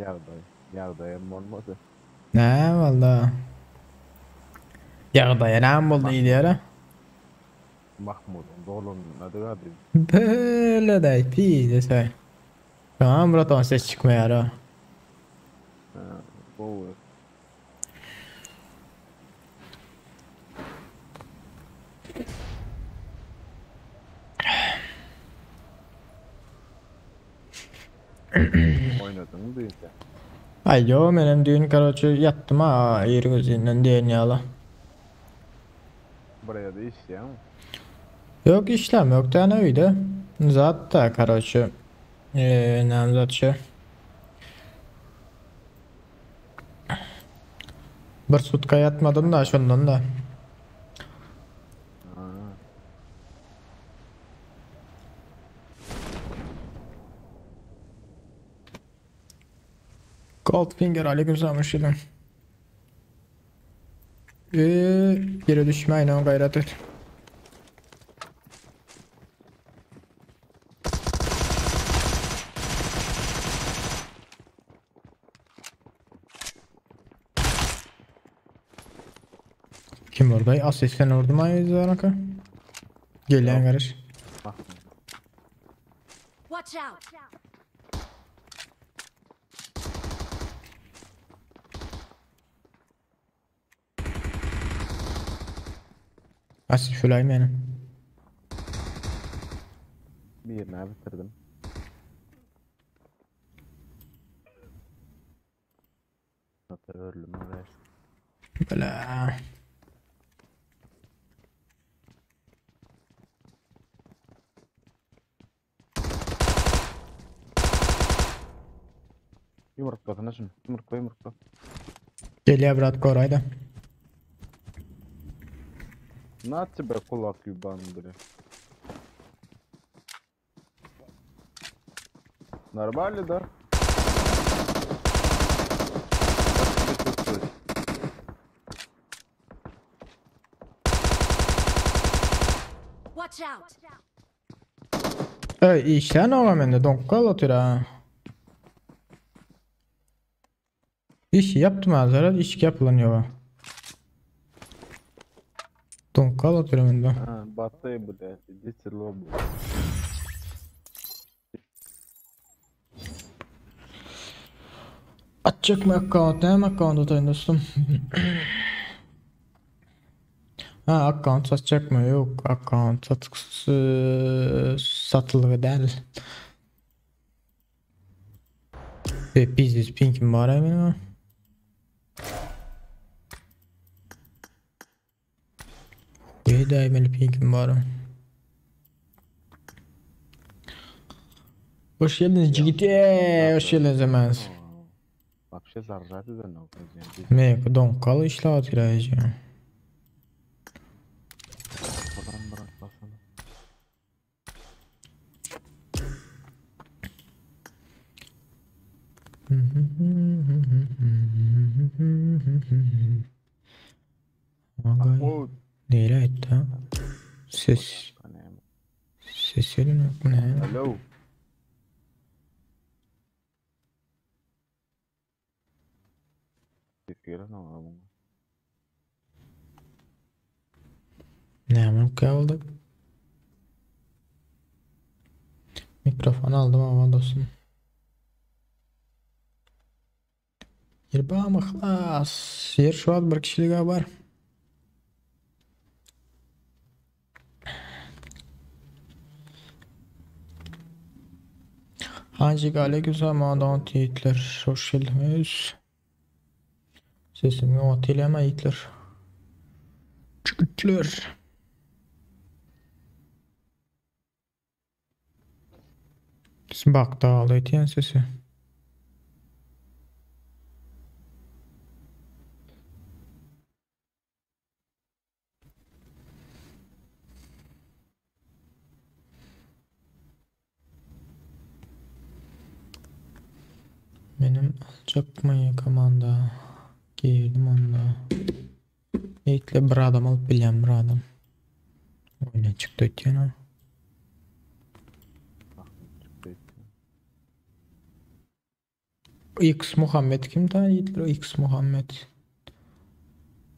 Ýagdaý, ýagdaýam bolmady. Näme boldy? Ýagdaýa näme boldy diýýär-ä. Mahmudyň doglanyna degadi. Böle-däý, pizdesaý. Tamam braton ses çykmaýar-a. Hä, gowy. Oýnadyňmy düýn sen? Aý ýok menem düýn karoçe ýatdym a irgözinden diýen ýaly. Bir ýerde işleýäňmi? Ýok işläm ýok däne öýde. Zat da karoçe. Eee näme zat şu? Bir sutka ýatmadym da şondan da. Goldfinger aleykümselam hoş geldin. Ee, yere düşme aynen gayret et. Kim orada? Asist sen orada mı ayızlar Gelýän garaş. Watch out! Asist şulaý meni. Birini bitirdim. Hatta öldüm oraya. Bela. Yumruklasana şunu. Yumrukla yumrukla. Gelýär brat gorayda. Na тебе кулак ебаный, бля. Нормально, да? Как себя чувствуешь? Watch out! Ey işlän oga mende doňkal otyr ha. Iş yaptım azara iş yapılan ýoga. Doňkal otyr mende. А, баты, блядь, идите лобу. Açjak mı account? Näme account ataýyn dostum? Ha account satjak mı? Yok account sat satylgy däl. E, biznes pinkim bar meniň. Edäýmeli pinkim bar. Hoş geldiniz jigit. Hoş geldiniz emens. Вообще заржать да ну. Men doňkal işläp otyraýjy. Adam bırakmasana. Mahmut. Neyle etti ha? Ses. Ses yok mu ne? Alo. Ses gelen ama bunu. Ne oldu? Mikrofon aldım ama dostum. Ýerbam yhlas. Ýer şu wagt bir kişilige bar. Hacı aleykümselam adam yiğitler. Hoş geldiniz. Sesimi oteleme yiğitler. Çıkıtlar. Bak dağıldı etiyen sesi. Benim alacak mı komanda? Girdim onda. Yiğitle bir adam alıp bilen bir adam. Oyuna çıktı etiyen ha. Mahmut çıktı. X Muhammed kim ta ýigitler X Muhammed.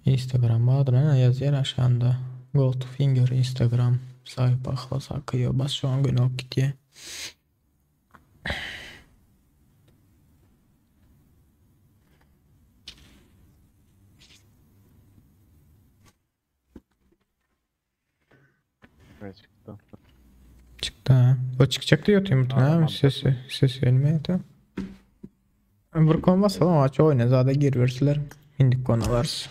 Instagram adyna ne ýazýar aşagynda. Goldfinger Instagram saýpa yhlas akyýa bas şu an göni alyp gitýär. Ne çykdy? Çykdy ha. O çykjak diýip otyryn bu Adam näme sesi ses gelmeýär. Bir kon basalım aç oyna zada giribersiler. Indik konu alarız.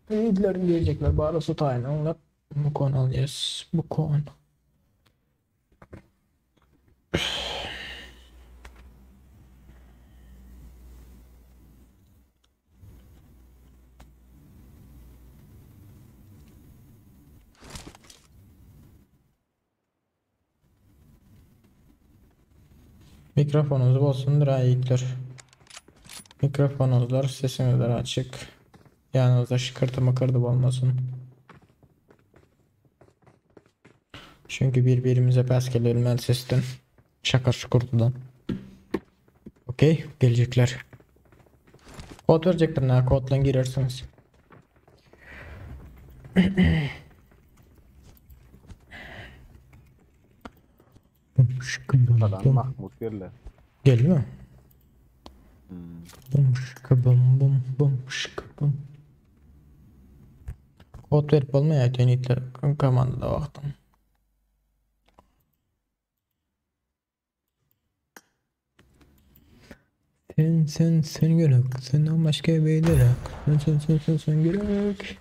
Yiğitler gelecekler bari su tayını onlar. Bu kon alacağız. Bu kon. Mikrofonunuz bolsundur ha yiğitler. Mikrofonunuzlar sesinizler açık. Yanınızda şıkırtı mıkırdı olmasın. Çünkü birbirimize pes gelelim sesten. Şakır şukurtudan. Okey gelecekler. Kod verecekler ne kodla girersiniz. Adam Mahmut geldi. Geldi mi? Hmm. Bum şıkı bum bum bum şıkı bum. Kod verip olmuyor ya komandada baktım. Sen sen sen gerek. Senden başka bir yok. Sen sen sen sen sen gerek.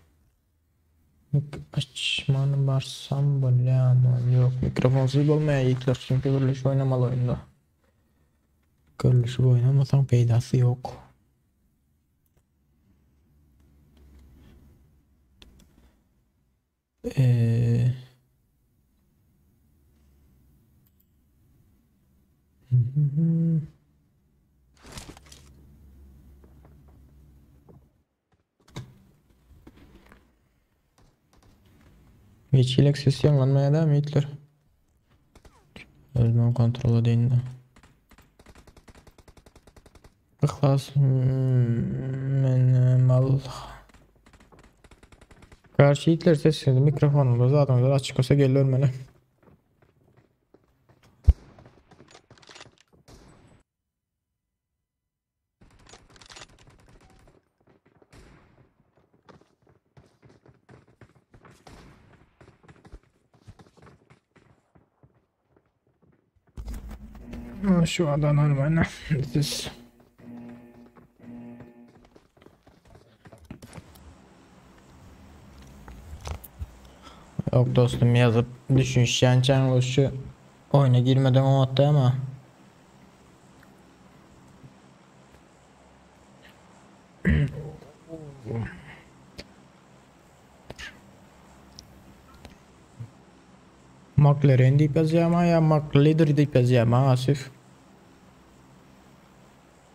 Mik açmanı barsam böyle ama yok. Mikrofonsuz olmaya yiğitler çünkü birleşip oynamalı oyunda. Görülüşüp oynamasan faydası yok. Ee... Hiç ilek ses yanlanmaya da mı yiğitler? Özüm kontrol edeyim de. İhlas men mal. Karşı yiğitler sesini mikrofonunda zaten açık olsa geliyor mene. Şu adam normal. Siz. Yok dostum yazıp düşünüşen şu oyuna girmeden o attı ama. McLaren deyip yazıyor ama ya McLeader deyip yazıyor ama Asif.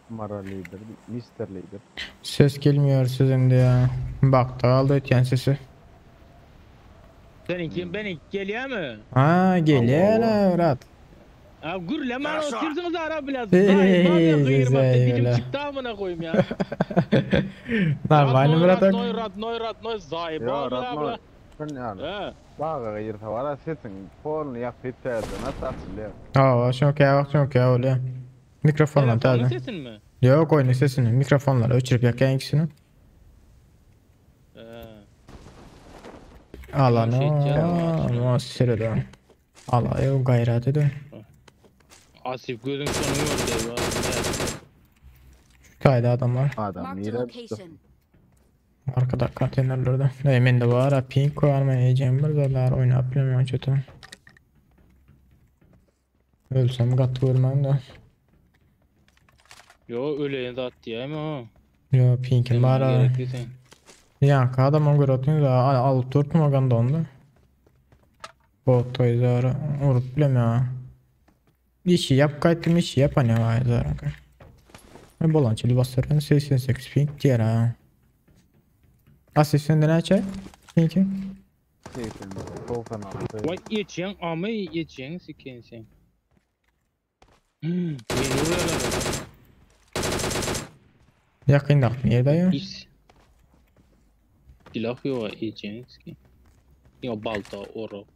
Mara lider, Mr. Lider. Ses gelmiyor sizin de ya. Bak da aldı ötyen sesi. Seninki ben geliyor mu? Ha geliyor la rahat. Ha gürleme otursunuz ara biraz. Hey, Dayı güzel, dilim öyle. çıktı amına koyayım ya. Normal bırak. Radnoy radnoy radnoy zayı. Ya Bla bla Radnoy. bla. Ben yani. He. Baga girse var ya sesin polunu yapıp terdi. Nasıl açılıyor? Aa çok ya bak çok ya öyle. Mikrofonla Telefonun tabi. sesin mi? Yok oyunun sesini mikrofonları öçürüp yakan ikisini. He. Alan Şey canım, o sırada. Ala yok gayret edin. Asif gözün sonu gördü. Kayda adamlar. Adam Marked a yere location. Arkada konteynerlerde. Ne men de var ha pink koyarma yiyeceğim bir zalar oynayıp bilmiyorum çötüm. Ölsem gat görmem de. Yo öyle de attı ya ama. Yo pinkim var ha. Gerekli sen. Ya adamın göre da alıp durtma ganda onda. Bot toyzar urup bilemiyorum. İşi yap kayıttım işi yap hani var zaten. Ne bolançılı basarın 88 pink diğer ha. Asistende neçe? Pinki. 80, 96. Vay içen amı içen siken sen. Meni urýarlar. Ýakyndaky nirde ýa? Hiç. Silah ýok ejenski. Ýa balta orak.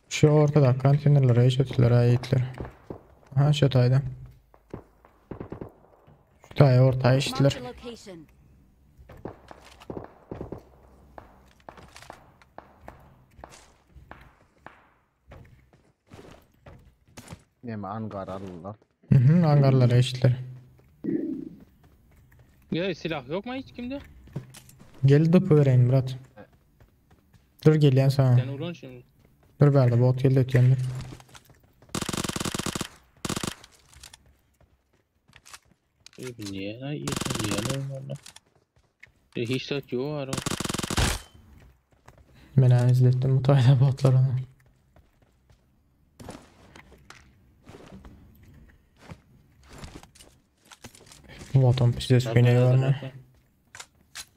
Şu ortada konteynerlere eşitdiler aýytlar. Ha şu taýda. Şu taýa orta eşitdiler. Marked a location. Neme angar aldylar. Mhm, angarlara eşitdiler. Ya silah yok mu hiç kimde? Gel dıpı vereyim Murat. Dur gelýän sana. Sen ulan şimdi. Dur bärde bot geldi ötýändir. E, Niye lan iyi niye lan lan? E, hiç zat yok ara. Men izletdim bu taýda botlaryny. Botum pizdes güne görme.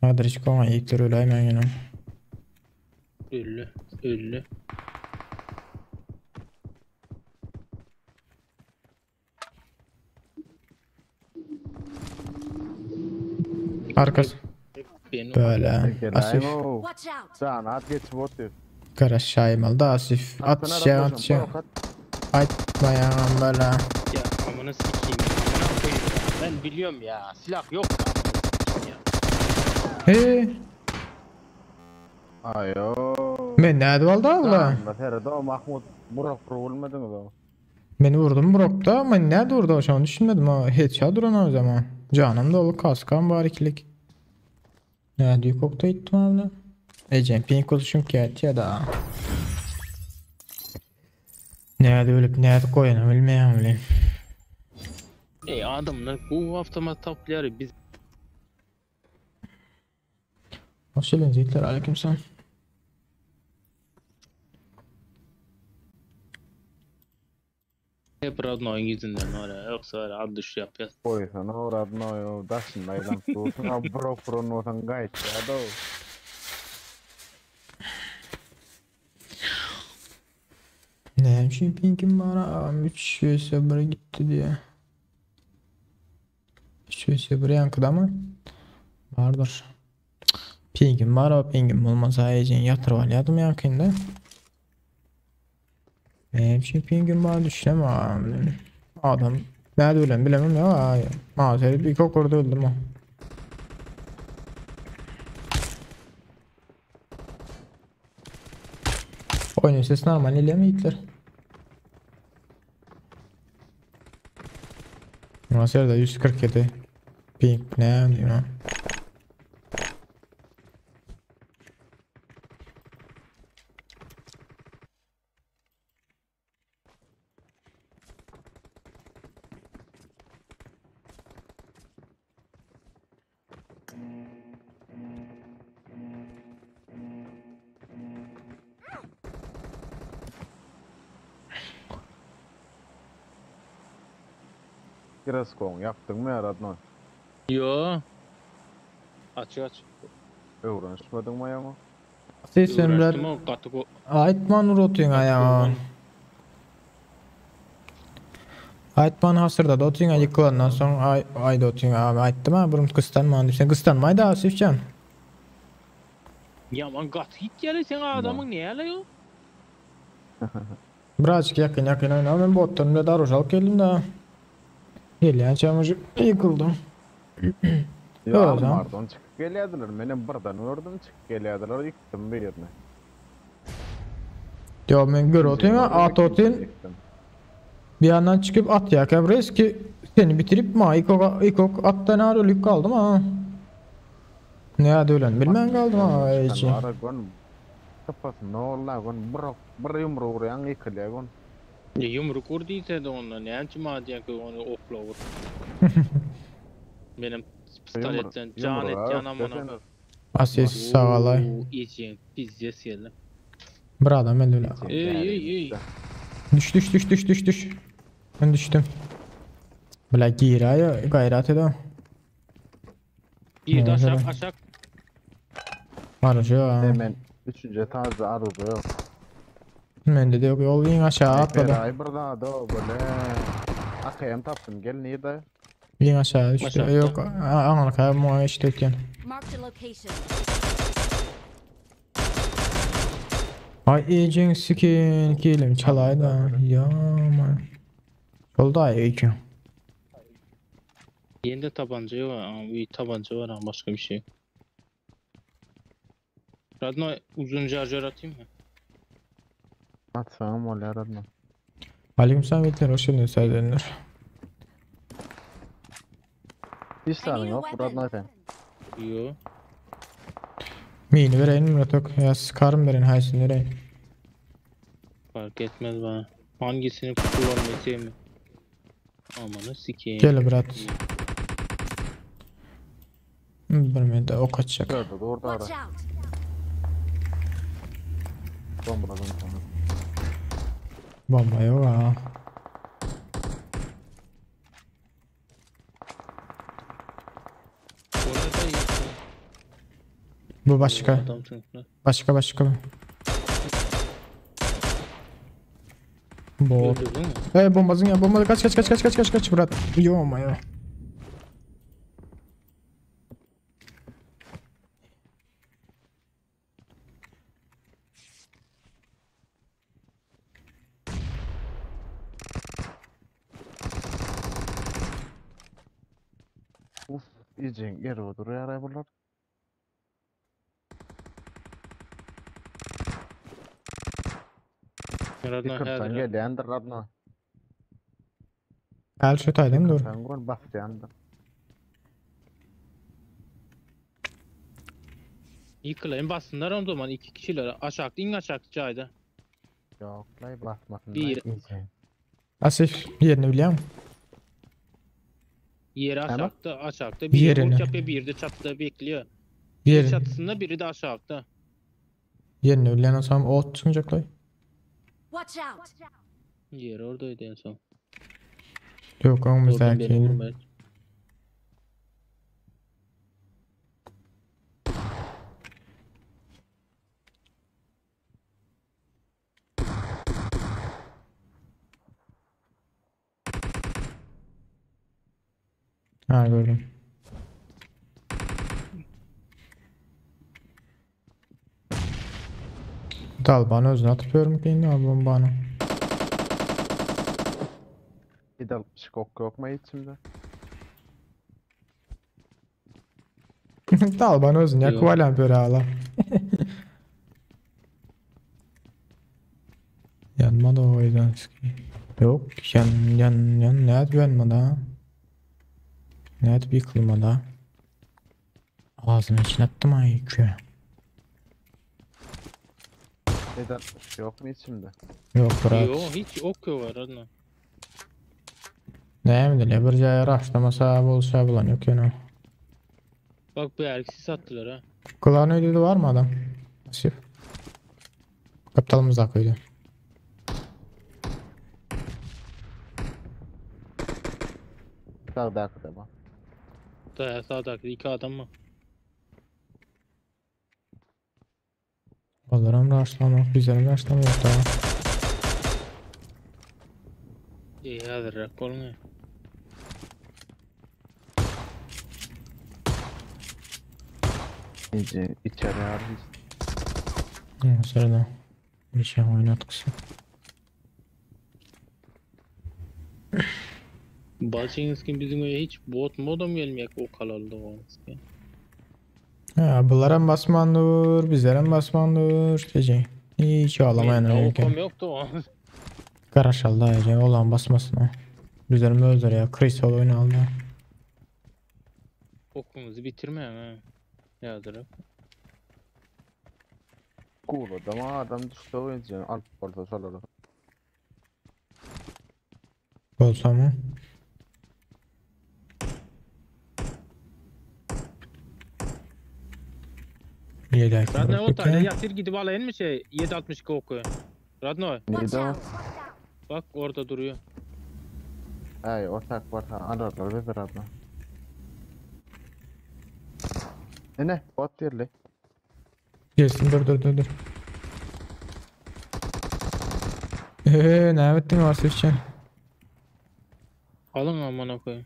Hadi hiç koma ilkler öläýmän ýene. Ölü, ölü. Arkasy. Beni Böyle. Asif. Gel o. Watch out! Can at geçip otyr. Kara şaýmaly da Asif. At şey at şey. Aýtmaýan böyle. ya amına sikeyim. Amına koyayım ya. Ben biliyorum ya. Silah yok ya. amına sikeyim ya. Hey, Ayo. men näde boldy abla? Da serede o Mahmut Burak vurulmadyňyz o. Meni vurdum brokda, men näde vurdu şonu düşünmedim ha. Headshot duran o zaman. Canım dolu kaskam var ikilik. Näde yukokta ittim abla. Ecem pink oluşum ki ya da. Näde ölüp näde koýanam bilmeýän bilen. Ey adamlar bu avtomat tapları biz Hoş geldiniz yiğitler aleykümselam. hep Radnoy'un yüzünden var ya. Yoksa var ya ad düşü yapacağız. Koysana o radno yo daşynda aýlanyp dursun. Ha Burak vuran bolsaň gaýt ya da. Ne üçin pinkim bar? 3 vs 1 gitti diye. 3 vs 1 yankıda mı? Vardır. Pingim var o pingim olmasa ejin yatırıp alýardym ýakynda. Ne üçin pingim bar düşünem abi. Adam nerede ölen bilemem ya. Ay, Maalesef bir kok orada öldüm o. Oyunun sesi normal ile mi yiğitler? Nasıl da 147 ping ne diyeyim ha. Giraskon ýapdyňmy ya radno? Yo. Aç aç. Öwrenişmediňmi ýa? Siz Emre Uğraştım o katı ko. Aýtman urotun aýa. Aýtman hasırda da otun ýykylandan soň ay aýda otun abi aýtdym ha burun kysdanman diýip sen kysdanmaý da Asifjan. Ya man katı git gel sen adamın ne hele yo? Birazcık yakın yakın oyna ben bottan bile daruş alıp geldim da. Gelýän çamur ýykyldım. Ya Yok lan. Almardan çykyp gelýärdiler. Menem birden gördüm çykyp gelýärdiler. Ýykdym bir ýerine. Yo men gör otun at otun Ýykdym. bir yandan çykyp at ýa kabres ki seni bitirip ma ikok ikok atdan ar ölüp kaldym ha. Ne hadi ölen bilmän kaldym ha Sen eýçi. Ara gön kafasy nolla gön bir bir ýumruk urýan ýykylýar gön. Ya yumruk vur değilse de ondan. Ne anca madiyen ki onu okla vur. Benim pistoletten can et yan amına. Asis sagalay. İçin pizdes geldi. Bir adam ben öyle. Ey ey ey. Düş düş düş düş düş düş. Ben düştüm. Bile gira gayrat ede. Bir de aşağı Evet. aşağı. Arıcı ha. Hemen üçüncü tarzı arıza yok. Mende de yok. Ol iň aşağı atladı. Ay bir zady o bile. AKM tapdym gel nirde? Iň aşağı düştü. Aşağıda. Yok aňalka muňa eşitýän. Marked a location. Ay ejeň sikin kelim çalaýda. Ya man. Boldy ay iki. Yeni de tabanca yok. Ama bir tabanca var ama başka bir şey yok. Radno uzun şarjör atayım mı? Atsam bolýar adna. Aleyküm selam hoş geldiniz serdenler. Hiç I tane need a yok weapon. Radnoy sen. Yo. Mini vereyin Murat yok. Ya sıkarım verin haysın vereyin. Fark etmez bana. Hangisini kullanmayı sevmiyorum. Amanı sikeyim. Gel Murat. Bir mende ok atacak. Şurada da orada Watch ara. out! Bombaladım sana. Bomba yok ha. Orada yok. Bu başka. Adam çünkü. Başka başka. Bot. Öldürdün mü? Hey bombasın ya bomba kaç kaç kaç kaç kaç kaç kaç Murat. Yo ama ya. Uf, iyice geri duruyor ara bunlar. Radno Yıkırsan her gelýändir Radno. El şu taýdym dur. Yıkırsan gol basýandyr. Yıkılayım bassınlar o zaman iki kişiler aşağı in aşağı cayda. Yok lay basmasınlar. Bir. iyice. Asif yerini biliyor musun? Yeri Tamam. aşağıda aşağıda biri Yerini. vur yapıyor biri de çatıda bekliyor. Biri Yerini. çatısında biri de aşağıda. Yerini bilen olsam ot çıkacak Watch out! Yeri oradaydı en son. Yok Oradan beni önümüzdeki. vurmaya. Ha gördüm. Dalbanı özüne atıp ki al bombanı. Bir de şikok yok mu içimde? Dalbanı özüne Yok. yakıp böyle ala. Yanmadı o yüzden. Yok yan yan yan ne yanmadı ha. Ne bir yıkılmadı. Ağzının içine attım ay yükü. Neden yok mu içimde? Yok bırak. Yok hiç ok yok var Radno. Ne mi bir jaya raşlamasa bolsa bulan yok yana. Bak bu erkeği sattılar ha. Kulağın ödülü var mı adam? Asif. Kapitalımız da koydu. Sağda arkada bak. Daya sağdaki iki adam mı? Onlarım raşlamak, bizlerim raşlamak da. İyi hazır kolunu. İyice içeri arayız. Hı, sırada. Bir şey oynat kısım. Balçingizkin bizim öyle hiç bot moda mı gelmeyecek o kalaldı o. Ha, bunlara basmandır, bizlere basmandır. Diyeceğim. Hiç ağlamayan Benim öyle. Okum yoktu o. Karaşalda diyeceğim. Olan basmasın o. Bizlerim özler ya. Kristal oyunu aldı. Okumuzu bitirme ha. Yazırım. Cool adam adam düştü oyuncu. Al orada solalım. Olsa mı? Yedek Radno o tane yatır gidip alayım mı şey 7.62 oku. Radno Watch Neydi o? out! bak orada duruyor. Ay ortak var ha ararlar ve beraber. E ne? Bot yerli. Gelsin dur dur dur dur. Eee näme etdiň Arsifçen? Alyň amana koyayım.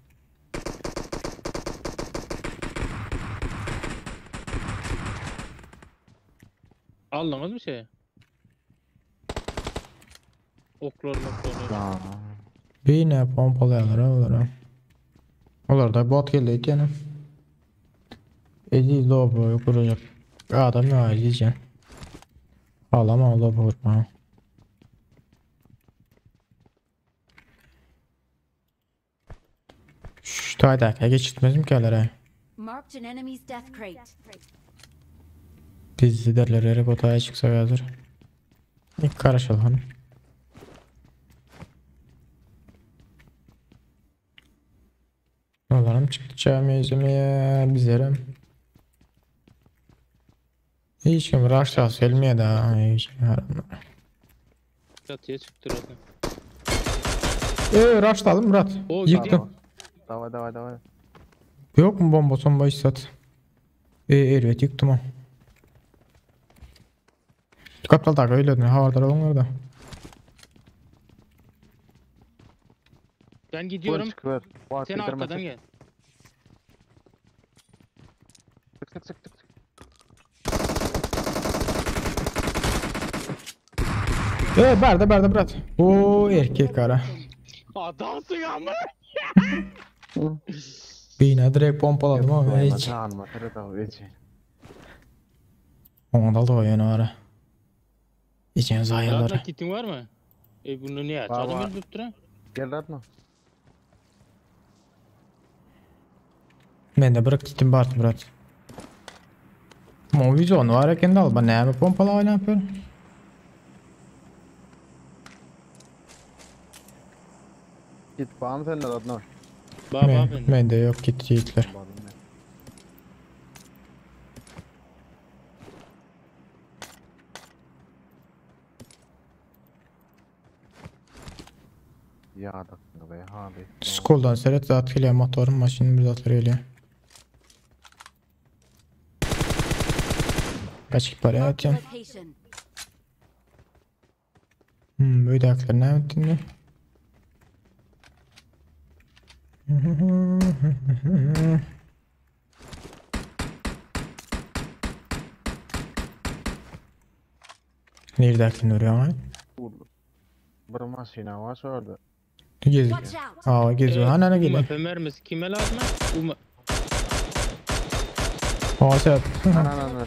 Aldyňyz mı şey? Oklar moklar. Beýne pompalaýarlar olara. Olarda bot geldi ýene. Eziz lobo guracak. Adam ya Ezizcan. Ağlama lobo vurma. Şu taýdaka geçirtmezim ki olara. Marked an enemy's death crate. Biz liderler yere botaya çıksa hazır. İlk karışalım. Olarım çıktı mezuniyet bizlerim. Hiç kim raşta selmiye da hiç kim haramlar. Çatıya çıktı zaten. Eee raşta aldım Murat. O Yıktım. Davay davay davay. Yok mu bomba somba hiç sat. Evet yıktım o. Kaptal da öyle ne havadar olun da. Ben gidiyorum. Çıkıver. Bak, Sen arkadan gel. Sık sık sık sık. Berde berde Murat. O erkek ara. Adamsın ama. Beyne direkt pompaladım ama hiç. Onda da oyun ara. İçin zayaları. Radna kitin var mı? E bunu niye Var, açalım var. bir tuttura? Gel Radna. Ben de bırak gittim Bart Murat. Ama vizyon var eken de al. Ben neyime pompala ne yapıyorum? Git bağım sen de Radna. Ba ba Ben, ben. ben de yok git yiğitler. Bağım ben. Ya da be abi. Skoldan seret zat geliyor motorun maşının bir zatları geliyor. Kaç para Marked a atıyorsun? location. Böyle aklar ne yaptın ne? Nerede aklın duruyor ama? Bir maşina var orada. Gezi. Watch out! Aa geziyor. Hani hani geliyor. UMP mermisi kime lazım? UM Aa sen. Ana ana ana.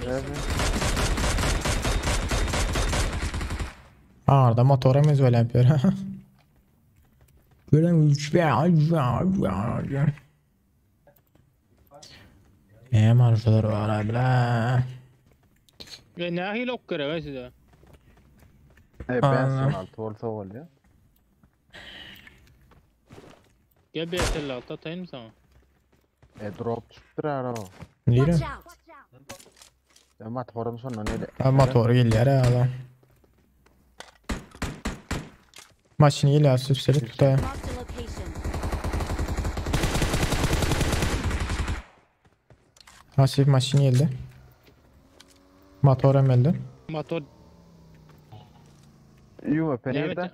Aa orada motorumuz böyle yapıyor. Böyle Ne marşalar var abi la. Ve ne hil ok görev size? E ben Ana. son altı olsa oluyor. Gel bir 56 atayım mı sana? E drop çıktı ara o. Nere? Watch out! E motorum sonra ne de? Ha motor geliyor ha adam. Maşın geliyor süpseli tutar. Marked a location. Hasif maşın geldi. Motor geldi. Motor Yuma Devam penirde. et.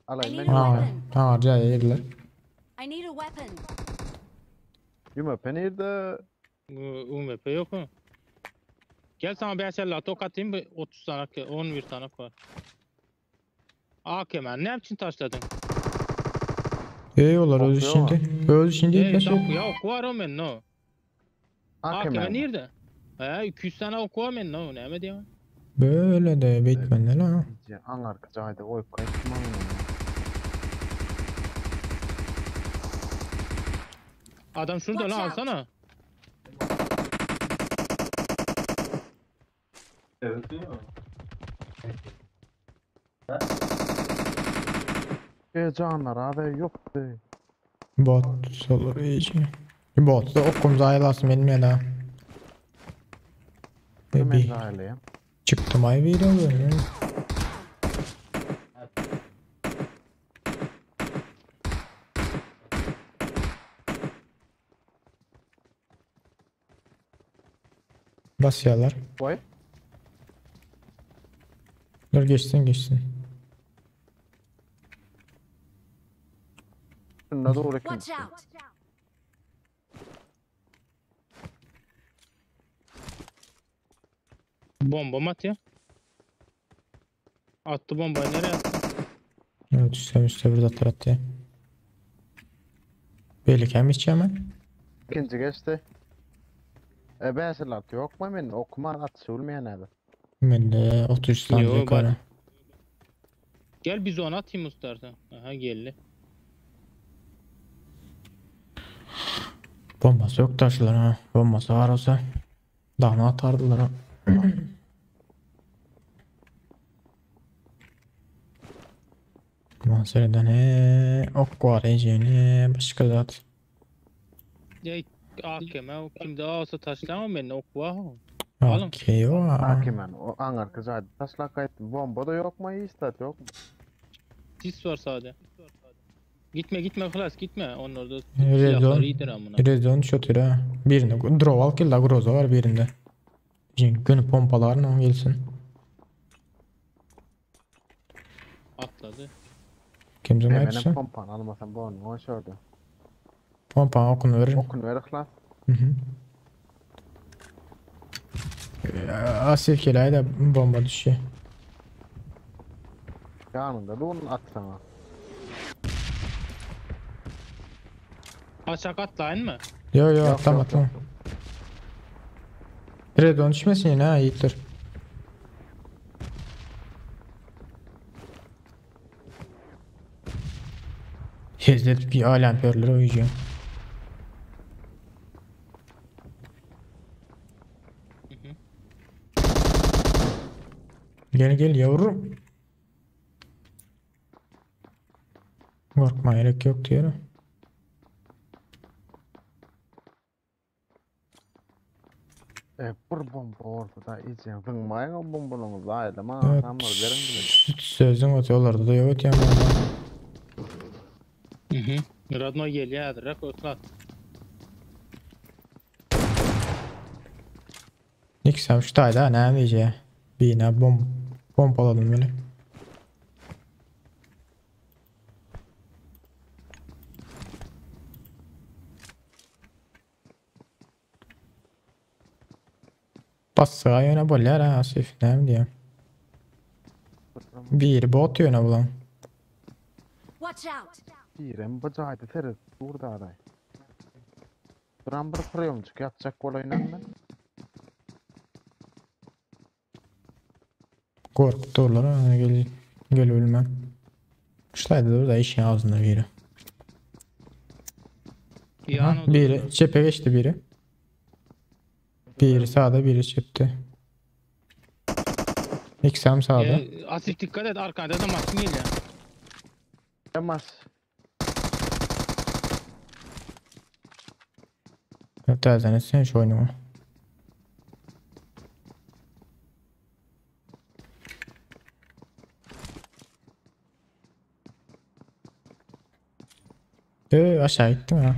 Alayım I ben. need a Ha, weapon. ha caya geldiler. I need a weapon. Yuma penirde. UMP yok mu? Gel sana bir 56 ok atayım bir 30 tane 11 tane var. AK ben ne için taşladın? İyi olur özü Okuyor şimdi. Özü şimdi Ey, gitmesi. tak- ya ok var o men no. AK AK ben. nerede? He 200 tane ok var men no ne diyeyim? Böyle de bitmedi lan. An arka cayda koyup kaçtım ama. Adam şurada Watch lan out. alsana. E canlar abi yok be. Bot olur iyice. Bot da okum zayilasın benim ya da. Ben Bir zahirliyim. çıktım ay bir oluyor. Basıyorlar. Vay. Dur geçsin geçsin. Üstünde dur Watch ikinjisi. out! Bomba mı atıyor? Attı bombayı nereye attı? Evet üstte üstte bir zatlar atdy. Beýleki hem içýärmi? Ikinji geçdi. E 556 yok mu men okuma atyşy bilmeýän häzir. Mende 33 sany Yo, bar. bar. Gel biz onu atayım istersen. Aha geldi. Bombasy ýok daşlar ha. Bombasy bar bolsa dagny atardylar ha. Manserden he ok bar ejeni başga zat. Ya AKM o kimde olsa taşlama beni ok var. Alın. Okey o. Hakimen o aňarky jaýda taşlap gaýtdym. Bomba da ýok mu, hiç zat ýok mu? Sis var sadece. Gitme gitme Klas gitme. Onlar da Rezon. silahları iyidir amına. Rezon şotyr ha. Birinde drop al geldi groza var birinde. Gün pompalarına gelsin. Atladı. Kimden Benim aýtsa? pompany almasam bu onu şurada. Pompa okunu verin. Okun ver yhlas. Hı hı. Asif kelaý bomba düşýär. Yanında da onu atsana. Aşağı atlayın mı? Yo yo Yok, atlama yok, atlama. yok. Redon düşmesin yine ha yiğitler. Hezlet bir alem perlere uyuyacağım. Hı hı. Gel gel yavrum. Korkma gerek yok diyorum. E bir bomba ortada iyice zıngmayın o bombalarınızı aylama. Evet. Tamam verin bile. Sözün atıyorlardı da yok yani bomba. Hı hı. Radno geliyor hadi rak otlat. Niksem şu tayda ne diyeceği. Birine bom pompaladım böyle. Bassağa ýöne bolýar ha Asif, näme diýýär? Biri bot ýöne bulan. Watch out! Birem bu jaýda seret dur da aday. Duran bir priyomcuk yapacak bolayyn ben. Korkup durlar ha gel gel bilmem. Şurayda dur da işin ağzında biri. Yani Aha, biri çepe geçti biri. Biri sağda biri çepte. İksem sağda. E, Asif dikkat et arkanda da maçın geliyor. Yamaş. Täzeden etsen şu oyunu. Aşağı gittim ha.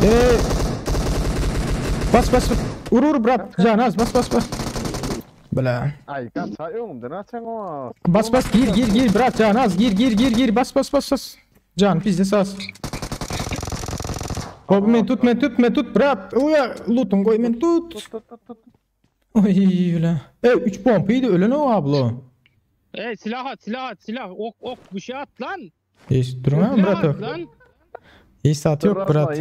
Ee, bas bas. Vur vur bırak. Can az bas bas bas. Bela. Ay kaç öňümden açan o. Bas bas gir gir gir bırak Can az gir gir gir gir bas bas bas bas. Can bizde saz. Hop men tut men tut men tut bırak. Uya lootun koy men tut. Tut tut tut tut. Oy öyle. E 3 pompaydı ölen o abla. Ey silah at silah at silah ok ok bir şey at lan. Hiç durma Silah bırak at yok. lan. Hiç saat yok bırak.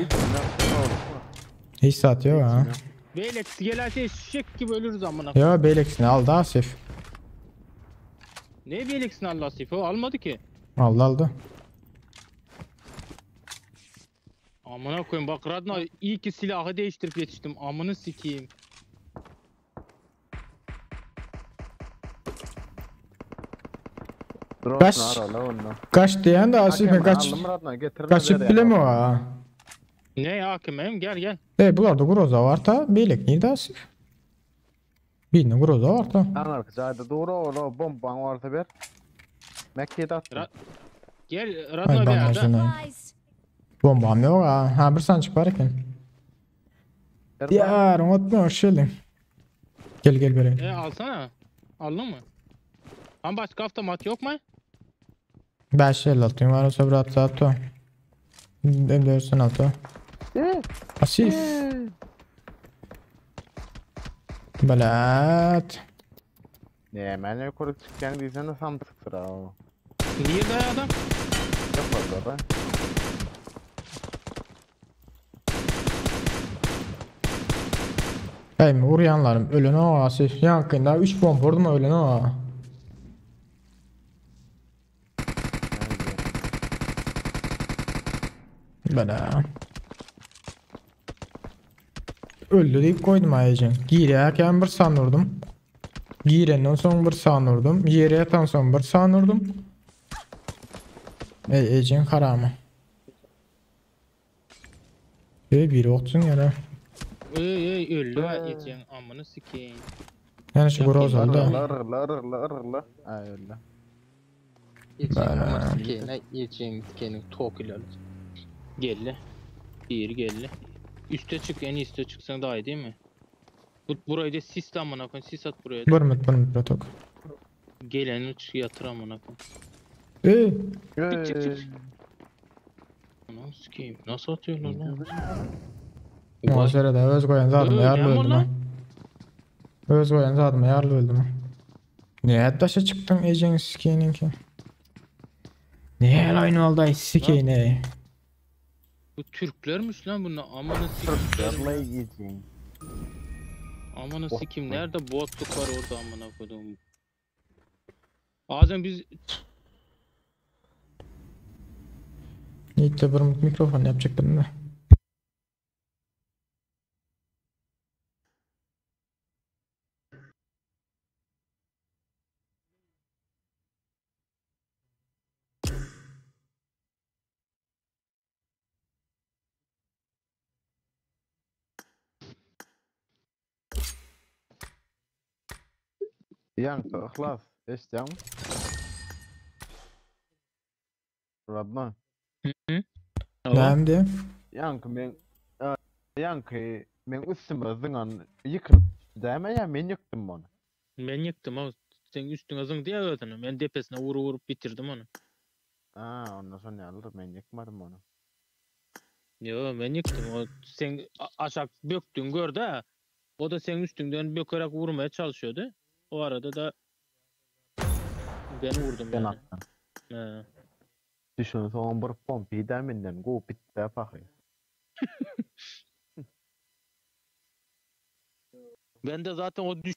Hiç saat yok ha. Beyleksi gelse eşek gibi ölürüz amına. Ya beyleksini aldı Asif. Ne beyleksini aldı Asif o almadı ki. Aldı aldı. Amına koyayım bak Radna iyi ki silahı değiştirip yetiştim. Amını sikeyim. Kaç? Kaç diyen de Asif'e kaç. Kaçıp bile mi o ha? Ne ya hakimim gel gel. E bularda groza var ta. Beylek neydi Asif? Birinin groza var ta. Anarkı jaýda dur o bombaň varsa ber. Mekke'de attım. Gel Ay Radna bir ben yerde. başına. Supplies! Bombam yok ha. Ha bir sançık var eken. Diýaryň otma hoş geldiň. Gel gel bereýin. E alsana. Aldın mı? Tam başka avtomat yok mu? 556 var olsa bir at o. M4 altı. Asif. Belat. Ne men ýokary çykýan diýsen de samsykdyr ha. Nerede adam? Ýokarda da. Ey urýanlarym ölen o Asif. Ýankynda 3 bomba vurdum ölen o. Bela. Öldü diýip koydum aýajyn. Girýärken bir san vurdum. Girenden soň bir san vurdum. Ýere ýatan soň bir san vurdum. Ey ejen haramy. Ey biri oksun ýere. Ey ey öldü ha eceň amyny sikeyim. Yani şu groz oldu. Yrgla yrgla yrgla yrgla. Ay öldü. Eceň Bana. amyny sikeyim. Ey eceň sikenin tok ilerle. Geldi. Bir geldi. Üste çık en üste çıksan daha iyi değil mi? Bu burayı da sis amına koyayım. Sis at buraya. Bir minut, bir minut bratok. Geleni çık yatır amına koyayım. Ey Çık çık çık. Ananı sikeyim. Nasıl atıyorlar lan? Vay. Muhasebe de öz goýan zadyma Öyle ýarly ama öldüm. lan. ha. Öz goýan zadyma ýarly öldüm. ha. Niye daşa çykdyň ejeň sikeniňki? Niye el oýun oldu ay sikeni? Bu Türklermiş lan bunlar. Amanı sikim. Yrgla ýiyeceğin. Amanı Bot sikim. mu? Nerede botluk var orada amına koyduğum. Bazen biz Ýitdi bir mikrofon ýapjakdym da. Ýaňky yhlas, eşitýäňmi? Radna. Tamam. Näme diýip? Ýaňky men ýaňky men üstüme zyňan ýykyp däme ýa men ýykdym onu. Ben yıktım ama sen üstüne zıng diye öldün. Ben depesine vuru vurup bitirdim onu. Ha, ondan sonra ýalyr men ýykmadym onu. Yo ben yıktım. O sen aşağı böktün gördü ha. O da senin üstünden bökerek vurmaya çalışıyordu. O arada da ben vurdum Ben yani. attım. He. Düşün soň bir pompi däminden go bitdi pahy. Ben de zaten o düş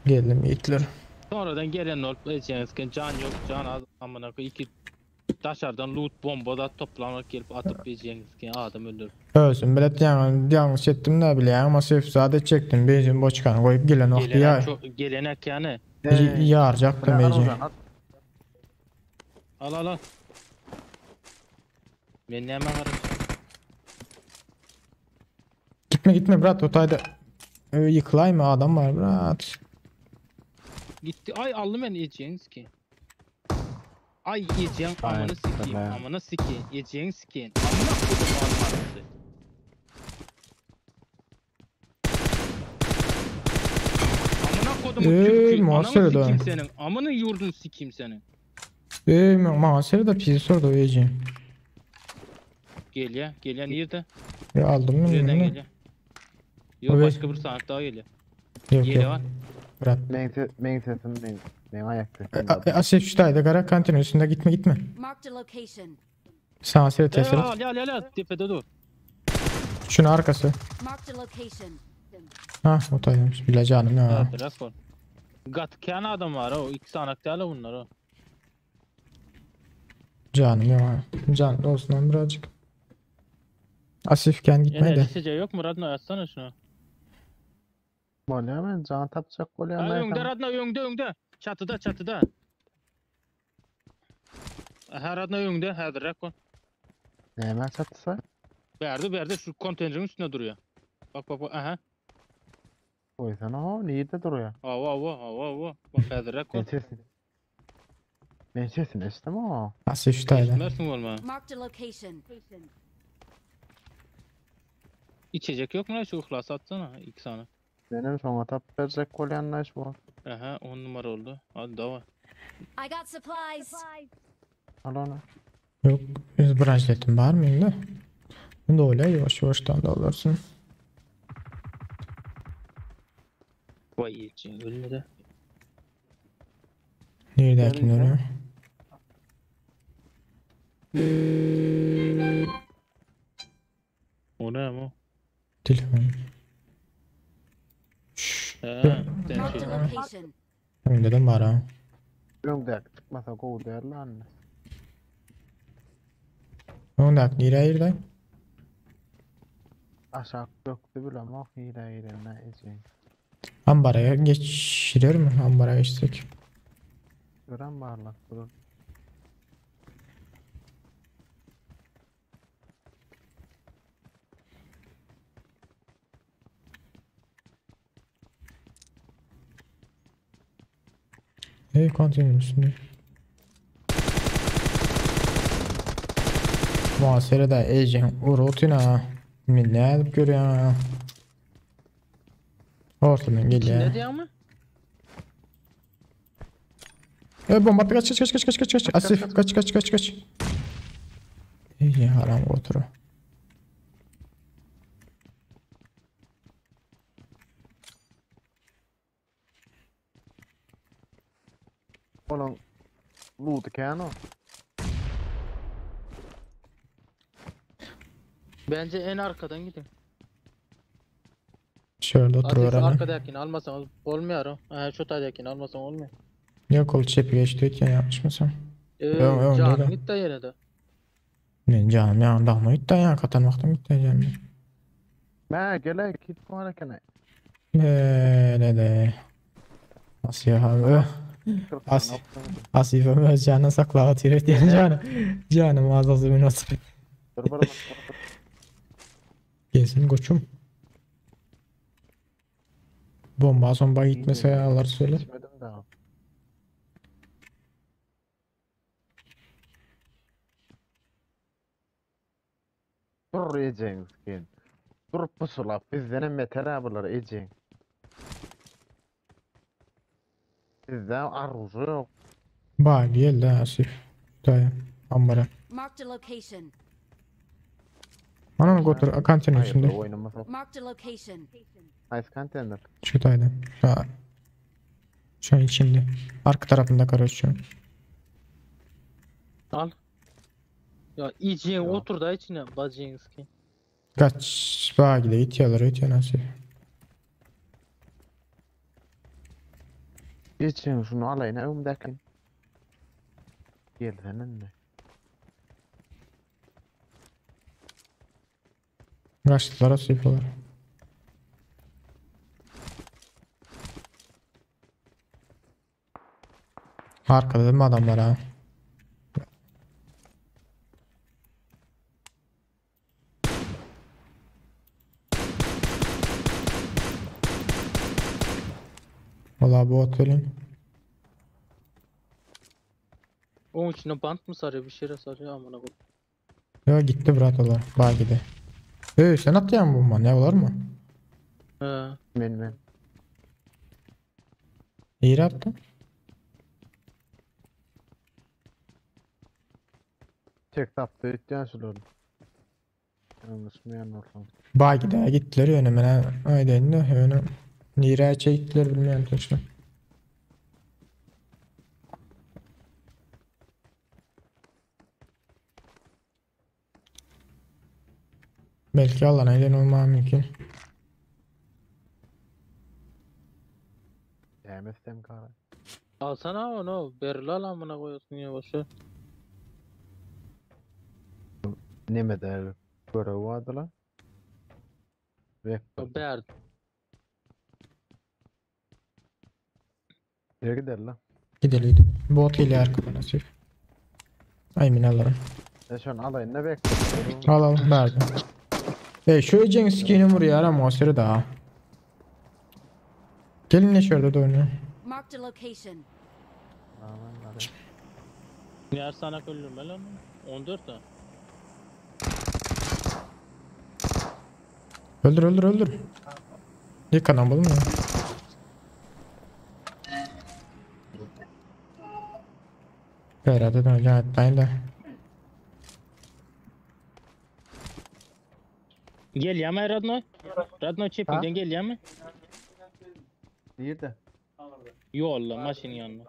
Geldim yiğitler. Sonradan gelen olup ejeniz can yok can az amına koy iki daşardan loot bomba da toplamak gelip atıp ejeniz adam öldür. Özüm bilet yani yanlış ettim de bile ama sırf zade çektim benzin boçkanı koyup gelen vakti ya. Gelenek çok gelenek yani. Yarcaktım benzin. Al al al. Ben ne hemen varım. Gitme gitme brat o tayda yıkılay mı adam var brat. Gitti. Ay aldım ben ejeniz ki. Ay yiyeceğin amını sikeyim, amını sikeyim, yiyeceğin sikeyim. Amına kodum almanızı. Amına kodumun Ey, Türk'ü, ananı muhasebe sikeyim de. senin. Amını yurdunu sikeyim senin. Eee muhasebe de pis sordu yiyeceğim. Gel ya, gel ya nerede? Ya aldım mı? Nereden bunu? geliyor? Yok Evet. başka bir sanat daha geliyor. Yok Yeri yok. var. Brat. Men sesim men. Men ayak sesim. Asif şu tayda kara kantin üstünde gitme gitme. Marked a location. Sana seni Ee, tesir et. al al al al tepede dur. Şunun arkası. Marked a location. Ha o taydamış. Bile canım ya. Ha, bırak onu. Gatken adam var o. İki sanak değil bunlar o. Canım ya. Can olsun lan birazcık. Asifken gitme de. Enerji yok mu? Radno yazsana şunu. Bolýar men can tapjak bolýar. Ha, öňde Radno öňde öňde. Çatıda çatıda. Ha Radno öňde. Häzir rakon. Näme çatsa? Berdi berdi şu konteynerin üstünde duruyor. Bak bak bak aha. Goýsana o nirde durýar? Ava ava ava ava. Bak häzir rakon. Men sesini. Men sesini eşitdim o. Asif şu tayda. Eşitmersin olma. Marked a location. İçecek yok mu lan şu ıhlas atsana iki tane. Benim soňa tap berjek bolýan iş bu. Aha 10 numara oldu. Hadi dava. I got supplies. Al onu. Yok. Biz branşletim var mı indi? Bunda öyle yavaş yavaştan da alırsın. Vay yiyeceğin ölmedi. Neredeki oraya? O ne ama? Telefon. He, sen Marked şey. a location. Önde de var ha. Öňde çykmasa gowy derler anne. Önde nereye girdi? Aşağı döktü bile bak hile hile ne edeceğim. Ambara geçirir mi? Ambara geçsek. Gören barlak durur. Ey konteyner üstünde. Muhasebe Ejin urutina. Millet görüyor. Ortadan Ne geliyor. diyor ama? E bomba attı kaç kaç kaç kaç kaç kaç kaç. Asif kaç kaç kaç kaç. Ejin haram oturu. Olan loot kano. Bence en arkadan gidin. Şöyle oturuyor Ateş hani. arkadakini almasan olmuyor o. Ha şu tadakini almasan olmuyor. Yok ol çepi geçti ki yanlışmasam. Ee, Yok, yok, canım öyle. gitti yine de. Ne canım ya dağma gitti ya katanmaktan gitti canım. Mä gele git var ekene. Ne de. Nasıl ya abi? As Asif Ömer canı sakla atıyor diye canı. Canım azazı bir nasıl. Dur bar bak. Gelsin koçum. Bomba zomba gitmese Allah söyle. İçmedim daha. Dur ejeng skin. Dur pusula bizden meter abiler ejeng. Bizde arruzu yok. Bak gel de Asif. Dayı. Ambara. Marked a location. Ananı götür kantin Hayır üstünde. oynamasa. Marked a location. Nice container. Şu dayı. Ha. Şu an içinde. Arka tarafında karışıyor. Al. Ya içine Ya. otur da içine bacın ki. Kaç bak gide itiyorlar itiyor Asif. Geçen şunu alayına öňümdäki. Gelsen indi. Kaçtılar asıyfalar. Arkada değil mi adamlar ha? Valla bu otelin. Onun içine bant mı sarıyor bir şeyler sarıyor amına koyayım. Yo gitti brat olar. Bağ gidi. Hey sen atlayan bu man ya olar mı? He. Men men. İyi attın. Tek tapdı ötýän şular. Yanlış mı yanılsam? Bağ gidi gittiler yöne mene. Haydi indi yöne. Nire çektiler bilmiyorum taşla. Belki alana giden olma mümkün. Dämesem kara. Alsana onu. Beril al amına koyuyorsun ya boşu. Neme der görev vardı la. Vektor. Ber. Nereye gider la? Gidelim. Bot geliyor arkadan Asif. Ay min alırım. E şu an alayına Vektor. Al al verdim. E şu Ece'nin skin'i vuruyor ama o sırada daha. Gelin ne şurada da oynuyor. Marked a location. Aman alayım. Yer sana öldürme lan. 14 ha. Öldür öldür öldür. Yıkanan bulun ya. Herhalde de gayet da. Gel yama Radno. Radno çepinden gel yama. Nerede? Yolla maşın yanına.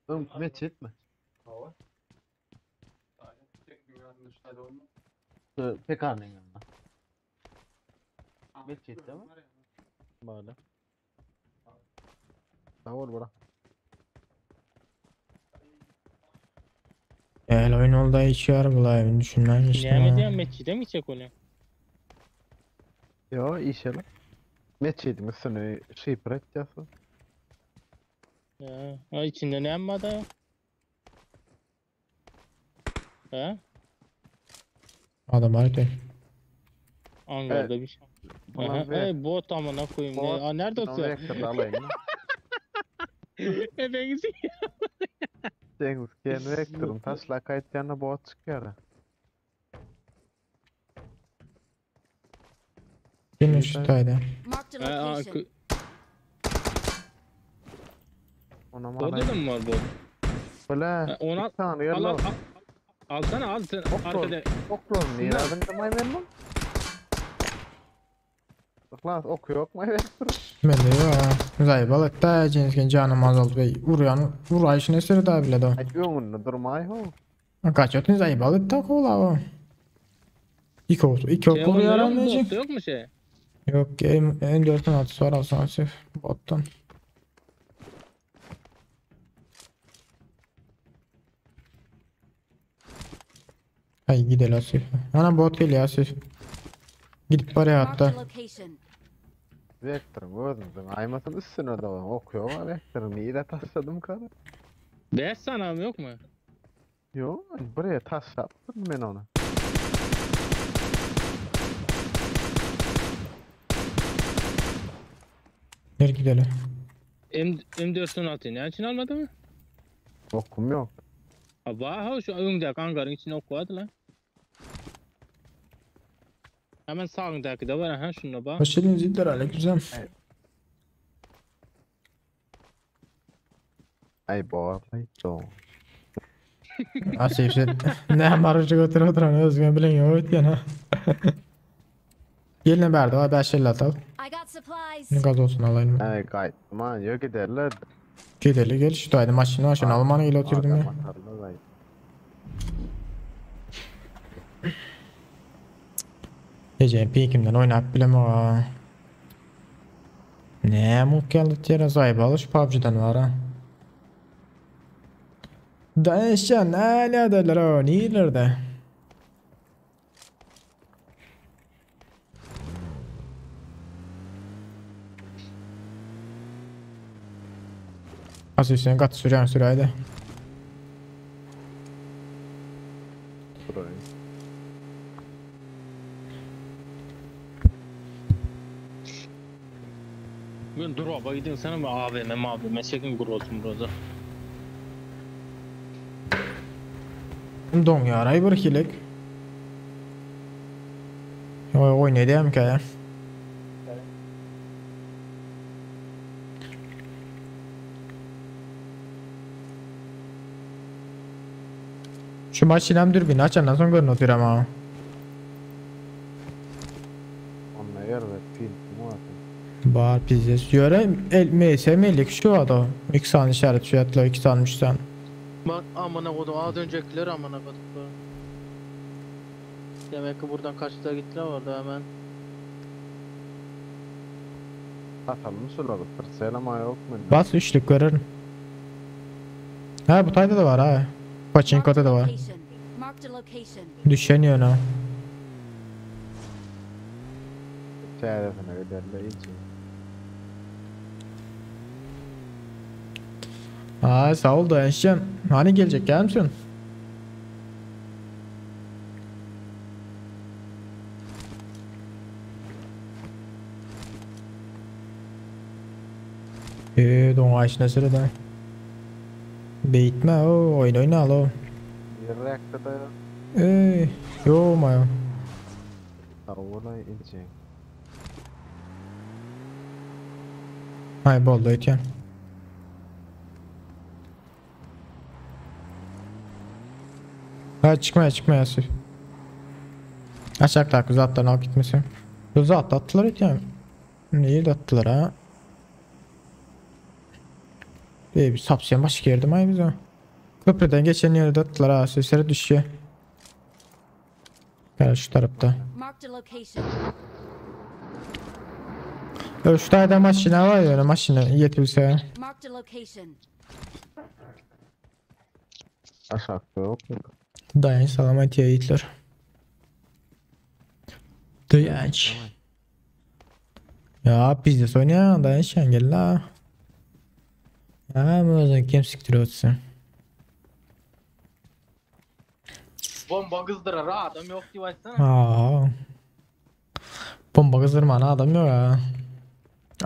Oğlum meçit mi? Pekar'ın yanında. Meçit değil mi? Böyle. Sağ ol bura. El oyun oldu içiyor bulayım düşünmen işte. Ne mi diyen metçide mi çek onu? Yo inşallah. Meçidin üstüne şey pret yasın. Ha, ha içinde ne amma da? Ha? Adam harita. Angarda bir şey. Ulan Aha, be. ey bot amına koyayım. Bot. Ne? Aa, nerede Ulan atıyor? Vektor'da alayım lan. Efendim Cengiz kendi Vektor'un taşla kayıt yanına bot çıkıyor. ha. Gelin şu tayda. Marked a Ha, aa, location. Ona mı Orada da alayım? mı var bot? Böyle. Ha, Onu al. Bir tane Al gel al lan. al. Alsana al sen Hop, arkada. Oklon niye aldın da ben lan? Lan ok yok mu Vektor? Ben de ya. Zay balık da cinsken canım azaldı bey. Vuruyan vurayışın eseri daha bile de. Ay önünde durmay ho. Kaçıyordun zay balık da kola o. İki oldu. İki Şey, ok vuruyor onda yok mu anneciğim. botta yok mu şey? Yok M4'ün atısı var alsan Asif. Bottan. Ay gidelim Asif. Ana bot geliyor Asif. Gidip paraya Marked a hatta. location. Vektor'un özümüzün aymasın üstüne de olan ok yok mu Vektor'un iyi de taşladım karı. Beş tane mi yok mu? Yok buraya taşlattım ben onu. Gel gidelim. M M416 ne için almadı mı? Okum yok. Ha vah şu önde kangarın içine ok vardı lan. Hemen sağındaki de var ha şuna bak. Hoş geldiniz İlder aleykümselam. Ay boğazlayı do. Asif sen ne marujda götür oturan özgün bilen yok yana. Gelin berdi var 556 al. I got supplies. Ne gaz olsun alayım. Ay gayet man yok giderler. Gidelim gel şu daydı maşını maşını Almanya ile oturdum ya. Adam atarlar ay. Gece pikimden oynayıp bilem o. Näme bolup geldi ýere zaýbaly şu PUBG-den bar ha. Daýanşan näledeler o nirlerde? Asy sen gaty sürýän süräýde. Süräýin. Bugün drop'a gidin sen ama AVM AVM çekin groz mroza. Doňýar-aý bir hilek. Oý oý ne diýemkä ya. Şu maşynam dürbini açandan soň görünip otyr ama. Onda erbet pintiň bar. Bar pizdes. Ýöne el MS 52 şu ada. 2 sany işaret şu ýatla 2 sany 3 sany. Bak amına kodum az öncekiler amına kodum. Demek ki buradan kaçtılar gittiler orada hemen. Satalım şulary. Pritsel ama yok mu? Bas üçlük görerin. Ha bu tayda da var ha. Marked Paçinko'da a da var. location. Marked a location. Düşen yöne. Çäresine giderler hiç. Aa sağ ol da eniştem. Hani gelecek gelir misin? Eee doňaýşyna sürede. Beýtme o oyun oyna al o. Bir reaktorda yok. Ey yo mayo. Sağ inçe. Hay boldy öýtýän. Ha çıkmaya çıkmaya sür. Aşağıdaki zatlarını alıp gitmesin. Bu zat attılar öýtýän. Neyi de attılar ha? Ey bir sapsiyan baş girdim ay bize. Köprüden geçen yerde attılar ha sesleri düşüyor. Gel şu tarafta. Marked a location. Ya şu tane maşina var ya maşina yetilse. Marked a location. Aşağıda yok mu? Dayan salamat yiğitler. Dayanç. Ya bizde oynayan dayanç gel la. Ya bu özün kim siktir ötsün. Bomba kızdırar ha adam yok diye açsana. Aa. Bomba kızdırmana adam yok ha.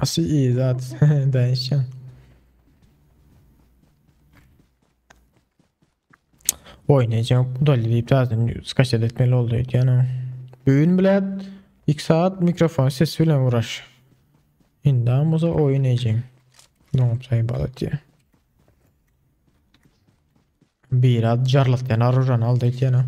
Nasıl iyi zaten dayanç. Oynayacağım. Bu da deyip zaten skaç etmeli oldu yani. Bugün bile 2 saat mikrofon sesi bilen uğraş. Indi bolsa oynayacağım. Ne yapsayım balat diye. Bir ad jarlatýan arujan aldy diýene.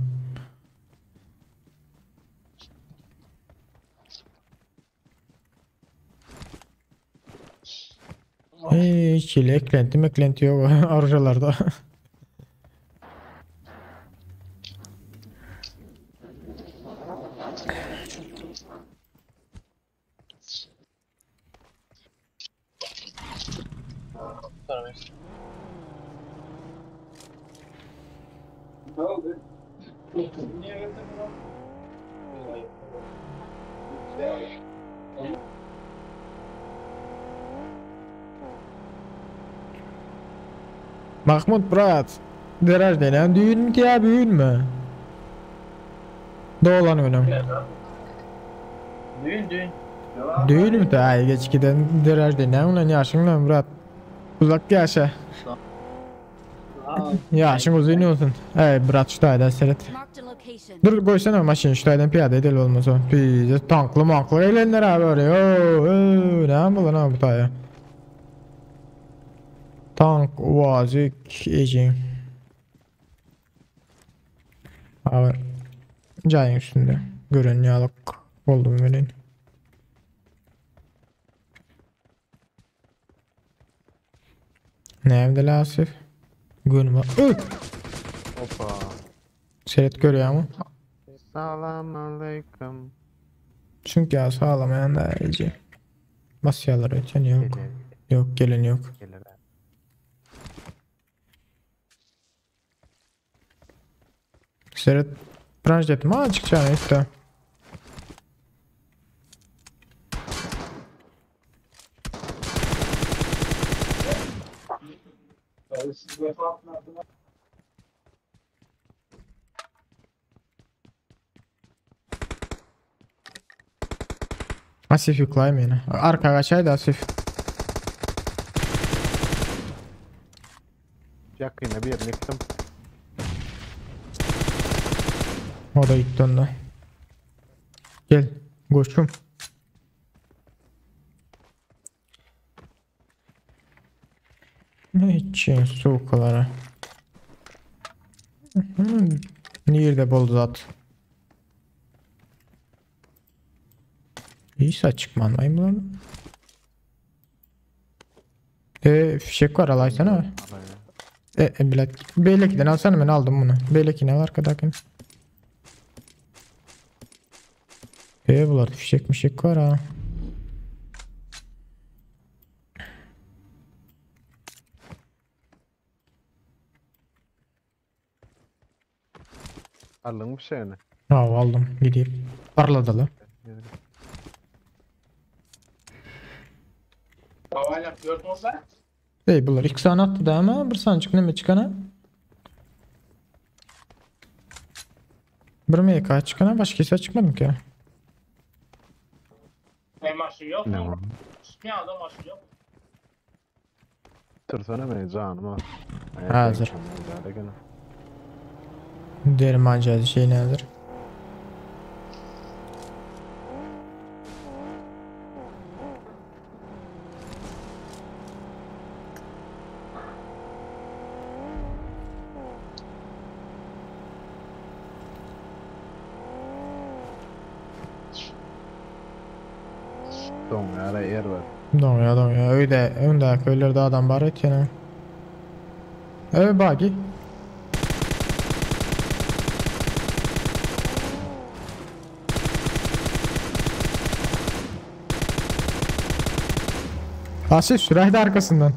Hiç hile eklenti meklenti yok arujalarda. Mahmut brat. Deraj denen düğün mü diye büyün mü? Doğulan önüm. Düğün düğün. Düğün mü de ay geç giden deraj denen ulan yaşın lan brat. Uzak yaşa. Yaşın uzun olsun. Ey brat şu taydan seret. Marked a location. Dur koysana maşın şu taydan piyade edil olmaz o. Pizde tanklı manklı eğlenler abi oraya. Oo, oo, ne bu lan abi bu taya? Tank, vazik, ejin. Abi cayın üstünde. Görün yağlık oldum benim. Ne Asif? Gün var. Hoppa. Seret görüyor mu? Salam aleyküm. Çünkü ya sağlamayan da iyice. Basýarlar öýtýän ýok. Geler. Ýok gelen ýok. Geler. Seret branch etme azjyk çana üstde. Asif ýuklaý meni. Arka gaçaýdy Asif. Ýakyna birini ýykdym. O da gitdi onda. Gel, goçum. Ne içiyorsun soğuklara? Nerede boldy zat? Hiç açıkmanmayım lan. E, fişek var alaysana. E, e bilet. Beylekiden alsana ben aldım bunu. Beylekine var arkadakini. E bular fişek mişek var ha. Aldyň fişegini. Ha aldım gideyim. Parladı la. Ey bular 2 sany atdy da ama bir sanjyk neme çykana. Bir MK çykana başka hiç çykmadım ki. E maşyn ýok. Ne var? Çıkmayan maşyn ýok. Tursana beni canım ha. Hazır. Derman cihazı şey nedir? Doňara yer var. Doňýa doňýa. Öýde öňdäki öýlerde adam bar öýtýän. Öý bagi. Asif sürahi arkasından.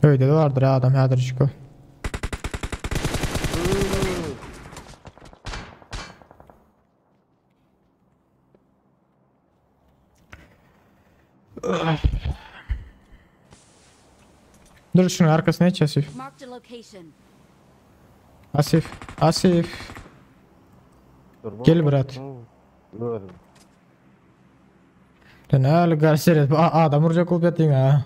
Öýde de vardır ha adam häzir çykyp. Dur şunun arkasına geç Asif. Marked a location. Asif. Asif. Dur, Gel Murat. Gördüm. Sen öyle garseret. Adam vuracak olup ýatýň ha.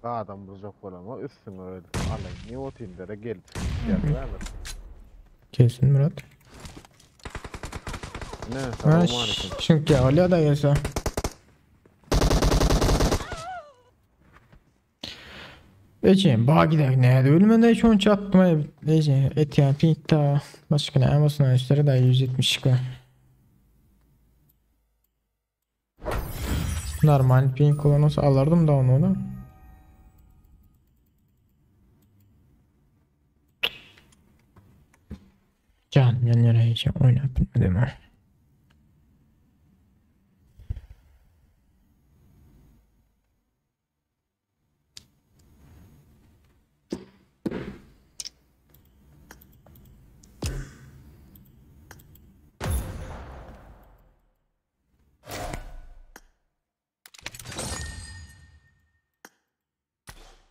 Adam vuracak bolama üstüne öyle. Alay niye otayım dere gel. Gel ver. Gelsin Murat. Ne? Ha, Tamam aleyküm. çünkü alýa da gelse. Eçin bağ gider ne ölmeden hiç onu çatma Ece et ya pitta başka ne olsun üstleri de 172. Normal ping kullanırsa alırdım da onu da. Can yanıyor hiç oynayıp bilmedim ha.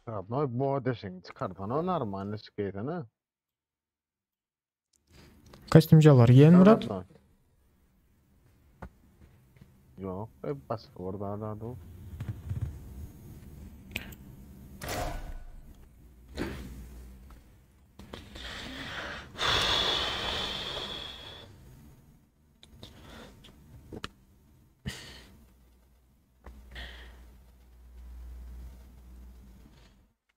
Tamam, bu deşin çıkartana normal çıkıyorsun Kostümcalar yen Murat. Yok, başka orada da da.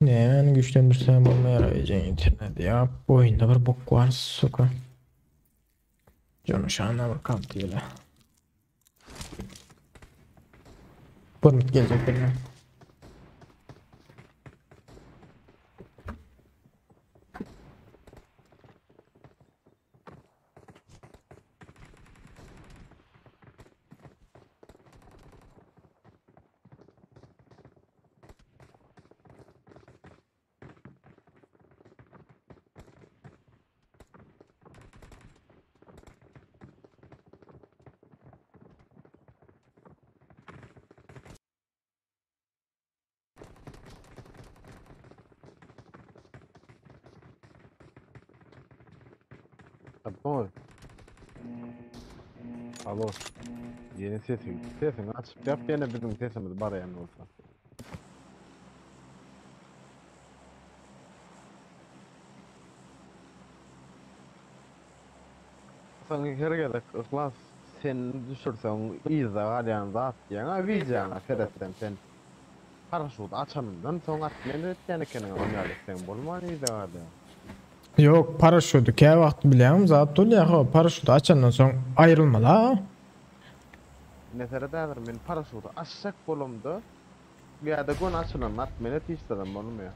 Ne ben güçlendirsem olmaya yarayacak internet ya. Bu oyunda bir bok var suka. Canı şahane bakalım diye. Burmut gelecek birine. Oy. Alo. Ýene sesiň, sesiňi açyp ýap ýene biziň sesimiz baraýan bolsa. Soň her gezek Yhlas sen düşürseň yzda galýan zat diýýäň a wideoňa seretsem sen paraşut açanyndan soň atmen etýän ekeniň ony ýaly etseň bolman yzda galýar. Ýok paraşudy käwagt bilýäňmi zat bolýa ho paraşudy açandan soň aýrylmaly a. Ine seret häzir men paraşudy açjak bolamda ýa-da göni açylanda atmen et hiç zadam bolmaýar.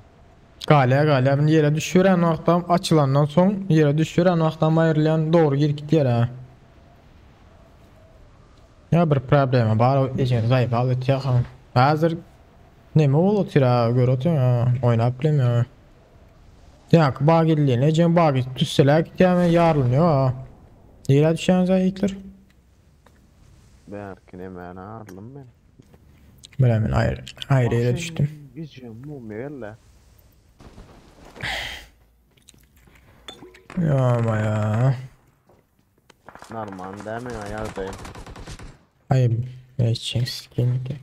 Galýa galýa men ýere düşüren wagtam açylandan soň ýere düşüren wagtam aýrylýan dogry girip gitýär a. Ýa bir problema bar ejeňi zaýbal etýär ha. Häzir neme bolup otyr a görüp otyň a oýnap bilemýän. Ýa bag edilýän ejeň bag düşseler gitýär ýarylmýar a. Nirä düşýäňiz a ýigitler? Bärki nemäni arlym men. Bile men aýry aýry ýere düşdüm. Ejeň mumyýa geldi. Ýa ya. Normal däl meň ýagdaýym. Aý, ejeň sikenki.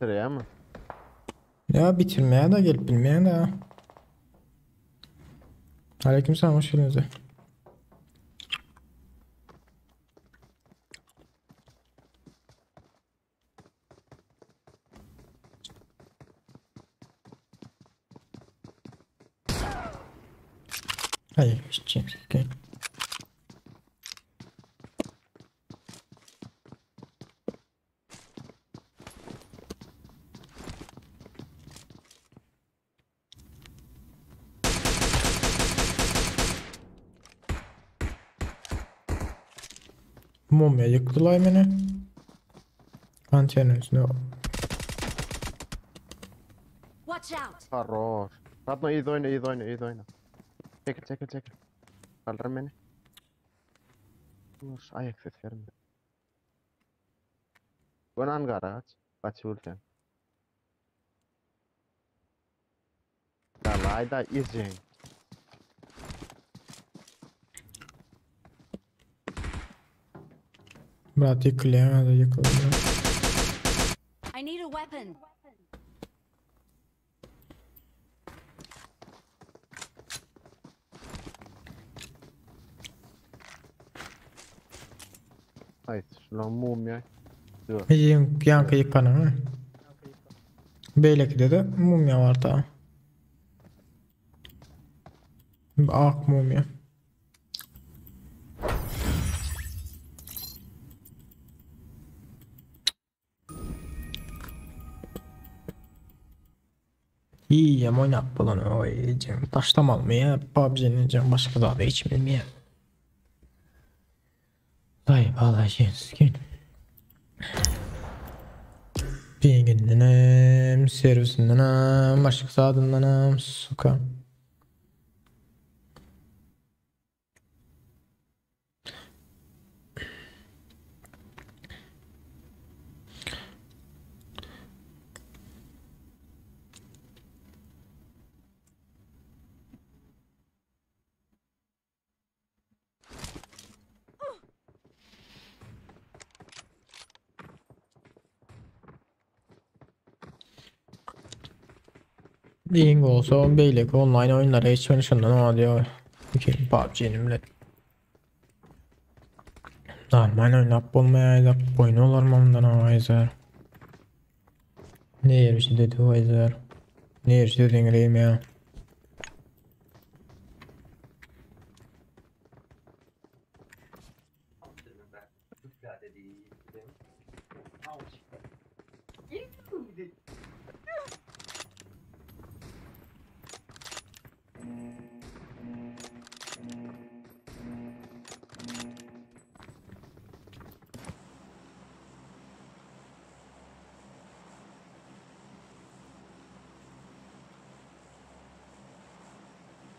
Bitirýärmi? Ya bitirmeye de gelip bilmeýän de. Aleykümselam hoş geldiniz. Hayır, hiç okay. Mumya ýykdylar meni. Antenin üstüne. Watch out! Horror. Radno yz oýna, yz oýna, yz oýna. Çekil, çekil, çekil. Kaldyr meni. Dur, aýak ses berme. Gön angara gaç. Gaç ölsen. Dalayda izin. Brat ýykylýar, ýykylýar. I need a weapon. Haýsy şular mumyýa. Dur. Ýyň ýaňky ýykanyň. Beýlekide de mumyýa bar ta. Ak mumyýa. Iýem oýnap bolan oý ejem taşlamalymy ýa PUBG-ni ejem başga zady hiç bilmeýän. Daýy bala ýenskin. Pingindenem, servisindenem, başga zadyndanam, suka. Iň bolsa beýleki onlaýn oýunlara geçmeli şondan oňa diýýär. Ki PUBG-ni bile. Normal oýnap bolmaýar, oýun olar mundan aýzar. Ne ýerişi dedi aýzar. Ne ýerişi dediň ya.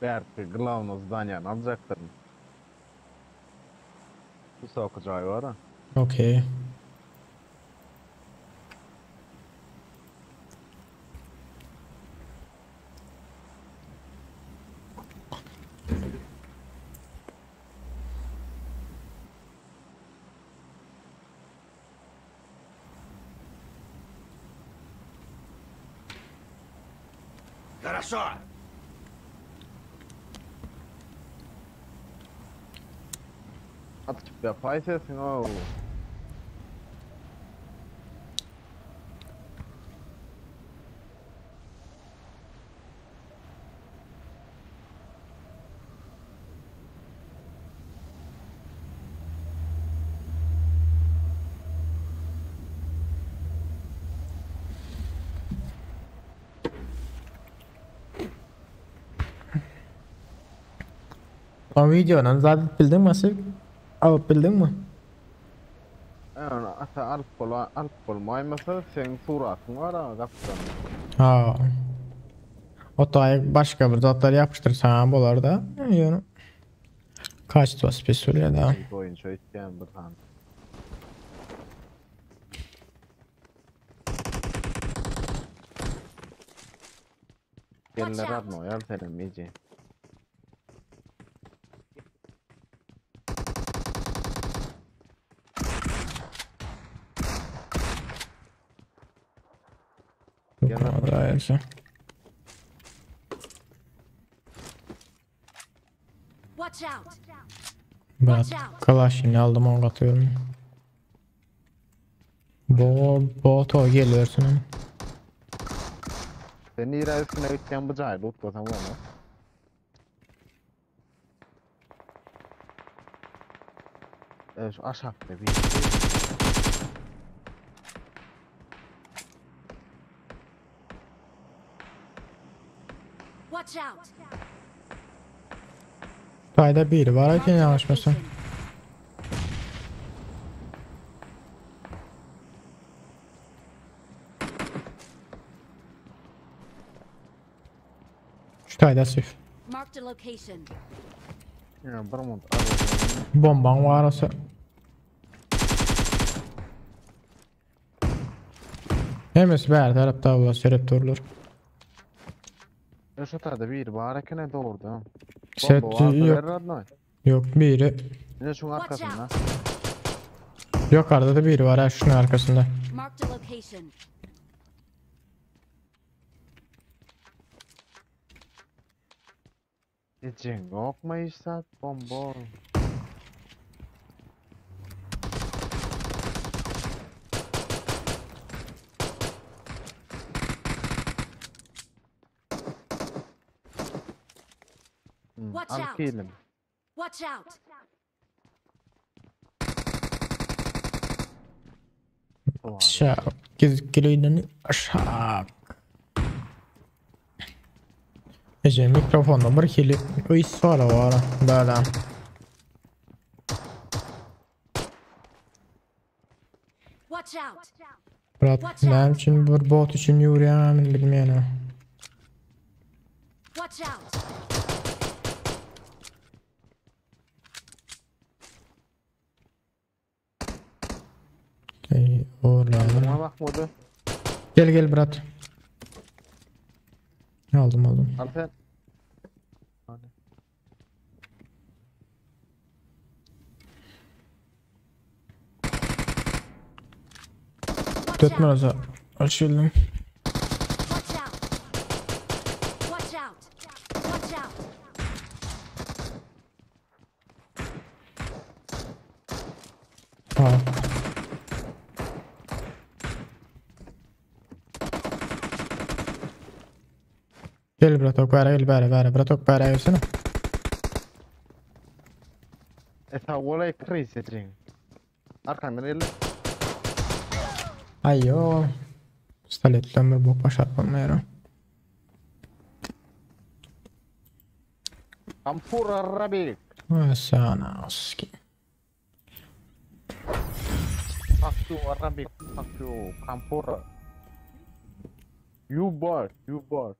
Bärki glawny zdaniýany aljakdyryn. Wysoky jaý bar a. Okey. Хорошо. Atyp ýapaý sesiň ow. O videodan zat edip bildiňmi Asyp? Alyp bildiňmi? Ýöne ata alyp bola alyp bolmaýmasa seň suratyň bar a gapdan. Ha. O taýy başga bir zatlar ýapyşdyrsaň bolar-da. Ýöne kaçtwas pes bolýar-da. Boýunça öýtýän bir sany. Watch Gelinler out. radnoý al senem eje. Gel Yukarıda ayrıca. Watch out! Ben Watch out! Kalaşini aldım onu katıyorum. Bo bo to geliyorsun ama. Sen nirä üstüne gitýän bu jaýy lootlasaň bolmaz. E, şu aşakda bir. Watch out! Tayda biri var eken Marked a yanlışmasam. location. Şu tayda sif. Marked a location. Ya bir mont al. Bomban var olsa. Hemmesi bäri tarapda bolar, serep durlar. Ya şu taýda bir bar eken doğurdu. Set Bomba varsa yok. ver radnoy. Yok biri. Yine şunun Watch arkasında. out! Yukarıda da biri var ha şunun arkasında. Marked a location. Ecen yok mu işte bomba. Hmm, Watch al out. kilim. Watch out! Var. Aşağı. Gizgiliğini aşağı. Ece mikrofonda bir hili ıs var var. Böyle. Watch out! Brat Watch out. näme üçin bir bot üçin ýürýän bilmeýän. Watch out! Ey orladım. Buna bakmadı. Gel gel brat. Aldım aldım. Al sen. Hadi. Watch Dört out! numarası açıldım. Watch out! Watch out! Watch out! Ha. Gel bratok bära gel bära bära bratok bära gelsene. E sag olay kriz ecen. Arkandan elle. Aýo. Pistoletden bir bok başarpam ýara. Kampur Arabik. Sana oski. Fuck you Arabic. Fuck you Kampur. You bot. You bot.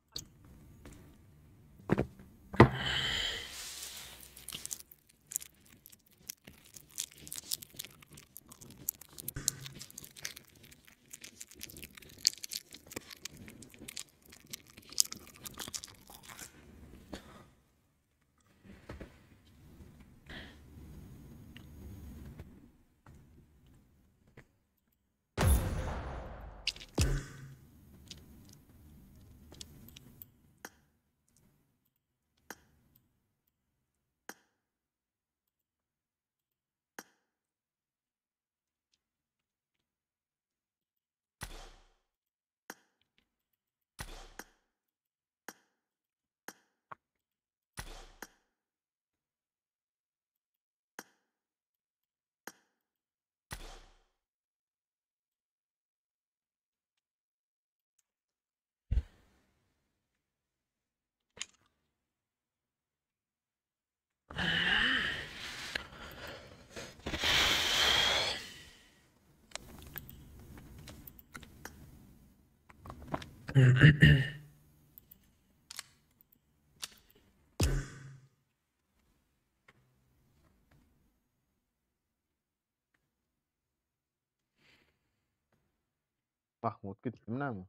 Mahmut gitdimi näme?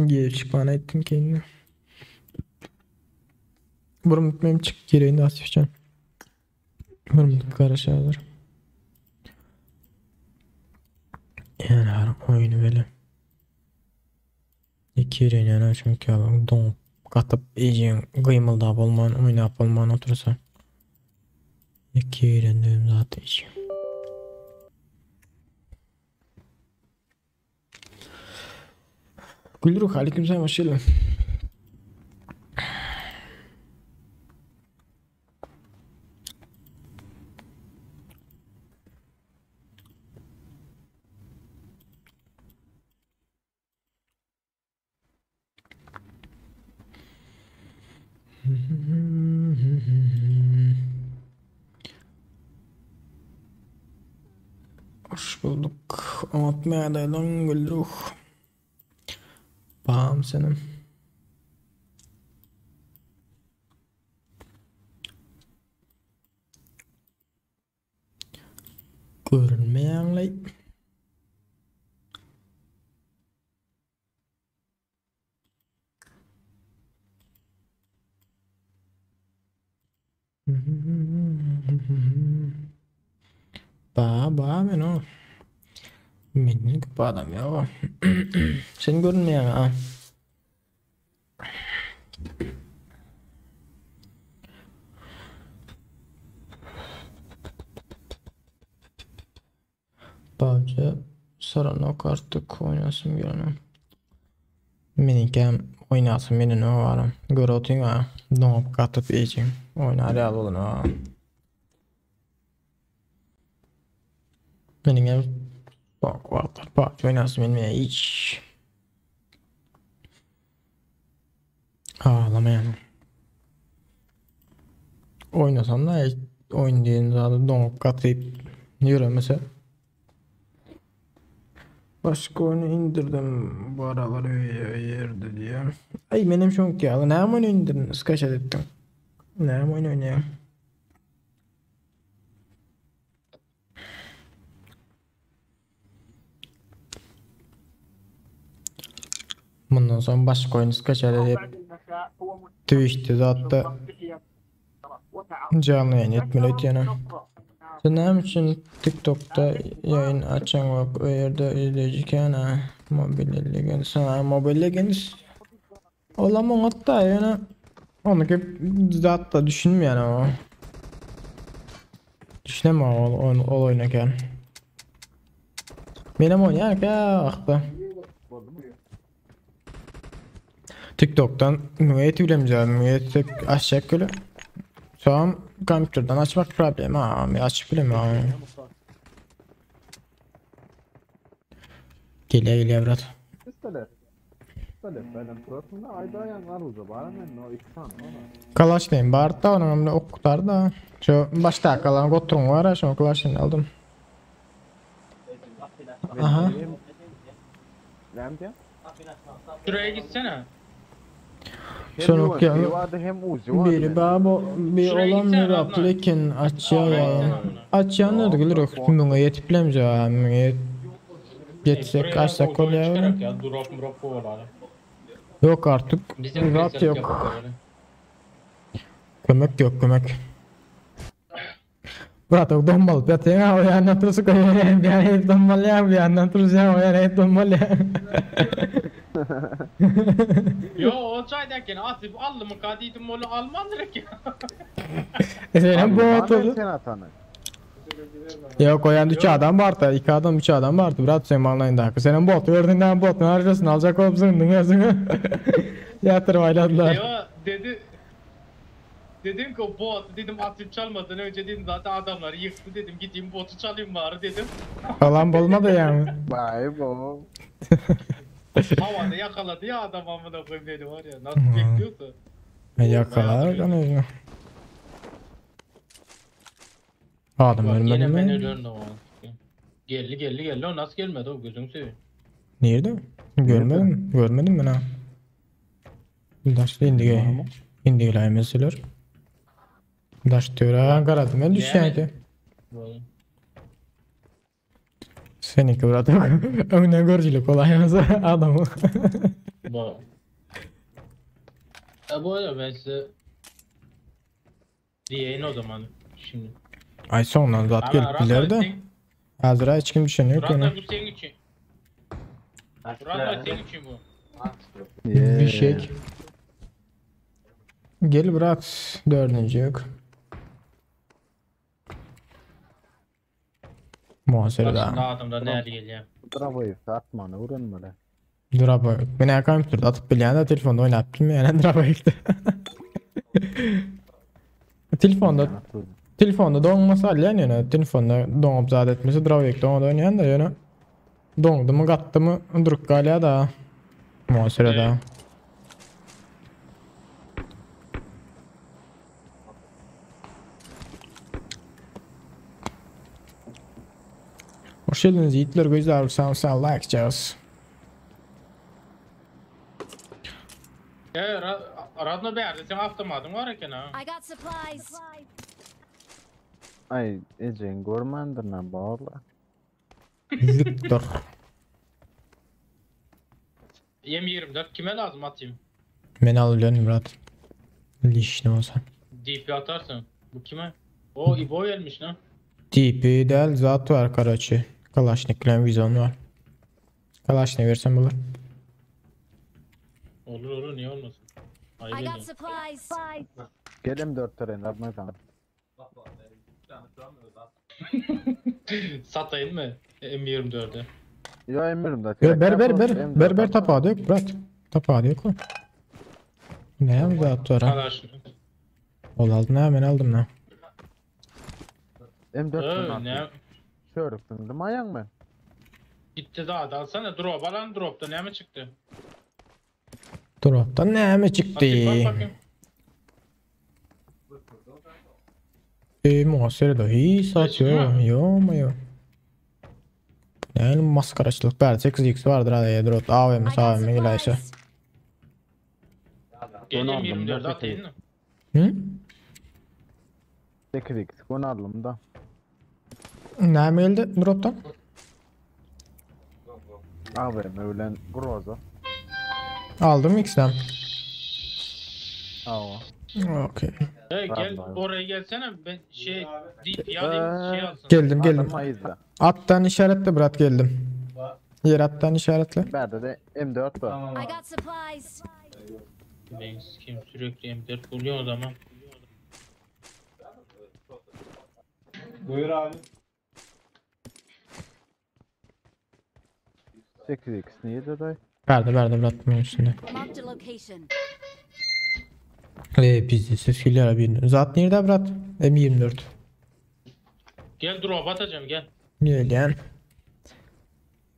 Gelip çykmana etdim kendine. Burun benim çık gereğini açacağım. Burun karışarlar. Yani her oyunu böyle. İki yani çünkü adam donup katıp iyice gıymıldap olman oynap olman otursa. İki yerin zaten hiç. Gülruh aleykümselam hoş geldin. Hoş bulduk. Unutmaya dayalan Gülruh. Bam senin. Görünmeýäňleý. Ba ba men o. Menden köp adam ýok. Sen görünmeýäň ha. Bence soranok artık oynasım gelene. Meniňkem oynasym gelene baram. Gör otyň ha. Doňup gatyp iýjin. Oýnar ýaly bolan ha. Meniňem soňky wagtlar PUBG oýnasym gelmeýär hiç. Ağlamayan. Oynasam da oyun diýen zady doňup gatyp ýöremese. Başga oyunu indirdim bu aralar öýe ýerde diýe. Ay menem şoňky ýaly näme oyun indirdin? Skaçat etdim. Näme oyun oýnaýan? Mundan soň başga oyun skaçat edip Twitch'te zatda janly ýaýyn etmeli öýtýänem. Sen näme üçin TikTokda ýaýyn açaňok o ýerde izleýji kän-ä Mobile Legends ha Mobile Legends olam oňat-da ýöne ony köp zatda düşünmeýän o. Düşünemok ol ol, ol oýna kän. Menem oýnaýan kä wagtda. TikTok'tan müňe ýetibilemizä, müňe ýetsek açjak gülü. Soň kompýuterden açmak problem ha, men açyp bilemem. Gelýär gelýär brat. Pistolet. Pistolet benden turasynda ayda aýan aruja bar men o iki sany bar. Kalaşnayım bar da onuň hem ok gutar da. Şu başdaky galan goturyň bar ha, şoň kalaşnyny aldym. Aha. Näme diýen? Şuraya gitsene. Hem Şonuň UMP ýaly bardy hem Uzi bardy biri mende. ba bir Şuraya olan gitsene bir Adnan. aplekin açýar Oraya ya. gitsene amına. Açýan Yok, gelir yok, yok. Müňe ýetip bilemez ya. Müňe ýetsek Buraya açsak ozoyu bolýar. çıkarak ya. Drop mrop kovalar. Yok artık. Bizim Zat reset yok. yapıp böyle. Kömek yok kömek. Brat o donmaly ýatýan o ýandan tursa koýýan bir ýana donmaly ýa bir ýandan tursa o ýana donmaly. Yo o çaydayken atıp aldım mı kadiydim onu alman direkt ya. Senin bu Alman oturdu. sen atanı. Yok o ýanda 3 adam bardy, 2 adam 3 adam bardy. Brat sen online'daky. Senin bot gördüňden botun harjasyn aljak bolup zyňdyň özüňi. Ýatyryp aýladylar. Yo dedi. Dedim ki o bot dedim atıp çalmadan önce dedim zaten adamlar yıktı dedim gideyim botu çalayım bari dedim. Falan bolmady ýa. Vay bo. Havada yakaladı ya adam amına koyayım dedi var ya nasıl bekliyorsa. Ýakalar gana. Adam Bak yine ölmedi ben mi? ölüyorum da o an. Geldi geldi geldi o nasıl gelmedi o gözünü seveyim. Nirde? Görmedim, görmedim men ha. Daş indi indi geläýmeseler. Daş töre garadym men düşýänki. Seninki brat. Öňden görüjilik bolaýmasa adamı. Bu. E bu arada ben size diyeyim o zaman şimdi. Ay soňundan zat Ama gelip Radno biler de. sen- Hazır hiç kim düşen yok Radno ýöne. bu senin için. Radno senin için bu. Bir şey. Gel brat. Dördüncü yok. Muhasebe Bak daha. şimdi adamda neler geliyor. Bravo'yu atmany öwrenmeli. Drapa. Men kompýuterde atyp bilýän de telefonda oynap bilmeýän drapa ekdi. Telefonda telefonda doňmasa alýan ýöne telefonda doňup zat etmese drapa ekdi oňa oýnaýan da ýöne doňdy mı gatdy mı durup galýar da. Muhasebe da. Hoş geldiniz yiğitler gözler sağ sağ like çağız. Ya Radno beğendi sen avtomatın var eken ha. I got supplies. Ay Ece'nin görmändir ne barla. Victor. M24 kime lazım atayım? Men alacağım Murat. Lişne olsa. DP atarsın. Bu kime? O İbo gelmiş lan. TP del zat var karaçı. Kalaşniklen vizon var. Kalaşnik versem olur. Olur olur niye olmasın? Ayıp I got ediyorsun. supplies. Gel M4 teren Radno sana. Satayım mı? M24'ü. Ya M24. Ber ber ber ber ber ber tapağı yok Murat. Tapağı yok o. Ne zat var ha? Kalaş. Ol aldın ha ben aldım lan. M4 Ee, ne? Şörüktün mayan mı? Gitti daha da alsana drop alan dropta ne mi çıktı? Drop'tan ne mi çıktı? Atayım bak bakayım. E muhasebe da hiç satıyor. Yo mu yo. Yani maskaraçılık ver 8x vardır hadi drop AVM I got AVM gelaysa. supplies. Gel Onu aldım, M24 ben atayım mı? Hı? 8x onu aldım da. Ne mi geldi drop'tan? AVM ölen Groza. Aldım X'den. Aa. Okey. Hey, gel Vallahi. oraya gelsene ben şey DP alayım şey alsın. Geldim geldim. Adamı izle. Attan işaretle bırak geldim. Yer attan işaretle. Bende de M4 var. I got supplies. Ben kim sürekli M4 buluyor o zaman. Buyur abi. 8x niye de day? Verdi verdi bırak bunun üstünde. Marked a location. Eee bizde ses geliyor abi. Zat nerede bırak? M24. Gel drop atacağım gel. Gelen.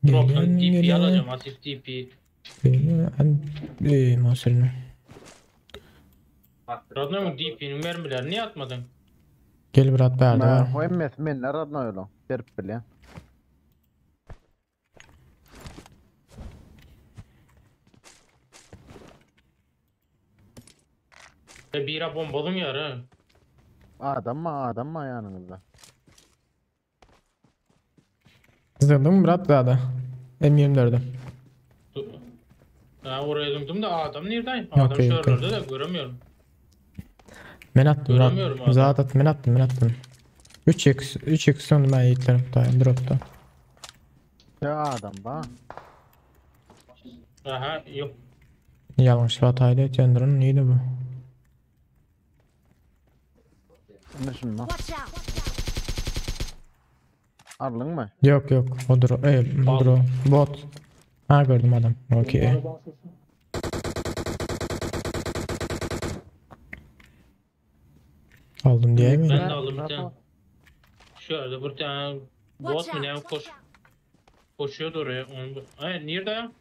Drop'tan Gelen DP gelen. alacağım asif DP. Gelen. Eee masırını. Radno mu DP'nin mermilerini niye atmadın? Gel bırak verdi Ben var. hoymes men Radno öyle. Berip bile. E bira bombalım ya ha. Adam mı adam mı yanınızda? Zırdım bırak da. M24'ü. Dur. Ha oraya döndüm de adam neredeyim? Adam Okey, şu okey. oralarda da göremiyorum. Men attım Göremiyorum bırak. adam. Zat attım men attım men attım. 3x 3x sonunda ben yiğitlerim. Tamam drop'ta. Ya adam ba. Aha yok. Yanlış hataydı etyendirin neydi bu? Ne şimdi? Watch out. Aldın mı? Yok yok odur o. Odur o. Bot. Ha gördüm adam. Okey. Aldım diye mi? Ben de aldım bir tane. Şöyle bir tane bot Watch mu ne out. koş. Koşuyordu oraya. Onu... Ay nerede ya?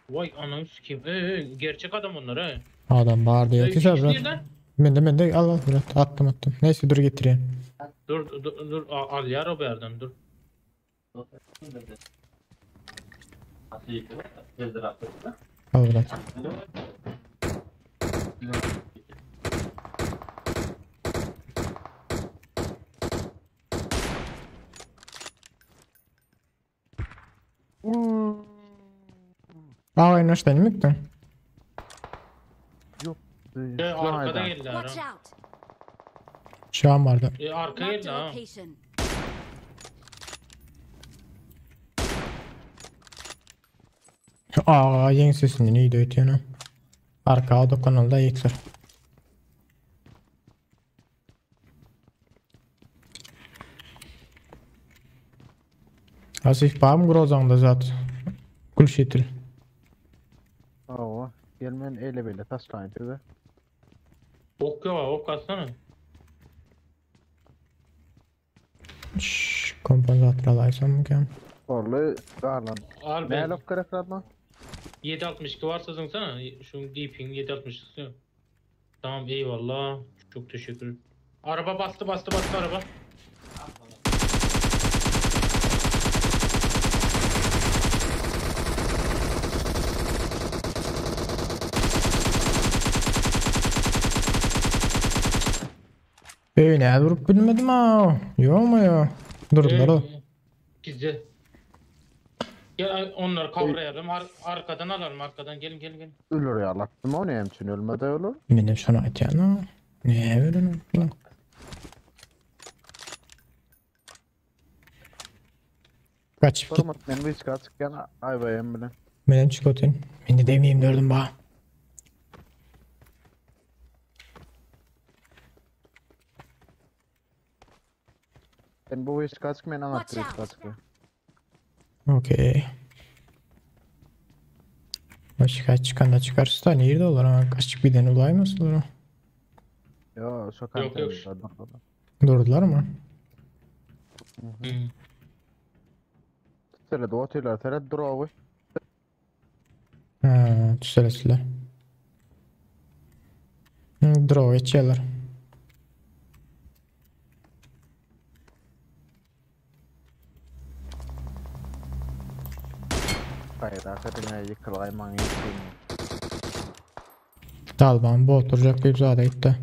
Vay ananı sikeyim. Ee, gerçek adam onlar he. Adam bağırdı ya. Ee, Güzel ikisi bırak. nerede? Ben de ben de al al bırak. Attım attım. Neyse dur getireyim. Dur dur dur al, al ya o bir yerden dur. Al brat. Aa oynaşdan mı Yok. E, arkada geldiler Watch ha. out! Şu an vardı. E, arka Marked geldi a ha. location. Aa yeni sesini neydi ötüyor Arka dokunulda yıkılır. Asif bağım grozanda zat. Gülşetil. Awa, gelmen ele bele taşlayın size. Ok yok ok atsana. Şşş, kompensator alaysam mı ki? Orlu garlan. Al Ne ben. lok gerek lan? 7.62 varsa zıngsana. Şu DP'nin 7.62'si yok. Tamam eyvallah. Çok teşekkür. Araba bastı bastı bastı araba. Böyle vurup bilmedim ha. Yok mu ya? Durdular o. Gizli. Gel onları kavrayalım. Arkadan alalım arkadan. Gelin gelin gelin. Ölür ya lattım o ne için ölmedi ölür. Benim şuna aytyan Ne öyle lan? Kaçıp git. Sorma men bir çıkar çıkan aybayım bile. Benim çikotin. Beni demeyeyim dördüm ba. Ben bu iş kaçık men Watch anahtarı out. çıkar. Okey. Başka çıkan da çıkarsa da nerede olur ama kaçıp giden olay mı olur? Yo şu Yok, yok. Durdular mı? Hı. Seret otular seret durawy. Ha, tüselesiler. Draw geçiyorlar. Hayır hakikaten yıkılayman yıkayım. Talban bu oturacak bir zade gitti.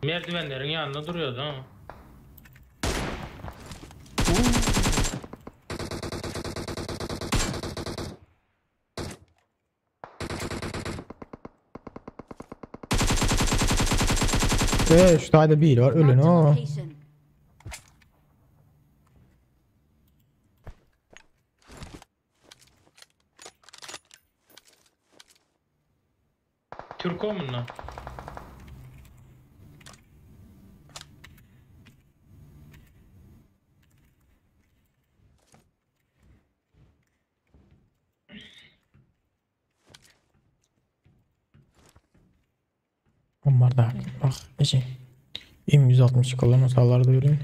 Merdivenlerin yanında duruyordu ama. Şu taýda biri var, ölün Marked a o. location. Türk o bunlar. Onlar da bak eşi. M162 olan osalar da ölün.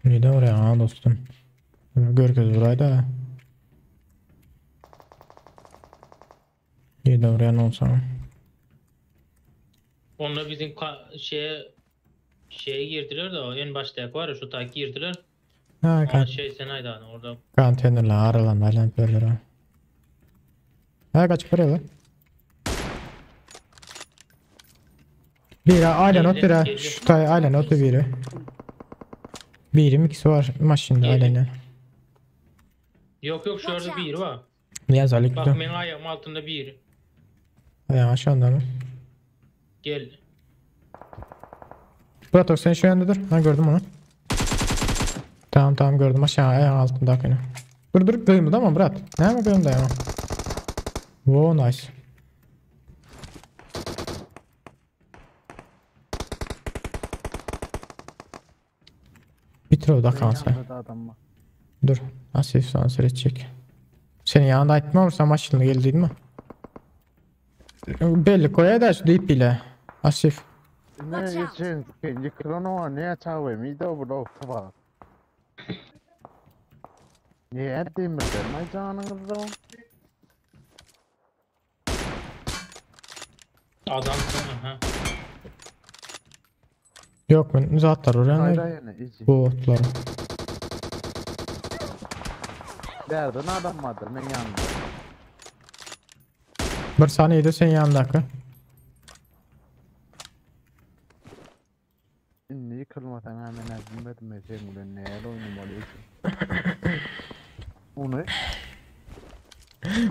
Neden oraya ha dostum? Görkez burayı da. Neden oraya ne olsa. Onlar bizim şeye girdiler de o en baştaki var ya şu tak girdiler. Ha, Ama kan şey sen hani orada konteynerler aralan aylanıp yerler ha. Ha kaç para lan? Biri aynen o biri. Şu tay aynen o biri. Biri mi ikisi var maşında aynen. Yok yok şu arada biri var. Niyaz Ali Bak gidiyor. benim ayağım altında biri. Ya aşağıda mı? Gel. Bratok sen şu yanda dur. Ha gördüm onu. Tamam tamam gördüm aşağı ayağın altında akını. Dur dur kıyımda ama brat. Ne mi kıyımda ya? Wow nice. Bitir o da kansa. Dur. Asif sana seyredecek. Senin yanında aytma olursa maşını geldi değil mi? Belli koya da şu deyip bile. Asif. Ne için yıkılan o ne çavı mi de bu da var. Niye demirden ay canınızda o? Adamsın aha. Yok men zatlar urýan. Hayda ýene easy. Botlar. Bärden adam bardyr men ýanymda. Bir saniyede sen yanındaki. Indi ýykylmasaň ha men hä bilmedim men seň bilen näl oýnamaly easy. Ony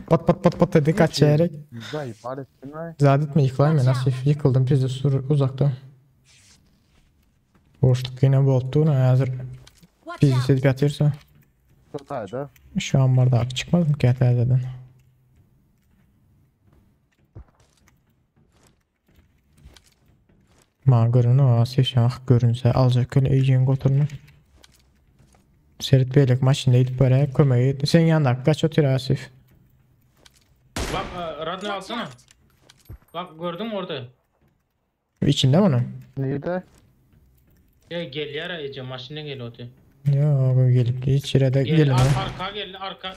Pat pat pat pat dedi kaç çeyrek. Zayıf al ettin ay. Zat etme yıkılayım ben Asif. Yıkıldım pizde sur uzakta. Boşluk yine bolttu. Ne hazır. Watch Pizde out! sedip yatırsa. Tutayda. Şu an bardak çıkmadım ki hatta Ma görün o Asif şah görünse alacak köle iyice götürünü. Serit beylik maşında gidip böyle kömeği. Sen yanında kaç otur Asif. Bak e, Radno Watch alsana. out! Bak gördün mü orada? İçinde mi onun? Neydi? Ya gel yara Ece maşından gel otu. Yok bu gelip içeri de Gel gelin. ar ha. arka gel arka.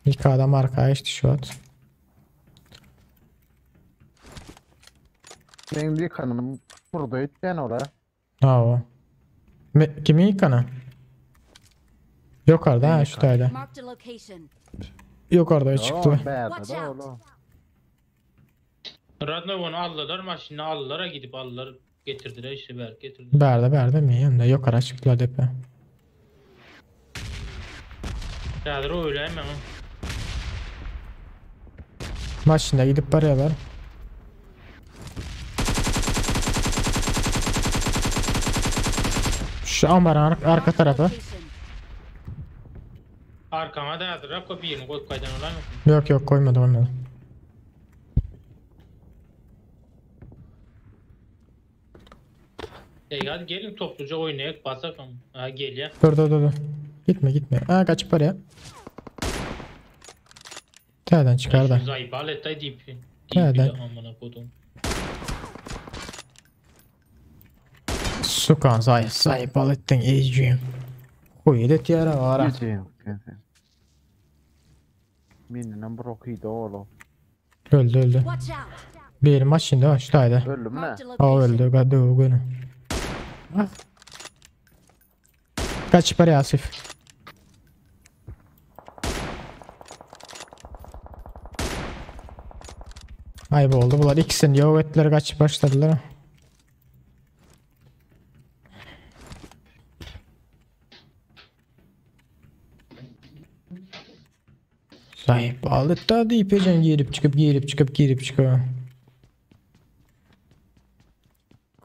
İlk adam arkaya işte şu at. Benim bir kanım burada etken oraya. Ha o. Me, kimin yıkanı? Yukarıda ha şu tayda. Marked a location. Yukarıda çıktı. Bärde Watch de out. oğlum. Radno onu aldılar maşını aldılar gidip aldılar getirdiler işte Berk getirdi. Berde berde mi? Hem de yukarı çıktılar depe. Häzir o öyleyim ama. Maşında gidip barıyorlar. Şu ambarın arka Marked a tarafı. location. Arkama da häzir rap birini koyup kaydan olan mı? Yok yok koymadı koymadı. E hadi gelin topluca oynayak basak ama. Ha gel ya. Dur dur dur dur. Gitme gitme. Aa kaçıp oraya. Nereden çıkar da. Zayıf alet day deyip. Nereden? Deyip amına kodum. Sukan zayıf zayıf alettin iyiciyim. Koy det yere var. ha. Easy. Mininen brokiydi oğlum. Öldü öldü. Watch out! Bir maç şimdi var şu tayda. Öldü mü ne? Marked a Aa location. öldü. Hadi o günü. Kaç para Asif? Ayıp oldu. Bunlar ikisini yok ettiler kaç başladılar. Sahip aldı da deyip ecen girip çıkıp girip çıkıp girip çıkıp.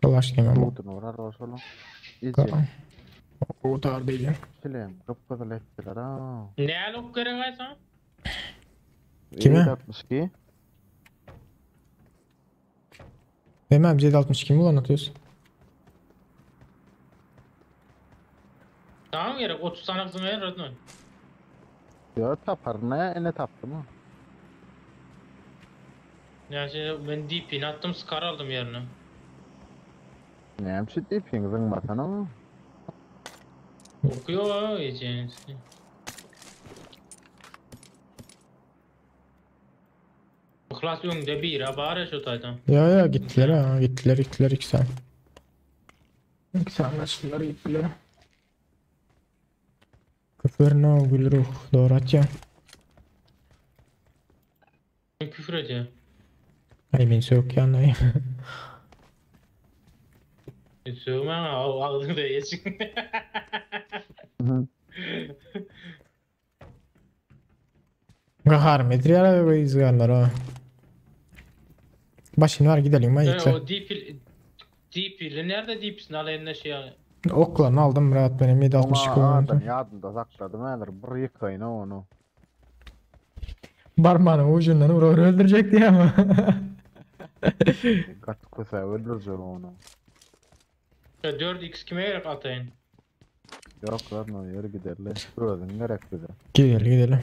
Kolaşlayayım ama. Vurdun orar oğlum. Easy. O da değil. Çilem kıpkızıl ettiler ha. Ne alıp gerek aysan? Kime? 762. Demem 762 mi ulan atıyorsun? Tamam gerek 30 tane kızım ver Radno. Ya tapar ne ne taptı mı? Yani şimdi ben DP'ni attım Scar aldım yerine. Ne yapmış deyip zıngmasana mı? Okuyor ha Ece. Klas öňde bir bari şu taydan. Ya ya gittiler ha gittiler gittiler 2 saat. 2 saat kaçtılar gittiler. Küfür no gül ruh doğru atıyor. Küfür ediyor. Ay men sök yanayım. Sövme ama ağzını da yesin. Gahar medir ya bu izgarlar ha. Başını var gidelim ha E, yeter. o DP DP'li nerede DP'sin al eline şey al. Oklarını aldım rahat benim 762 Ama oldu. adam yadında sakladım hedir. Bir yıkayın onu. Parmağının ucundan vura vura öldürecek diye ama. Kat köse öldürecek onu. Ya 4x kime gerek atayın? Yok lan o yeri giderler. Özün gerek bize. Gidelim gidelim.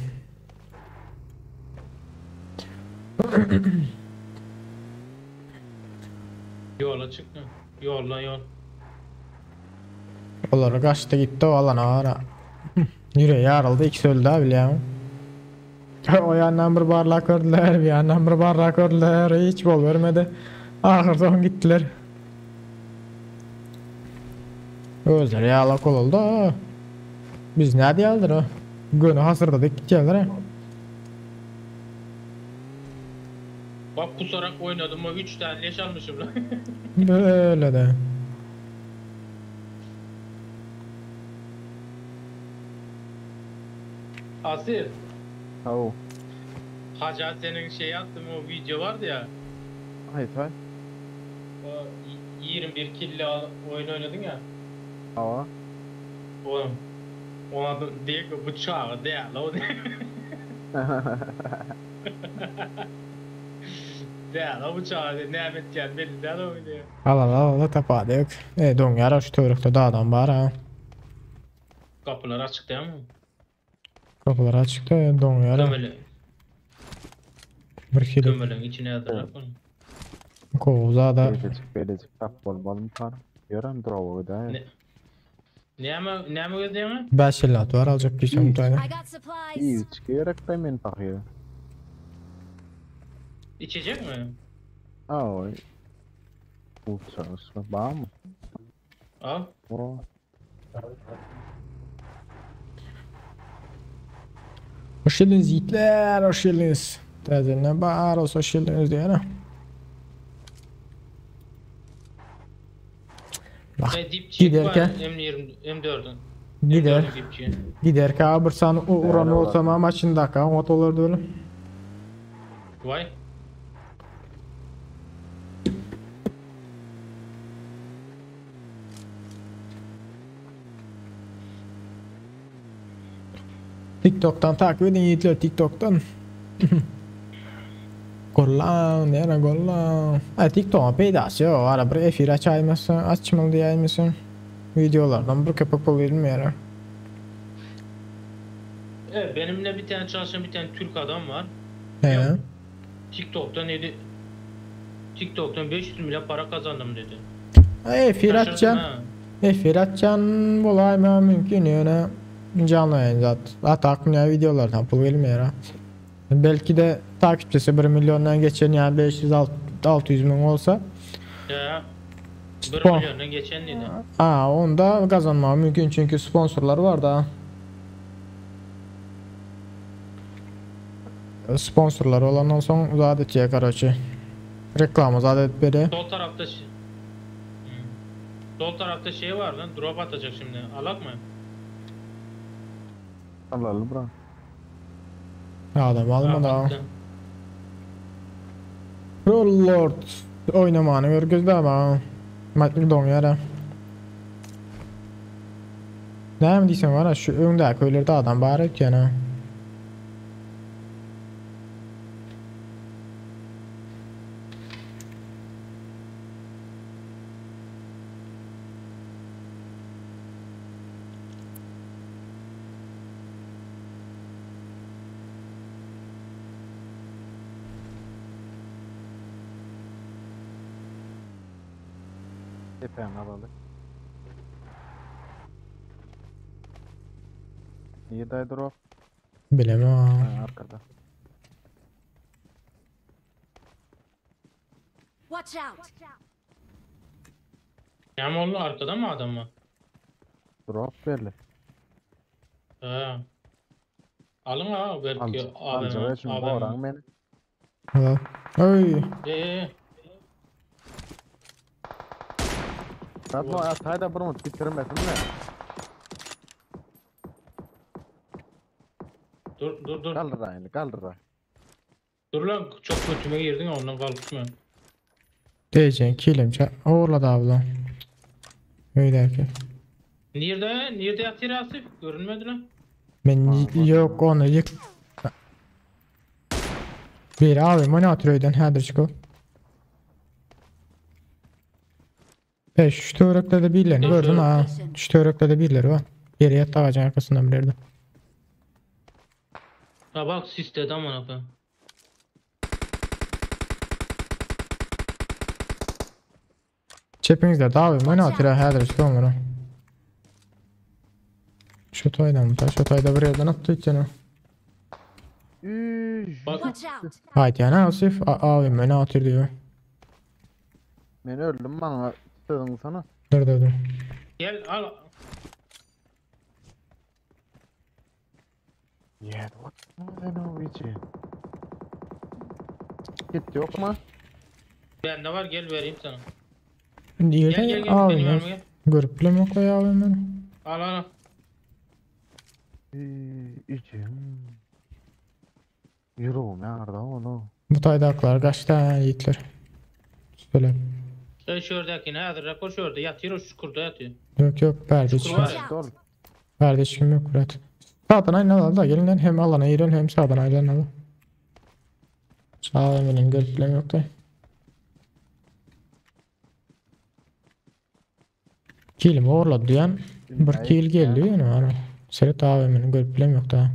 Yola çıktı. Yolla yol. Olar kaçtı gitti o alana ara. Yüreği yarıldı ikisi öldü abi ya. O yandan bir barlak gördüler, bir yandan bir barlak gördüler. Hiç bol vermedi. Ahır son gittiler. Özleri ýalak boldy. Biz ne diýerler ha? Göni hasırda dik gitýärler ha. Bak pusarak oynadım o 3 tane leş almışım lan. Böyle de. Asil. Haw. Hacı senin şey attım o video vardı ya. Hay hay. O 21 kille oyun oynadın ya. Hawa. Oğlum. Ona da diye ki bu çağı değil o diye. Değil o bu çağı diye. Nehmet gel belli değil o diye. Al al al al tapadyk. E doňýar şu törekde da adam bar ha. Kapılar açık değil mi? Kapılar açık da doňýar. Kömele, Bir kilo kömelerin içine yazarak onu. kovza da Belecik belecik tap bolmaly par. Ýören drowa da. Ne? Näme näme gözleýärmi? 5 lat var alacak bir İyi. tane. I got supplies. İyi çıkarak da men bakıyor. İçecek mi? Aw. Bu çalışma bar mı? Al. O. Hoş geldiniz yiğitler, hoş geldiniz. Täzeline bar olsa hoş geldiniz diýene. Bak Ve dipçik var giderken M20 M4'ün. gider M4'ün dipçiği. giderken bir san uran Değerli olsa ma maçındaka ot olurdu öyle. Vay. TikTok'tan takip edin yiğitler TikTok'tan. Gollan, nere gollan. Ha TikTok'a peydası yok. Ara bir efir açaymasın, açmalı diyeymesin. Videolardan bir köpek olayım yere. Evet benimle bir tane çalışan bir tane Türk adam var. He. TikTok'tan dedi. TikTok'tan 500 milyon para kazandım dedi. Efir Şaşırdım açacaksın. ha. Efir açacaksın. Bulayma mümkün yöne. Canlı yayın zat. Hatta aklına videolardan pul gelmiyor ha. Belki de takipçisi 1 milyondan geçen yani 500 600 bin olsa. Ya. 1 Spon- milyondan geçen dedi. Aa, onda kazanma mümkün çünkü sponsorlar var da. Sponsorlar olandan soň zat etjek karaçy. Reklama zat edip beri. Sol tarafta şey... Sol tarafta şey var lan drop atacak şimdi. Alak mı? Alalım bro. Adam alma da. Attı. Roll Lord oynamany görkezdi ama. Matlik doňýar ha. Näme diýsen var ha şu öňdäki öýlerde adam bar eken ha. Tepen alalım. Niye day drop? Bilemem. Ha, arkada. Watch out. Ne oldu arkada mı adam var? Drop belli. Ha. Alın ha belki Alacak. AVM. Alacak şimdi AVM. oran beni. Al. Oy. Ee, Fatma atay da bunu bitirmesin de. dur dur dur. Kaldır aynı kaldır. Dur lan çok kötüme girdin ondan kalkma. Diyeceksin kilimçe. Oğurladı abla. Öyle ki. Nerede? Nerede yatıyor Asif? Görünmedi lan. Ben Aa, bak. yok onu yık. Bir abi o ne atıyor öýden hädir çykyp. Beş şu töwerekde de birilerini gördüm ha. Şu töwerekde de birileri var. Yere yattı ağacın arkasından bir yerde. Ha bak sisledi amına koyayım. Çepinizde de abi o ne atıyor hädir çykyp onlara. Şu toýdan mı? Şu toýda bir yerden attı içine. Üş. Bak Watch out. Haydi yani Asif abi o ne atıyor diyor. Men öldüm bana sözün sana. Dur dur dur. Gel al. Yeah, what? Sen o içi. Git yok mu? Bende var gel vereyim sana. Nirede Gel gel gel abi benim yok. yanıma gel. Görüp bilem yok ya abi ben. Al al al. İçi. Yürüyorum ya arada onu. Bu taydaklar kaç tane yiğitler. Söyle. Sen şuradakini hazır rakor şurada yatıyor o çukurda yatıyor. Yok yok perde Çukur var çıkıyor. ya. Dol. Perde çıkım yok Murat. Sağdan aynı al da gelin lan hem alana girin hem sağdan ayrılın al. Sağ benim görüp bilem yok da. Kilim uğurladı diyen bir kill geldi yani ana. Seret AVM'nin görüp bilem yok da.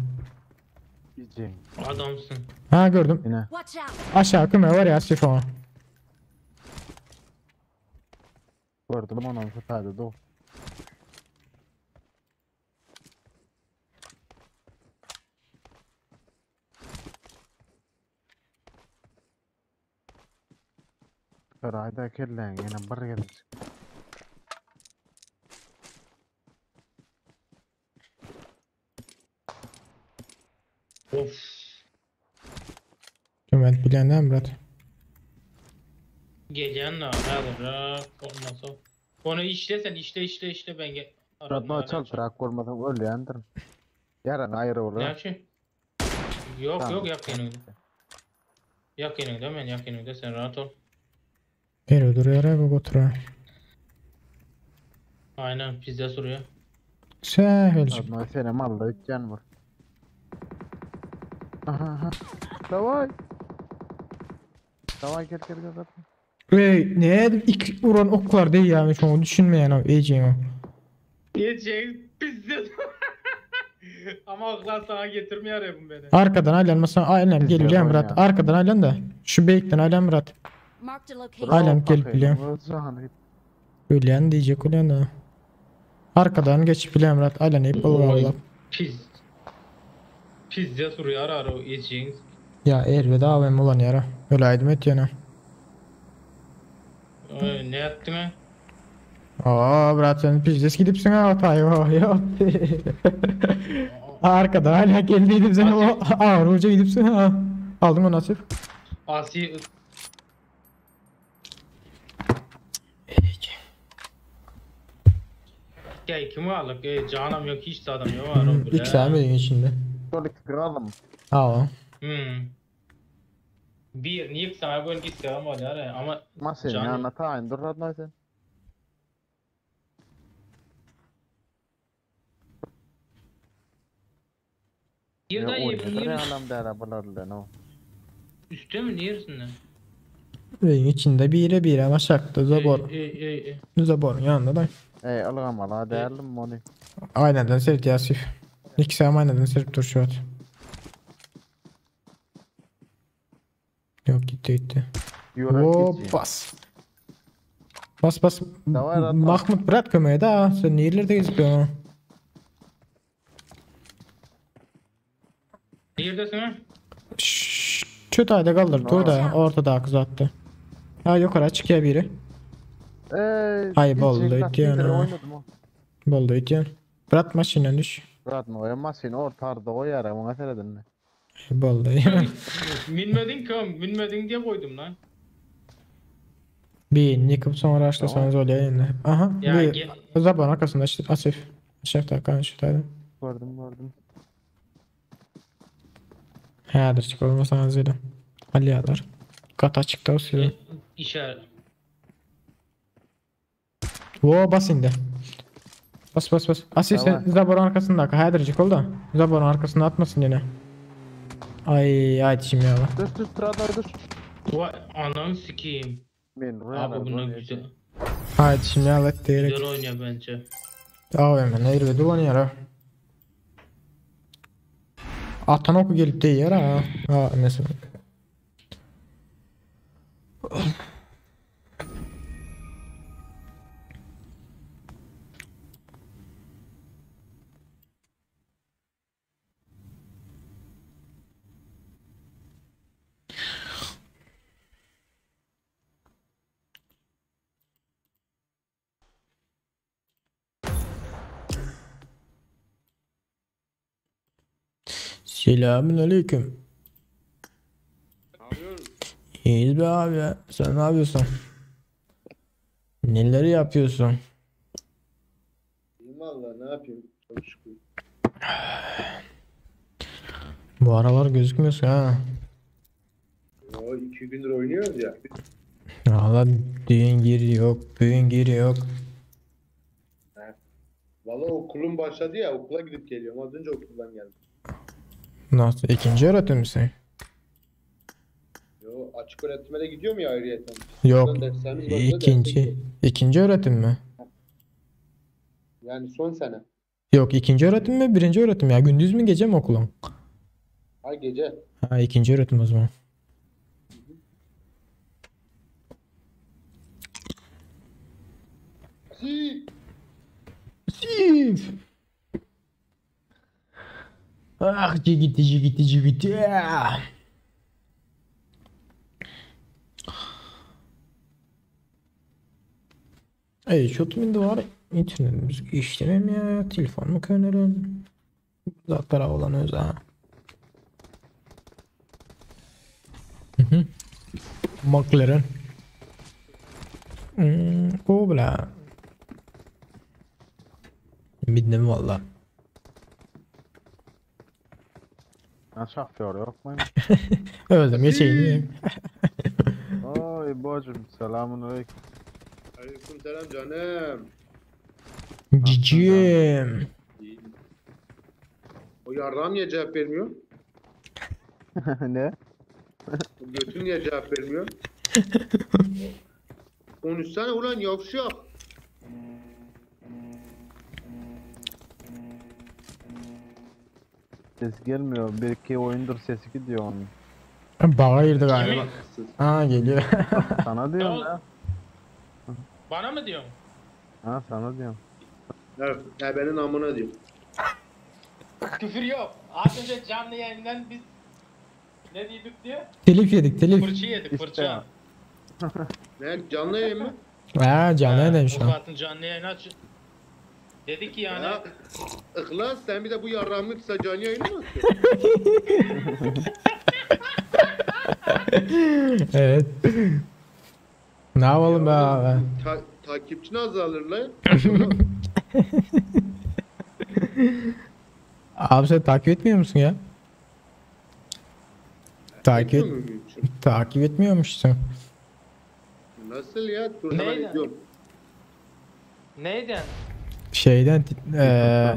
İçi. Adamsın. Ha gördüm. Yine. Watch out! Aşağı küme var ya sifon. Gördüm onu sadece do. Sarayda kirlen yine bir gelecek. Of. Cömert bilen Murat. Gelen ne hazır rak olmasa. Onu işlesen işle işle işle ben gel. Radno çal trak olmadan öyle Yarın ayrı olur. Ne yapayım? Yok Tamam. yok yak yanında. Yak yanında ben yak yanında sen rahat ol. Geri duruyor abi götürüyor. Aynen pizza soruyor. Sehel. Radno seni malla ütken var. Aha aha. Davay. Davay gel gel gel. Ey ne edip ilk vuran oklar değil yani şu an düşünmeyen o iyiceyim o. Yiyeceğin pizza. Ama oklar sana getirmiyor ya bu beni. Arkadan aylanmasana aynen Biz gel de biliyorum Murat. oynayan. Arkadan aylan da. Şu beyikten aylan Murat. Marked a location. Aynen, gelip biliyorum. Ölen diyecek ölen da. Arkadan geçip biliyorum Murat. Aylan ip Allah Allah. Piz. Pizza soruyor ara ara o yiyeceğin. Ya elveda AVM ulan yara. Öyle aydım et yana. Ay, Ne yaptın ha? Aa Murat sen pizdes gidipsin ha tayo yok. Arkadan hala geldiydim sen o ağır hoca gidipsin ha. Aldın mı nasip? Asi Ya kimi aldık? E, canım yok hiç adam yok var o bile. İlk sen miydin içinde? Şöyle kıralım. Aa. Hmm. Bir niye sana bugün gitse ama ya ama Masın Canım. yanına tayin dur Radno sen. bir daha Ne bir alam der bularlar no. üstte mi niyersin? Evin içinde biri biri ama şaktı zabor. Ey ey ey. Zaborun yanında da. Ey algam ala değerlim onu. Aynadan sert Yasif. İkisi ama aynadan serip dur şu an. Yok gitti gitti. Hop bas. Bas bas. Davay, Radno. Mahmut bırak kömeğe de sen nerelerde geziyorsun? Neredesin ha? Şu tayda kaldır. Dur da ortada kızattı. Ha yukarı çıkıyor biri. Ey. Ay, boldu, ityan ha. Boldu ityan. Bırak maşinen düş. Radno ya masın ortarda o yara ona seyredin. Boldu. Minmedin ki oğlum, minmedin diye koydum lan. Bir yıkıp sonra açlasanız oluyor yine. Aha. Ya Bir gel. Zaban arkasında işte Asif. Şef kan şu tayda. Gördüm gördüm. Hädir çık olmasanız öyle. Alýarlar. Kat açıkta o size. İşaret. Wo bas indi. Bas bas bas. Asif sen Tamam. Zabor'un arkasında. Hädircik ol da. Zabor'un arkasında atmasın yine. Ay ay dişim ya. Düş düş Radno düş. Vay ananı sikeyim. Men Abi bunlar güzel. Ay dişim ya let diyerek. Güzel oynuyor bence. AVM nerede dolanıyor ha? Atan oku gelip değiyor ha. Ha mesela. Selamün aleyküm. İyiyiz be abi ya. Sen ne yapıyorsun? Neleri yapıyorsun? İyiyim valla ne yapayım? Çok şükür. Bu aralar gözükmüyorsun ha. O 2 gündür oynuyoruz ya. Valla düğün gir yok, düğün gir yok. Valla okulum başladı ya okula gidip geliyorum. Az önce okuldan geldim. Nasıl? İkinci öğretim misin? Yo açık öğretime de gidiyorum ya ayrıyeten. Yok. Buradan derslerimiz başladı, derse İkinci. gidiyorum. İkinci öğretim mi? Yani son sene. Yok ikinci öğretim mi? Birinci öğretim ya. Gündüz mü gece mi okulun? Ha gece. Ha ikinci öğretim o zaman. Si. Sif. Ah cigiti cigiti cigiti. Ey çok mindi var. İnternetimiz işlemem ya. Telefon mu könelen? Zatlara olan öz ha. Hı hı. McLaren. O bile. Bildim valla. Ha şoför yok mu? Öldüm geçeyim. Oy bacım selamun aleyküm. Aleyküm selam canım. Cicim. İyiyim. O yarrağım niye cevap vermiyor? Ne? O götün niye cevap vermiyor? Konuşsana ulan yavşak. Ses gelmiyor. Bir iki oyundur sesi gidiyor onun. Bağa girdi galiba. Kimi? Ha geliyor. Sana diyorum Ne ya. Bana mı diyorsun? Ha sana diyorum. Evet, ya benim amına diyeyim. Küfür yok. Az önce canlı yayından biz ne diyorduk diye? Telif yedik telif. Fırça yedik fırça. Ne canlı yayın mı? Ha canlı yayındayım şu an. Ufak'ın canlı yayını aç. Dedi ki yani Ya, İhlas sen bir de bu yarrağımı kısa canlı yayını mı atıyorsun? Evet. Ne yapalım be abi? Takipçin azalır lan. Abi sen takip etmiyor musun ya? Takip Etmiyor muyum hiç? takip etmiyormuşsun. Nasıl ya? Dur hemen Neydi? ediyorum. neyden? Şeyden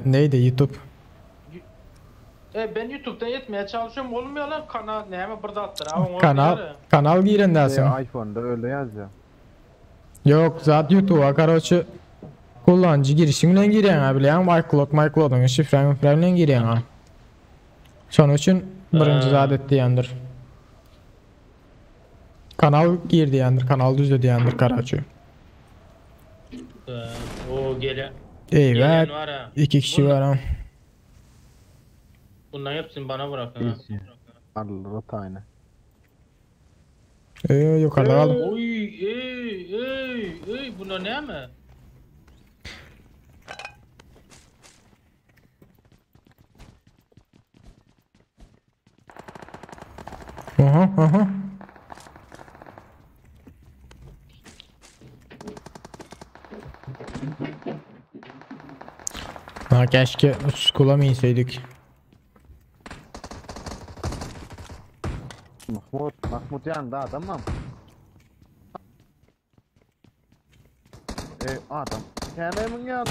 neydi YouTube? E ben YouTube'dan etmeye çalışıyorum olmuyor lan kanal neyime burada attır abi. onu Kanal diyor. kanal giren dersin. iPhone'da öyle yazıyor. Yok zaten YouTube'a karoçi kullanıcı girişin bilen giren ha bilen iCloud iCloud'un şifren bilen giren ha. Şunun için birinci zat etti diyendir. Kanal gir diyendir, kanal düzle diyendir karaçı. O gelen Evet. gelen var ha. İki kişi var ha. Bunların hepsini bana bırakın ha. İyi. Arlı tane. Yukarıda kaldım. Oy ey ey ey bunlar ne mi? Aha aha. Ha keşke skula mı inseydik? Mahmut, Mahmut yanında adam mı? Adam. Kendimin yanında.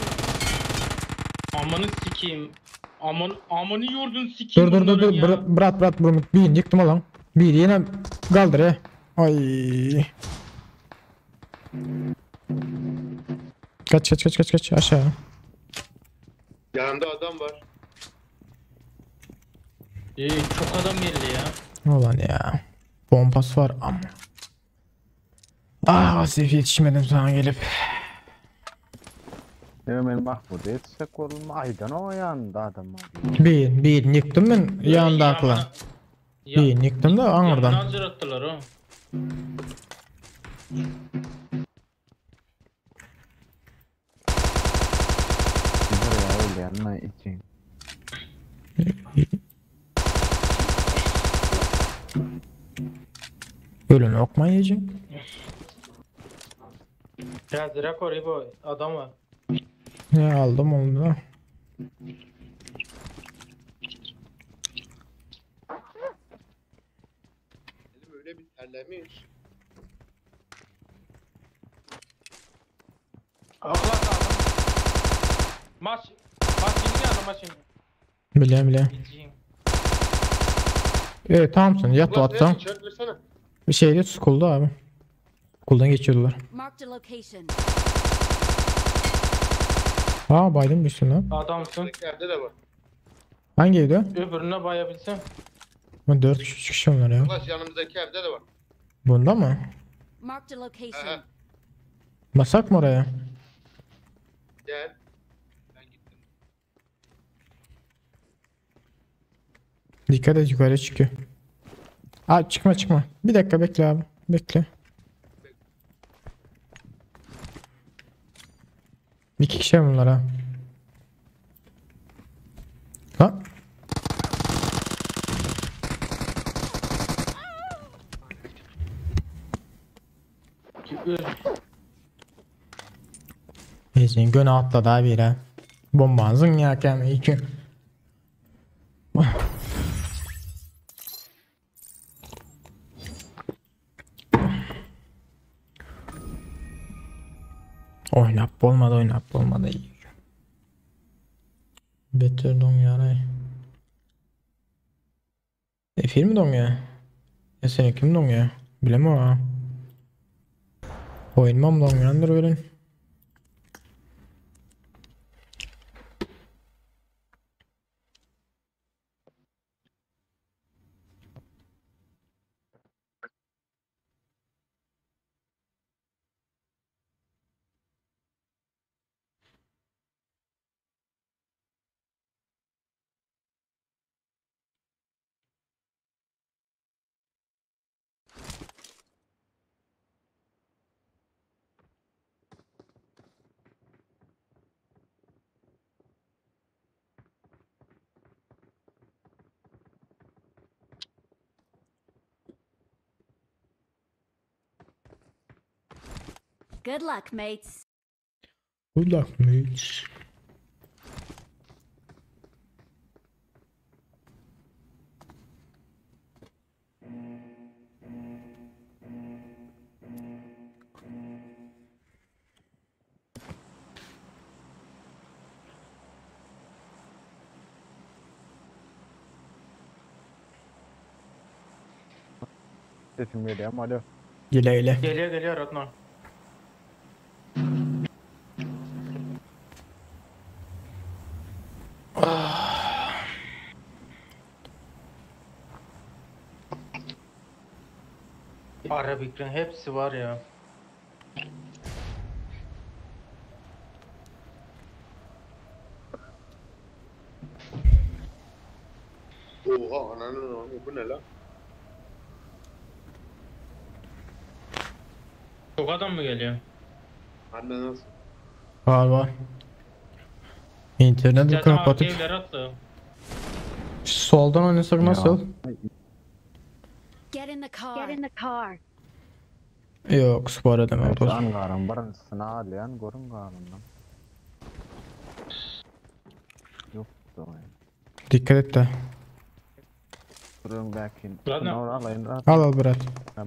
Amanı sikeyim. Aman amanı yurdun sikeyim. Dur dur dur dur. bunların ya. Bırak bırak bırak. Bir yıktım alan. Bir yine kaldır he. Ay. Kaç kaç kaç kaç kaç aşağı. Yanında adam var. Çok adam geldi ya. Ulan ya. Pompası var ama. Ah Vasif yetişmedim sana gelip. Hemen Mahmut'a yetişsek olur mu? Aydan o yanında adam var. Bir yıktım ben yanında akla. Ya, Bir yıktım da anırdan. Yanına hazır o. Buraya öyle yanına için. Ölen okman ýeje. Biraz rekor bu adam var. Ne aldım onu da. Elim öyle bir terlemiş. Allah aldım. Maç maç yeni geldi maçın. Bilýän bilýän. Gideceğim. Evet tamamsın. Yat Ulan atsan. nereye içeri versene. Bir şeyde school'da abi. Okuldan geçiyordular. Marked a location. Aa Biden düştü lan. Adamsın. Buradaki evde de var. Hangi evde? Öbürüne bayabilsem. Bu 4 kişi 3 kişi onlar ya. Ulan yanımızdaki evde de var. Bunda mı? Marked a location. Aha. Basak mı oraya? Gel. Ben gittim. Dikkat et yukarı çıkıyor. Aa çıkma çıkma. Bir dakika bekle abi. Bekle. İki kişi bunlar ha. Ha? Neyse göne atladı abi bir ha. Bombanzın ya kendi iki. Oynap olmadı oynap olmadı iyi. Beter doňýar ay. Efir mi doňýar? Ya seni kim doňýar? Bilemem ha. Oýunmam doňýandyr welin. Good luck, mates. Good luck mates. Sesim geliyor ama alo. Gele gele. Geliyor geliyor Adnan. Arabik'in hepsi var ya. Oha ananın amı bu ne lan? Çok adam mı geliyor? Anne nasıl? Var var. İnterneti Zaten kapatıp evler atlı. soldan oynasak nasıl? Get in the car. Get in the car. Yok spor edemem dostum. Angarın birincisini alýan görün galyndan. Yok da. Dikkat et de. Durun belki. Radna. Şunu alayım rahat. Al al Berat.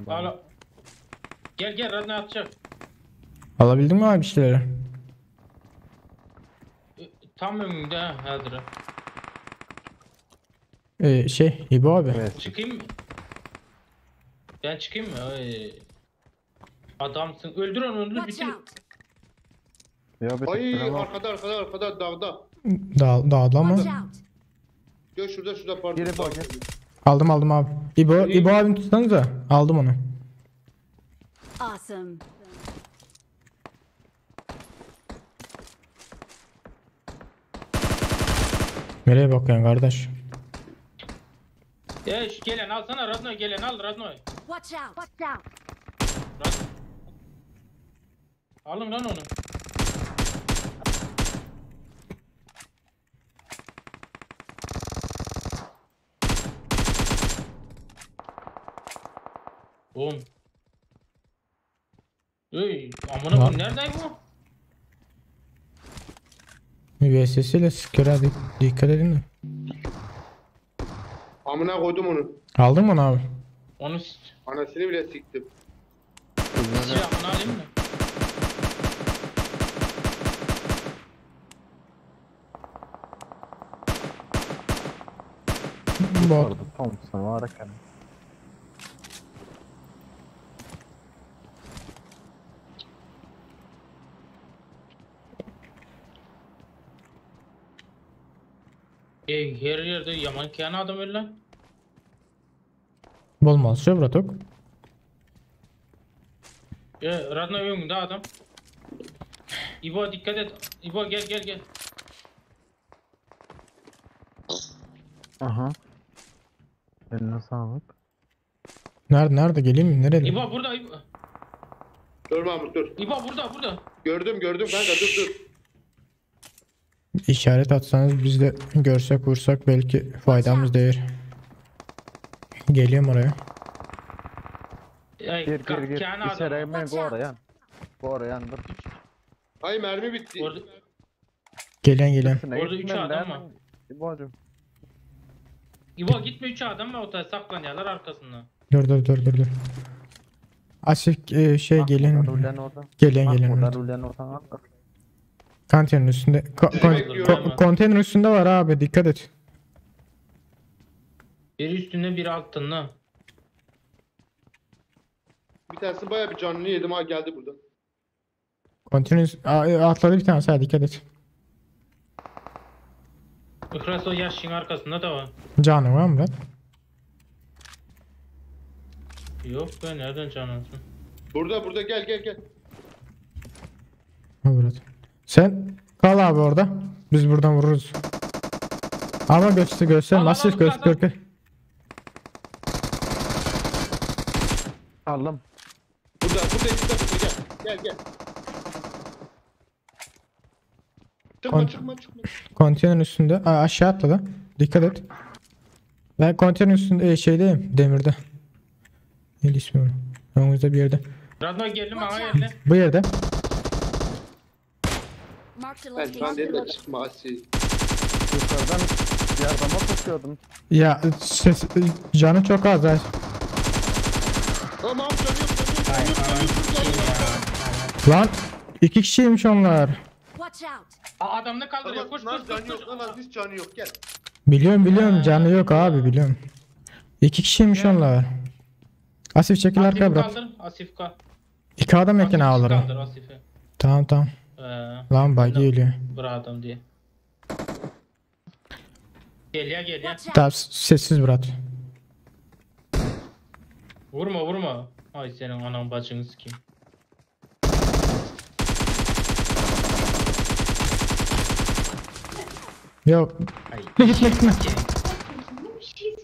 Al. Gel gel Radna atacak. Alabildin mi abi bir şeyleri? Tam önünde ha hazır. Şey İbo abi. Evet. Çıkayım mı? Ben çıkayım mı? Ay. Adamsın. Öldür onu öldür Watch bitir. out. Yo bir Ay tık bak. arkada arkada arkada dağda. Dağ, dağda mı? Watch out. Gel şurada şurada pardon. Geri bak, gel. Aldım aldım abi. İbo abim tutsanıza. Aldım onu. Awesome. Nereye bakıyorsun kardeş? Ya şu gelen alsana Radnoy gelen al Radnoy. Watch out. Watch out. Rad Alın lan onu. Oğlum. Ey, amına koyayım nerede bu? VSS ile sıkıyor hadi. Dikkat edin de. Amına koydum onu. Aldın mı onu abi? Onu Anasını bile siktim. silahını alayım mı? Bot. Orada Thompson var eken. Ey, her yerde yaman kyan adam öyle lan. Bolmaz şu bratok. E, Radna önünde adam. İbo dikkat et. İbo gel gel gel. Aha. Eline sağlık. Nerede nerede geleyim mi? Nerede? İbo burada İbo. Dur Mahmut dur. İbo burada burada. Gördüm gördüm kanka dur dur. İşaret atsanız biz de görsek vursak belki faydamız değer. Geliyorum oraya. Ey, Gir gir gir. Kyan adam. İçeri men gorayan. Gorayan dur. Ay mermi bitti. Orada, Gelen gelen. Üstüne Orada üç gitmem adam ben. var. İbo'cum. İbo gitme 3 adam var ortada saklanıyorlar arkasında. Dur dur dur dur dur. Asif şey gelin. Rulen orada. Gelen gelen. Orada rulen orada. Konteynerin üstünde. bekliyorum Konteynerin üstünde var abi dikkat et. Biri üstünde biri altında. Bir tanesi baya bir canını yedim ha geldi burada. Konteynerin atladı bir tanesi ha dikkat et. Ihlas o yaşın arkasında da var. Canım var mı Murat? Yok be nereden canlansın? Burada burada gel gel gel. Ha Murat. Sen kal abi orada. Biz buradan vururuz. Ama göster göster Al, al, masif al, göster al, al. göster. Aldım. Burada burada ikisi de burada gel. Gel gel. Çıkma çıkma çıkma. Konteynerin üstünde. Aa, aşağı atladı. Dikkat et. Ben konteynerin üstünde şeydeyim. Demirde. Neydi ismi onun? Önümüzde bir yerde. Radna geldi bana geldi. Bu yerde. Marked a Ben sana dedim location. de çıkma Asi. Yukarıdan yardıma koşuyordum. Ya ses, canı çok az ha. Tamam canı yok canı yok canı yok canı yok canı yok. Lan iki kişiymiş onlar. Watch out. Aa, adam ne kaldırıyor? Koş Lan koş canı koş. yok koş. lan Aziz canı yok gel. Biliyorum biliyorum canı yok abi biliyorum. İki kişiymiş onlar. Asif çekil arkaya Asif'i bırak. kaldır. Asif kal. İki adam eken Asif'i ağları. kaldır Asif'i. Tamam tamam. Lan bak geliyor. Bırak adam diye. Gel ya gel ya. Watch out. Tamam sessiz bırak. Vurma vurma. Ay senin anan bacını sikeyim. Yok. Ay. Gitme gitme gitme.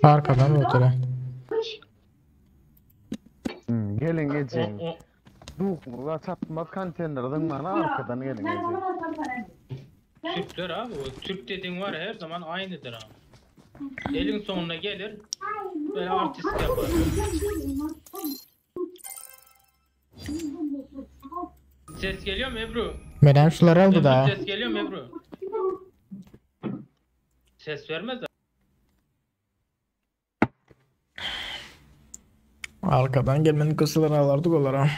Arkadan otele. Gelin O, geçin. o, Dur, çatmaz konteynerden bana arkadan gelin geçin. Türkler abi o Türk dediğin var ya her zaman aynıdır abi. Elin sonuna gelir böyle artist yapar. Ses geliyor mu Ebru? Menem şuları aldı Ebru da. ses geliyor mu Ebru? Ses vermez de. Arkadan gelmenin kısılarını alırdık onlara.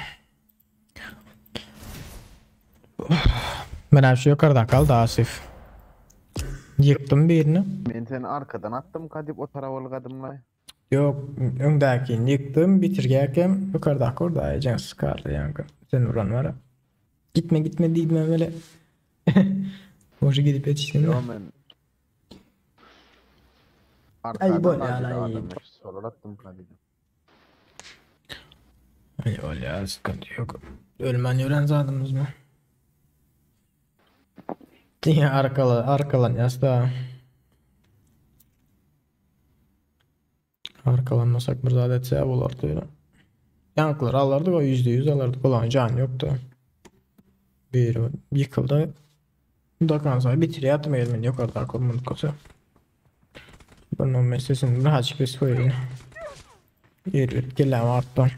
Menem şu yukarıda kaldı Asif. Yıktım birini. Ben seni arkadan attım kadip o tarafa kadımla. Yok öndekini yıktım bitirgerken yukarıda orada can sıkardı yani. Sen vuran var. Gitme gitme deyip ben böyle Boşu gidip yetiştim de. Yo ben. Ay, bu Arkadan ne acıdı lan, ay. adamı. Sorar attım kadip. Ay öyle ya sıkıntı yok. Ölmen öğren zadımız mı? Diye arkala arkalan yasda. Arkalanmasak bir zat etse olardı öyle. Yankılar alırdık o %100 alırdık olan can yoktu. Bir yıkıldı. Dakan sonra bitiriyor atmayalım yukarıda kolumunu kosa. Bunun meselesini rahat bir koyayım. Yürü gelen arttan.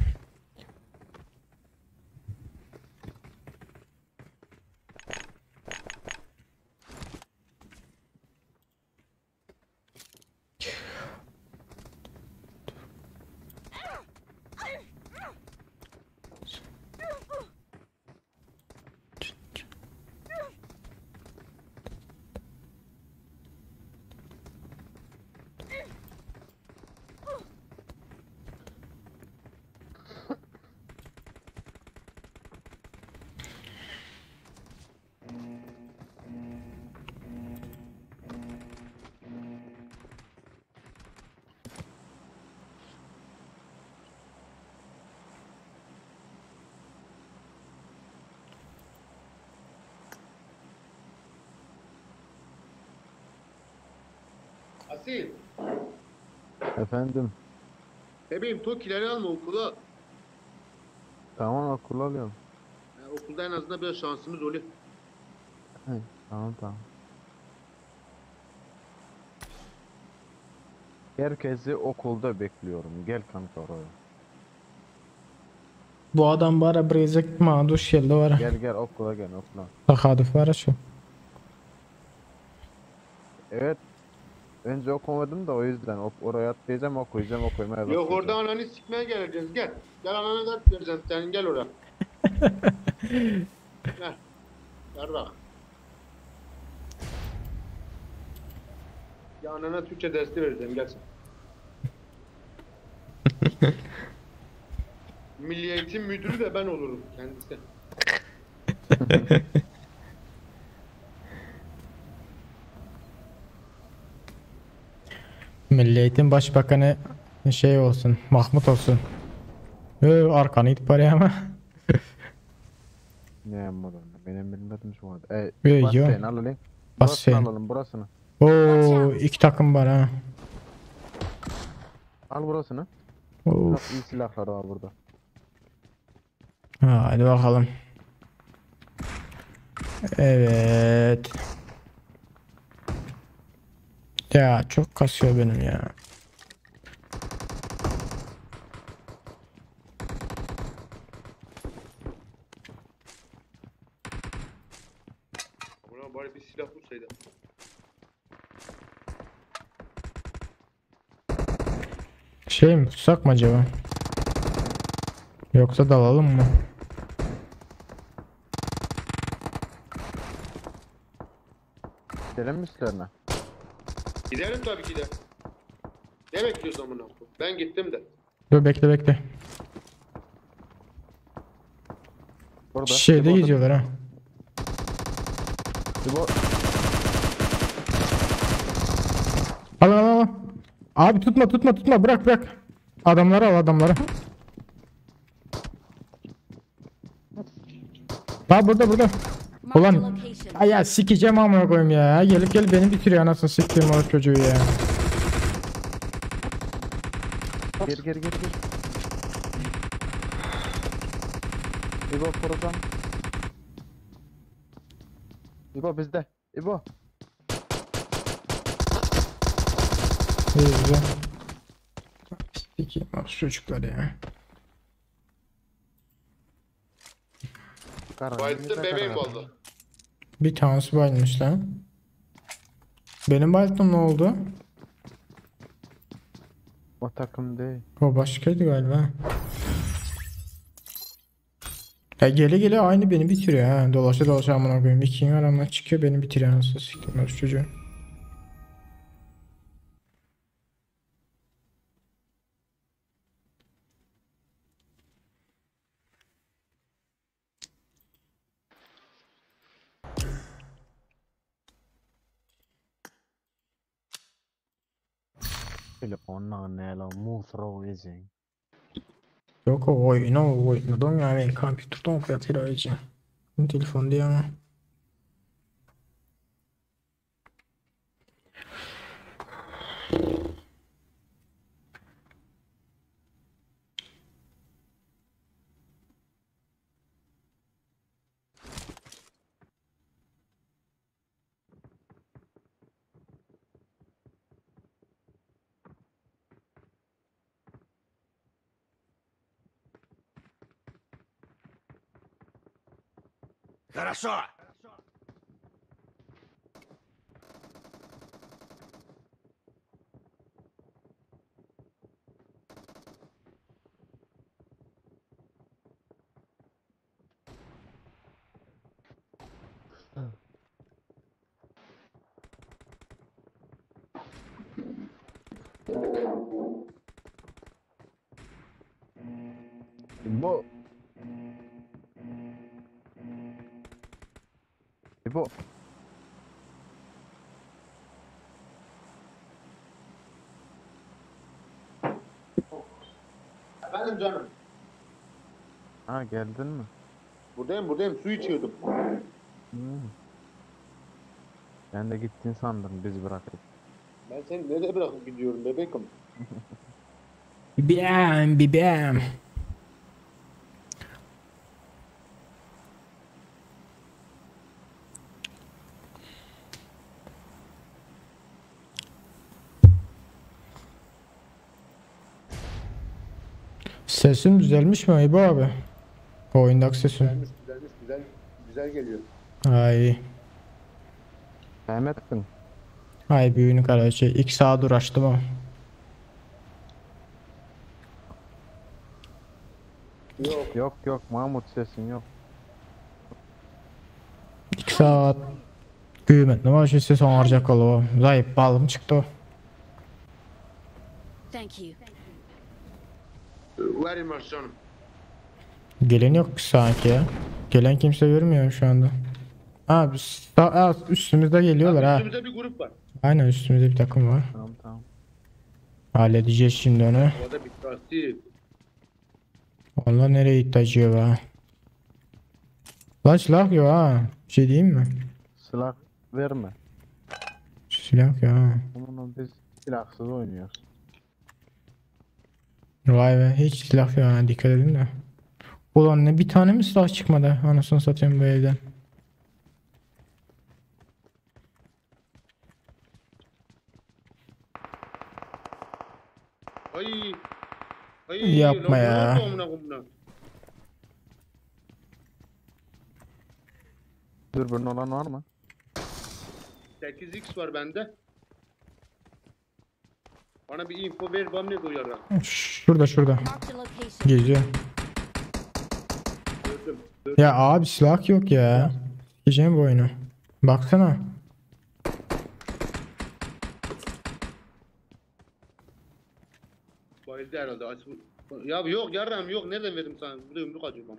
Asil. Efendim. Bebeğim Tokileri alma okula. Tamam okul alıyorum. Ha, okulda en azından biraz şansımız oluyor. He, Tamam tamam. Herkesi okulda bekliyorum. Gel kanka oraya. Bu adam bara brezek ma duş geldi var. Gel gel okula gel okula. Takadüf var şu. Evet. Önce okumadım da o yüzden ok oraya atlayacağım okuyacağım okumaya Yok başlayacağım. orada ananı sikmeye geleceğiz gel. Gel ananı dert vereceğim senin gel oraya. Gel. Yarrak. Ya anana Türkçe dersi vereceğim gel sen. Milli Eğitim Müdürü de ben olurum kendisi. Milli Eğitim Başbakanı şey olsun, Mahmut olsun. Ö, arkanı it paraya ama. Ne yapmadım benim bilmedim şu anda. E, Yo, bas yo. sen alalım. Bas Burasını sen. alalım burasını. Oo, iki takım var ha. Al burasını. Of. Çok iyi silahlar var burada. Ha, hadi bakalım. Evet. Ya çok kasıyor benim ya. Buna bari bir silah vursaydı. Şey mi tutsak mı acaba? Yoksa dalalım mı? Gidelim mi üstlerine? Gidelim tabii ki de. Ne bekliyorsun amına koyayım? Ben gittim de. Dur bekle bekle. Burada. Şeyde İbo, geziyorlar ha. İbo. Al al al. Abi tutma tutma tutma bırak bırak. Adamları al adamları. Ha burada burada. Marked a Ulan location. ay ya sikeceğim amına koyayım ya. Gelip gelip beni bitiriyor anasını siktiğim o çocuğu ya. Gir gir gir gir. İbo korudan. İbo bizde. İbo. İyi güzel. Sikeyim bak şu çocuklar ya. Karan. Bayılttım bebeğim valla. Bir tanesi bayılmış lan. Benim bayılttım ne oldu? O takım değil. O başkaydı galiba. Ya gele gele aynı beni bitiriyor ha. Dolaşa dolaşa amına koyayım. İkinin aramdan çıkıyor beni bitiriyor anasını siktim ben şu çocuğu. Telefonla ne la musro gezin. Yok o oyunu o oyunu ya ben kompüterden fiyatıyla oynayacağım. Telefon diye ama. Хорошо! İbo. İbo. Efendim canım. Ha geldin mi? Buradayım buradayım su içiyordum. Hmm. Ben de gittin sandım biz bırakıp. Ben seni nereye bırakıp gidiyorum bebekim? Bibäm, bibäm. Sesim düzelmiş mi İbo abi? Oyundaki sesim. Güzelmiş güzelmiş güzel güzel geliyor. Ay. Mehmet'sin. Ay büyüğünü karaçı. İlk saat uğraştım ama. Yok. Yok yok Mahmut sesin yok. 2 saat güýmetdim ama şu ses oňarjak bolup. Zaýyp balym çykdy o. Thank you. Very much canım. Gelen yok sanki ya. Gelen kimse görmüyor şu anda. Ha, biz, ha, üstümüzde geliyorlar ha. Üstümüzde bir grup var. Aynen üstümüzde bir takım var. Tamam tamam. Halledeceğiz şimdi onu. Havada bir tasdik. Onlar nereye gitti acaba? Lan silah yok ha. Bir şey diyeyim mi? Silah verme. Silah yok ha. Bunu biz silahsız oynuyoruz. Vay be hiç silah yok ha dikkat edin de. Ulan ne bir tane mi silah çıkmadı anasını satayım bu evden. Ay. Ay. Yapma lan ne ya. oldu amına koyayım buna? Dürbün olan var mı? 8x var bende. Bana bir info ver bana ne koyar lan. Şurada şurada. Marked a location. Geziyor. Gördüm. Gördüm. Ya abi silah yok ya. Sikeceğim bu oyunu. Baksana. Bayıldı herhalde. Aç- Ya yok yarram yok. Nereden verdim sana? Burada yumruk atıyor bana.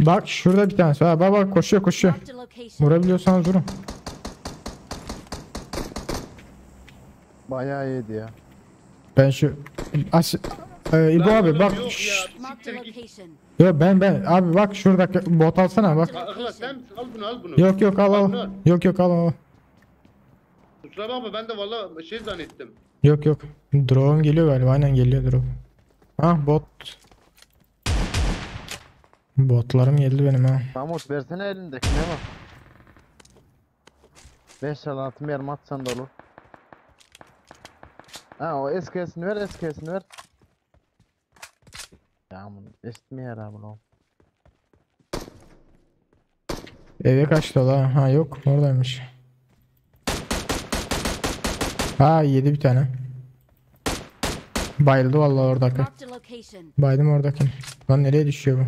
Bak şurada bir tanesi. Ha bak bak koşuyor koşuyor. Marked a location. Vurabiliyorsanız vurun. Bayağı iyiydi ya. Ben şu As İbo Lan abi oğlum bak. Yok Şşş. ya. Marked a Siktir git. location. Yo ben ben abi bak şuradaki bot alsana bak. Ha, Ihlas sen misin? Al bunu al bunu. Yok yok al al. Bunu al. Yok yok al al. Kusura bakma ben de valla şey zannettim. Yok yok. Drone geliyor galiba. Aynen geliyor drone. Ha bot. Botlarım geldi benim ha. Mahmut versene elindekine bak. 5 6 mermi atsan da olur. Ha o SKS'ini ver SKS'ini ver. Ya aman esmiyor abi bunu. Eve kaçtı la. Ha yok oradaymış. Ha yedi bir tane. Bayıldı vallahi oradaki. Marked a location. Baydım oradaki. Lan nereye düşüyor bu?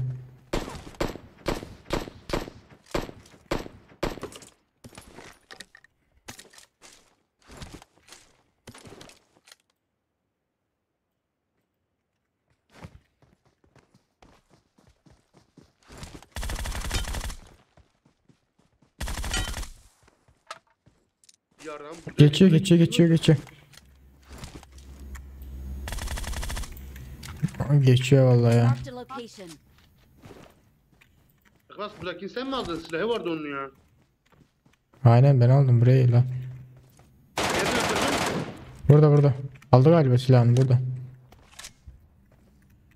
Yarram burada. Geçiyor geçiyor geçiyor geçiyor. Geçiyor vallahi ya. Marked a location. Ihlas buradakini sen mi aldın? Silahı vardı onun ya. Aynen ben aldım burayı lan. Nerede öldürdün? Burada burada. Aldı galiba silahını burada.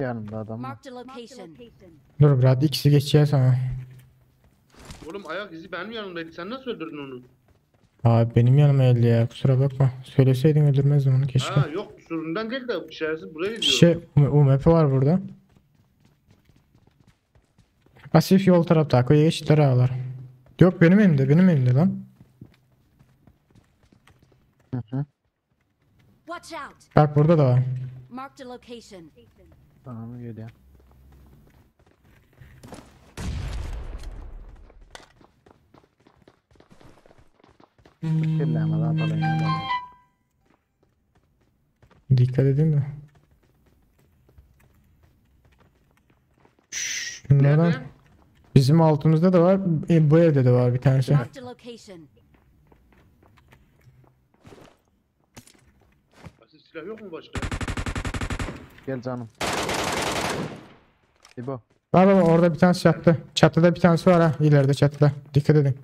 Yanımda adam var. Marked a location. Dur bırak ikisi geçeceğiz sana. Oğlum ayak izi benim yanımdaydı. Sen nasıl öldürdün onu? Abi benim yanıma geldi ya kusura bakma. Söyleseydin öldürmezdim onu keşke. Ha yok kusurundan değil de şerefsiz buraya gidiyor. Şey UMP var burada. Pasif yol tarafta koyu geçtiler ağalar. Yok benim elimde benim elimde lan. Watch out. Bak burada da var. Marked a location. Tamam geliyor. Kirleme daha da ya. Dikkat edin de. Şunlardan Nerede? bizim altımızda da var. Bu evde de var bir tanesi. Marked a location. Asil silah yok mu başka? Gel canım. İbo. Bak bak orada bir tanesi çattı. Çatıda bir tanesi var ha. İleride çatıda. Dikkat edin.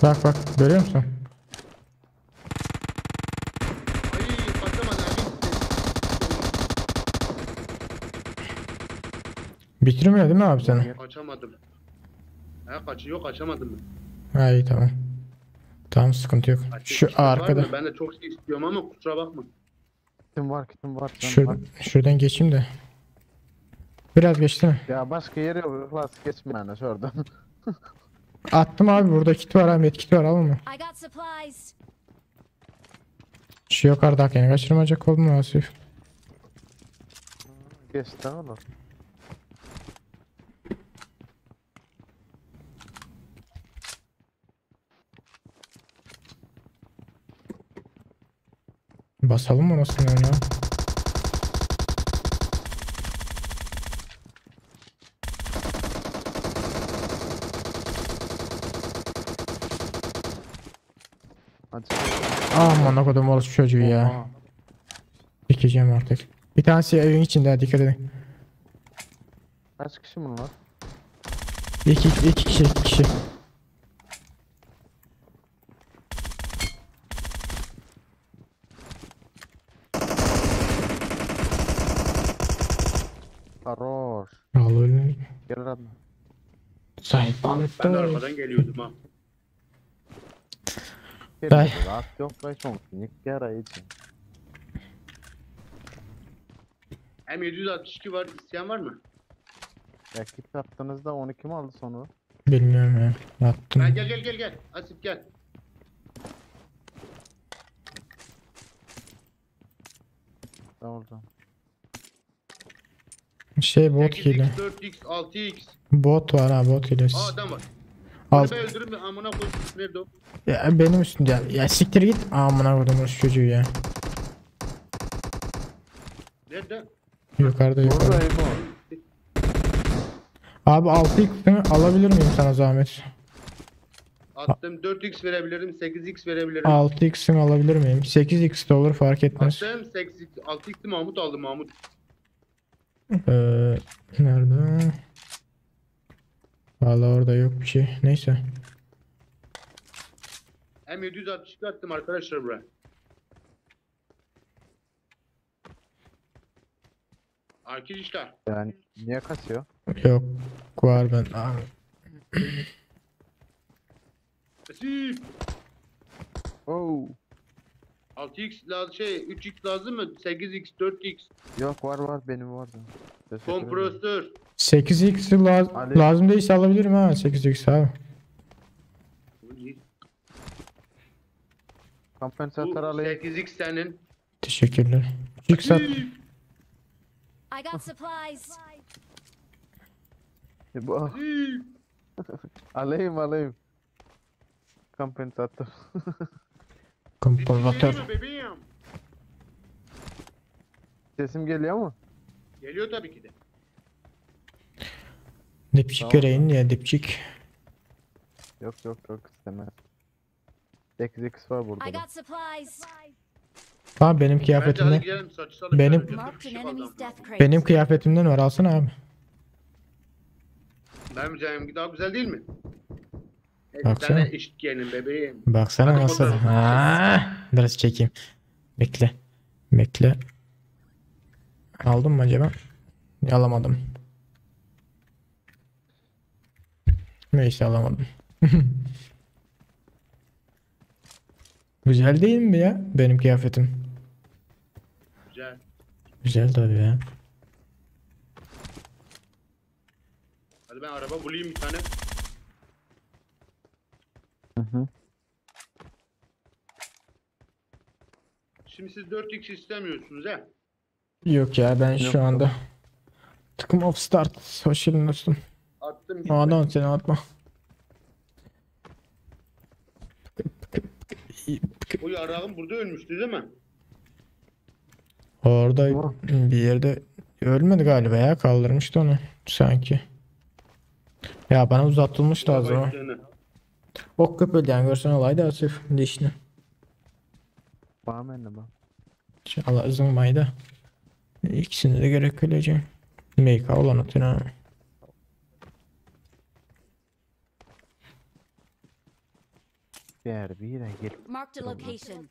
Bak bak görüyor musun? Ay kaçamadı abi. Bitirmiyor değil mi abi seni? Kaçamadım. Ha kaçıyor kaçamadım ben. Ha iyi tamam. Tamam sıkıntı yok. Ateş Şu işte var arkada. mı? Ben de çok şey istiyorum ama kusura bakma. Kitim var kitim var. Sen Şur bak. şuradan geçeyim de. Biraz geçti mi? Ya başka yeri yok. Ihlas geçme yani şuradan. Attım abi burada kit var abi kit var al onu. I got supplies. Şu yukarıdakini kaçırmayacak oldum Asif. Geçti oğlum. Basalım mı orasını ya? Hadi. Aman ne kadar orası çocuğu ya. Oha. Dikeceğim artık. Bir tanesi evin içinde dikkat edin. Kaç kişi bunlar? İki kişi iki kişi. Karoş. Al öyle. Gel lan. Sahip Ben de arkadan geliyordum ha. Gel. Day. Rahat yok lan çok. Nik yara için. M762 var isteyen var mı? Ya kit attığınızda 12 mi aldı sonra? Bilmiyorum ya. Attım. Ha, gel gel gel gel. Asip gel. Tamam tamam. Şey bot 8x, hile. 4x, 6x. Bot var ha bot hile. Aa adam var. Al. Bunu ben öldürürüm de amına koyayım. Nerede o? Ya benim üstümde. Ya siktir git. Amına koydum orası çocuğu ya. Nerede? Yukarıda yukarıda. Burada İbo. Abi 6x'ini alabilir miyim sana zahmet? Attım 4x verebilirim, 8x verebilirim. 6x'ini alabilir miyim? 8x de olur fark etmez. Attım 8x, 6x'i Mahmut aldı Mahmut. Ee, nerede? Vallahi orada yok bir şey. Neyse. M762 attım arkadaşlar buraya. Arkadaşlar Yani niye kasıyor? Yok var ben. Abi. Asif Oh. 6x lazım şey 3x lazım mı? 8x 4x Yok var var benim vardı. Teşekkür ederim. kompresör. 8x'i Ali. lazım değilse alabilirim ha 8x abi. Bu Kompansatör alayım. 8x senin. Teşekkürler. 3x at. Asif, I got supplies. İbo. Asif. Alayım alayım. Kompansatör. Kompansatör. Geliyor mu bebeğim? Sesim geliyor mu? Geliyor tabii ki de. Dipçik Tamam. vereyim ya dipçik. Yok yok yok istemez. 8x var burada I da. got supplies. Tamam benim Bence hadi kıyafetimden. gidelim saçsalım. Benim- Şöyle bir Marked şey an kaldı enemy's amına. death crate. Benim kıyafetimden var alsana abi. Benim canım daha güzel değil mi? E, Baksana. Sen eşit gelin bebeğim. Baksana Hadi nasıl. fotoğrafı Ha, biraz çekeyim. Bekle. Bekle. Aldım mı acaba? Alamadım. Neyse alamadım. Güzel değil mi ya benim kıyafetim? Güzel. Güzel tabii ya. Hadi ben araba bulayım bir tane. Hı hı. Şimdi siz 4x istemiyorsunuz he? Yok ya ben Yok, şu yok. anda takım off start. Hoş geldin dostum. Attım gitti. Adam seni atma. O yarrağım burada ölmüştü değil mi? Orada Tamam. bir yerde ölmedi galiba ya kaldırmıştı onu sanki. Ya bana uzatılmış lazım o. Bayıldığını. Ok köpelden görsen olaydı Asif dişini. Bana ben de bak. İnşallah ızınmaydı. İkisini de gerek öleceğim. MK olan atın ha. Bäri bire gelip Marked a location.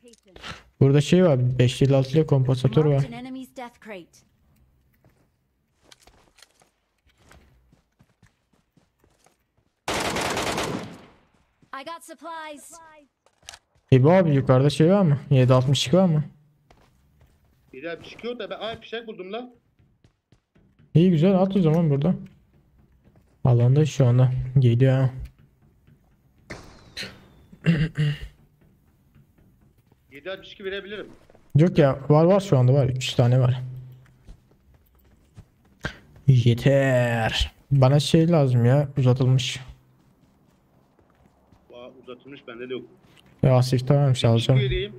Burada şey var 556 ile kompansatör var. Marked an enemy's death crate. I got supplies. İbo abi yukarıda şey var mı? 762 var mı? Bir daha bir çıkıyor da ben ay fişek buldum lan. İyi güzel at o zaman burada. Alanda şu anda. Geliyor ha. 762 verebilirim. Yok ya var var şu anda var. 3 tane var. Yeter. Bana şey lazım ya uzatılmış. Aa, uzatılmış bende de yok. Ya asif tamammış alacağım. Vereyim.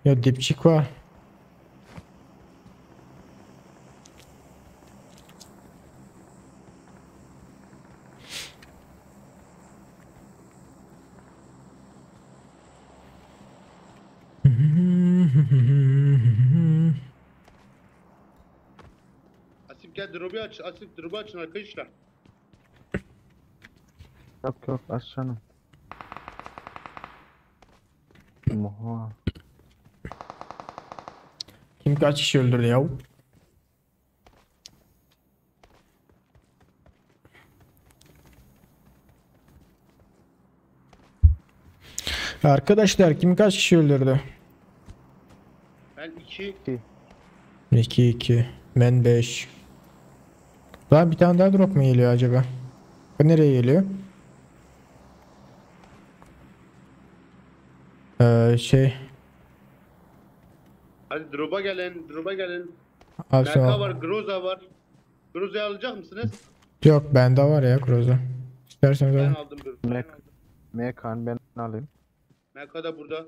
Ya dipçik var. Asif gel drop'u aç. Asif drop'u açın arkadaşlar. Yok yok aç canım. Oha. Kim kaç kişi öldürdü ya? Arkadaşlar kim kaç kişi öldürdü? Ben 2 2 2 ben 5. Daha bir tane daha drop mu geliyor acaba? Bu nereye geliyor? Ee, şey Hadi drop'a gelin, drop'a gelin. abi MK sen- var, Groza var. Groza'yı alacak mısınız? Yok bende var ya Groza. İsterseniz Ben alın. aldım Groza'yı. Mek Mekan ben alayım. MK da burada.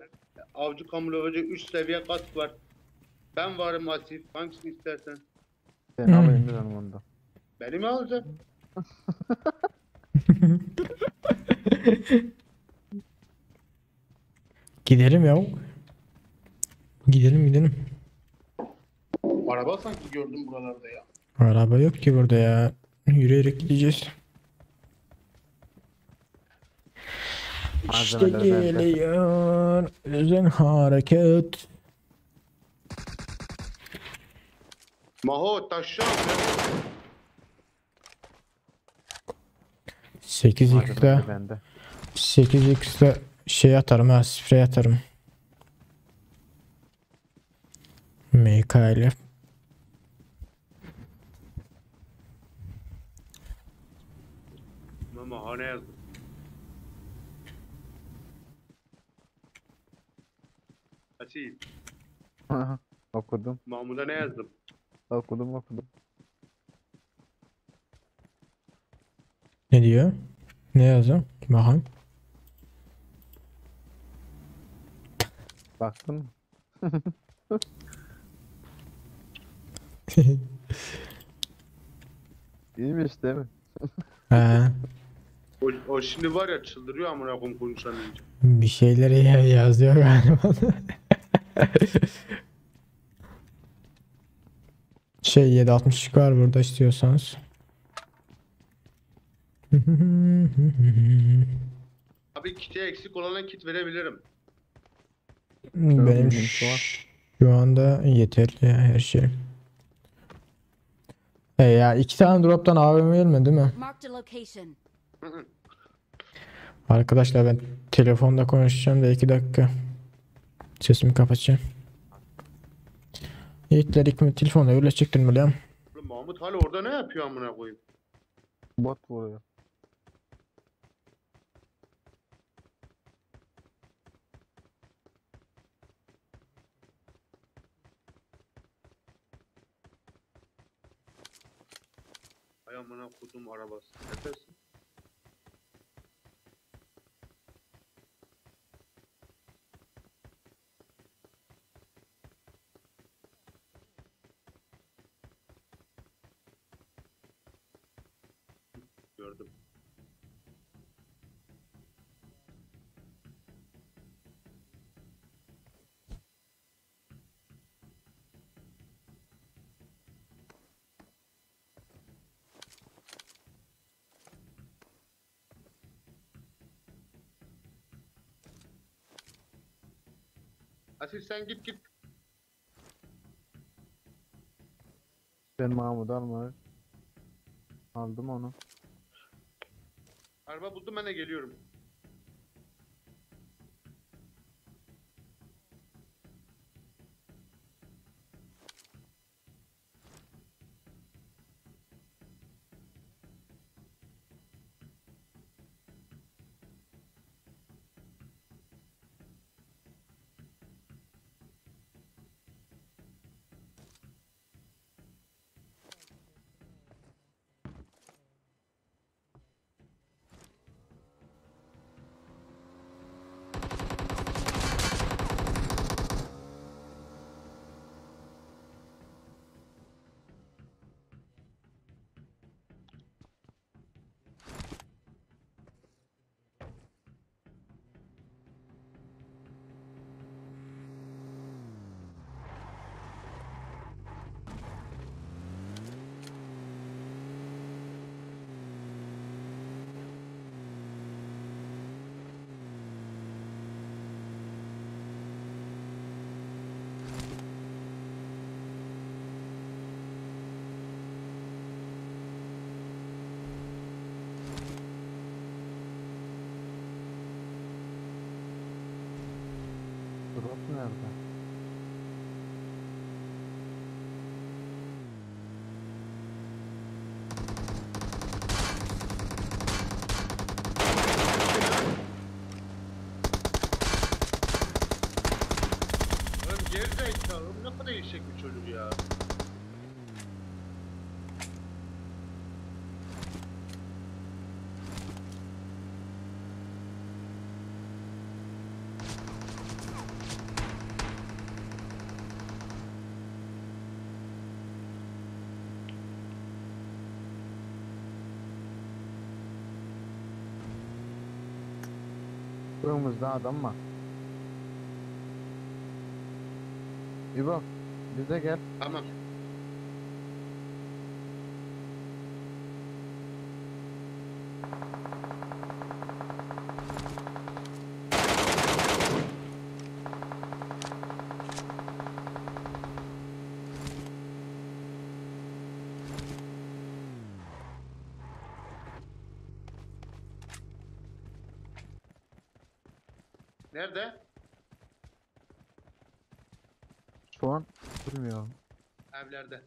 Avcı kamuflajı 3 seviye kask var. Ben varım Asif. Hangisini istersen. Ben Hmm. alayım canım onu da. Beni mi alacaksın? Gidelim ya. Gidelim gidelim. Araba sanki gördüm buralarda ya. Araba yok ki burada ya. Yürüyerek gideceğiz. İşte Malzemeler bende. geliyor. Özen hareket. Maho taşşak. 8x'de Malzemeler bende. 8x'de şey atarım ha sprey atarım. MK ile. Maho ne yazdım? Asif, Okudum. Mahmut'a ne yazdım? Okudum okudum. Ne diyor? Ne yazıyor? Bakayım. Baktın mı? İyiymiş değil mi? He, O, o şimdi var ya çıldırıyor amına koyayım konuşamayınca. bir şeyleri ya- yazıyor galiba. Şey 762 var burada istiyorsanız. Abi kite eksik olana kit verebilirim. Benim Benim şu an. şu anda yeterli ya her şey. E ya iki tane drop'tan AVM gelmedi değil mi? Marked a location. Arkadaşlar ben telefonda konuşacağım da 2 dakika. Sesimi kapatacağım. Yiğitler ilk telefonda öyle çektim biliyorum. Oğlum Mahmut hala orada ne yapıyor amına koyayım? Bot vuruyor. Ay amına kodum arabası. Neredesin? Gördüm. Asif sen git git. Ben Mahmut'u almayı aldım onu. Araba buldum ben de geliyorum. Drop nerede? Oğlum gerizekalı. Oğlum ne kadar eşek bir çocuk ya. Önümüzde adam var. İbo bize gel. Tamam. Nerede? Şu an bilmiyorum. Evlerde.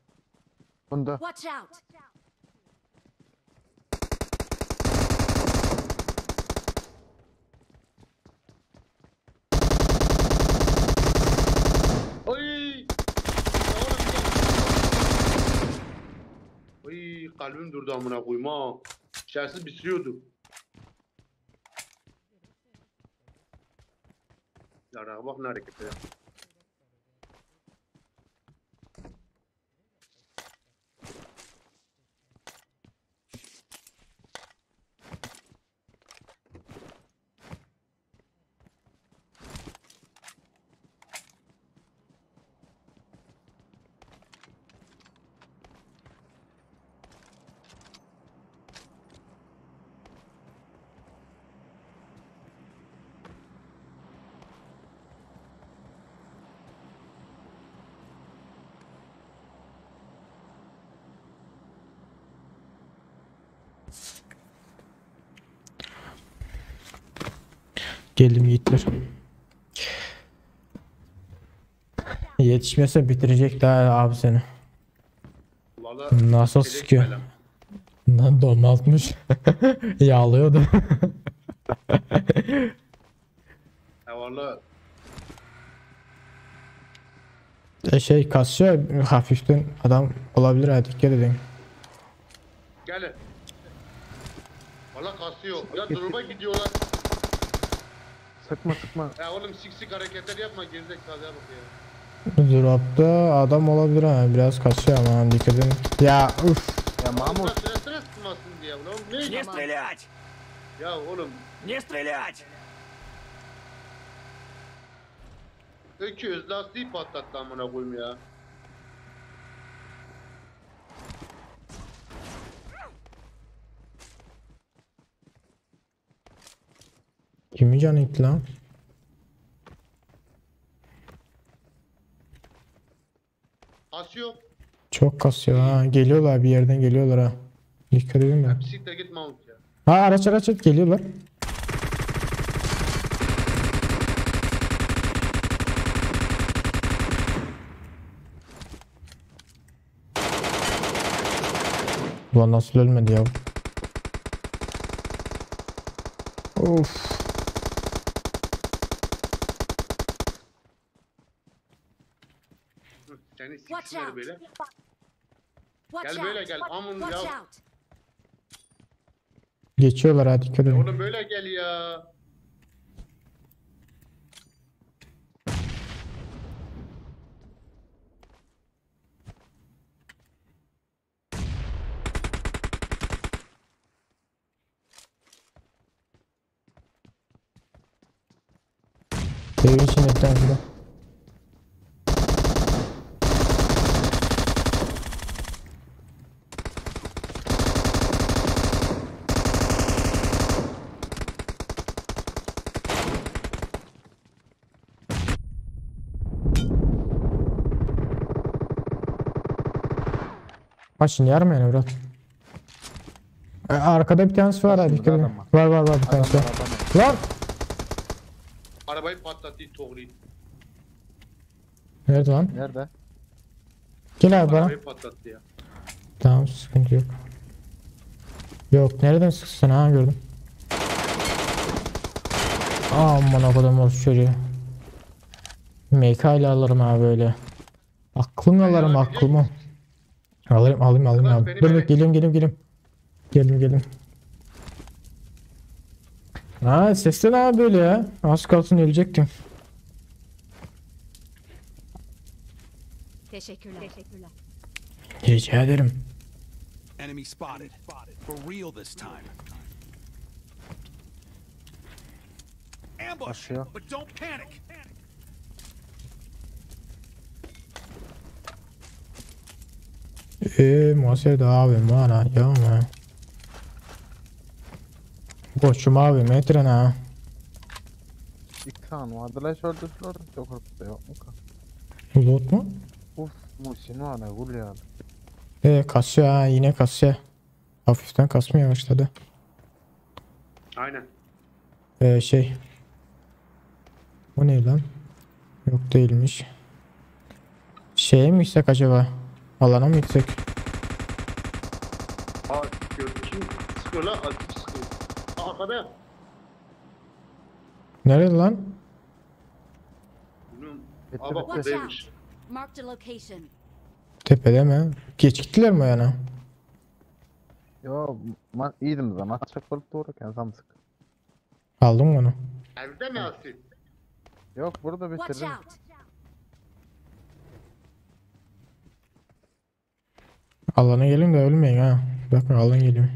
Bunda. Watch out! Oy! Ya oğlum gel. Oy kalbim durdu amına koyayım ha. İçerisi bitiriyordu. Yara bak ne hareket ya. Geldim yiğitler. Yetişmese bitirecek daha abi seni. Valla Nasıl çelek sıkıyor? belam. Lan donatmış. Yağlıyordu. Ya valla E şey kasıyor hafiften adam olabilir ha dikkat edin. gelin. Valla kasıyor. Ya duruma gidiyorlar. Sıkma sıkma. Ya oğlum sik sik hareketler yapma gerizekalıya bak ya. Drop'ta adam olabilir ha biraz kasıyor ama dikkat edin. Ya uf. Ya Mahmut Sıra sıra sıkmasın diye. Ulan ne? Не стрелять! Ya oğlum Не стрелять! öküz lastiği patlattı amına koyayım ya. Kimin canı gitti lan? Kasıyor. Çok kasıyor ha. Geliyorlar bir yerden geliyorlar ha. Dikkat edin de. Ya siktir git Mahmut ya. Ha araç araç araç geliyorlar. Ulan nasıl ölmedi ya? Of. Hı, Seni Watch siksinler out. böyle. Watch Gel böyle out. gel, aman Watch ya. out. Geçiyorlar ha dikkat edin. Oğlum böyle gel ya. Evin içinde bir tane de. Ha şimdi yarım yani bırak. E, Arkada bir tanesi var ha Şimdi dikkat edin. adam var. Var var var bir tanesi var. Adam adam. Lan! Arabayı patlattı Toğri. Nerede lan? Nerede? Gel abi bana. Arabayı patlattı ya. Tamam sıkıntı yok. Yok nereden sıksın ha gördüm. Aman o kadar olsun çocuğu. MK ile alırım abi böyle. Aklımı alırım aklımı. Alırım alayım alayım Ulan abi. beni Dur dur beni- geliyorum geliyorum geliyorum. Geldim geldim. Ha seslen abi böyle ya. Az kalsın ölecektim. Teşekkürler. Teşekkürler. Rica ederim. Enemy spotted. For real this time. Ambush, Başlıyor. but don't panic. Eee muhasebe abi bana ya mı? Koçum abi metre ha. İki tane vardı la şurada şurada. Çok korktu yok mu? Loot mu? Uf Muhsin var ne gul ya. Kasıyor ha yine kasıyor. Hafiften kasmaya başladı. Aynen. Şey. O ne lan? Yok değilmiş. Şeye mi gitsek acaba? Alana mı gitsek? Aa gördün kim sıkıyor lan? Akif sıkıyor. Aa arkada. Nerede lan? Bilmiyorum. Bitti Aa bak bitti. Watch buradaymış. out. Marked a location. Tepede mi? Geç gittiler mi o yana? Yo ma iyiydim zaman. Atacak balık doğru samsık. Aldım mı onu. Evde mi Asif? Yok burada Watch bitirdim. out. Alana gelin de ölmeyin ha. Bakın alan geliyor.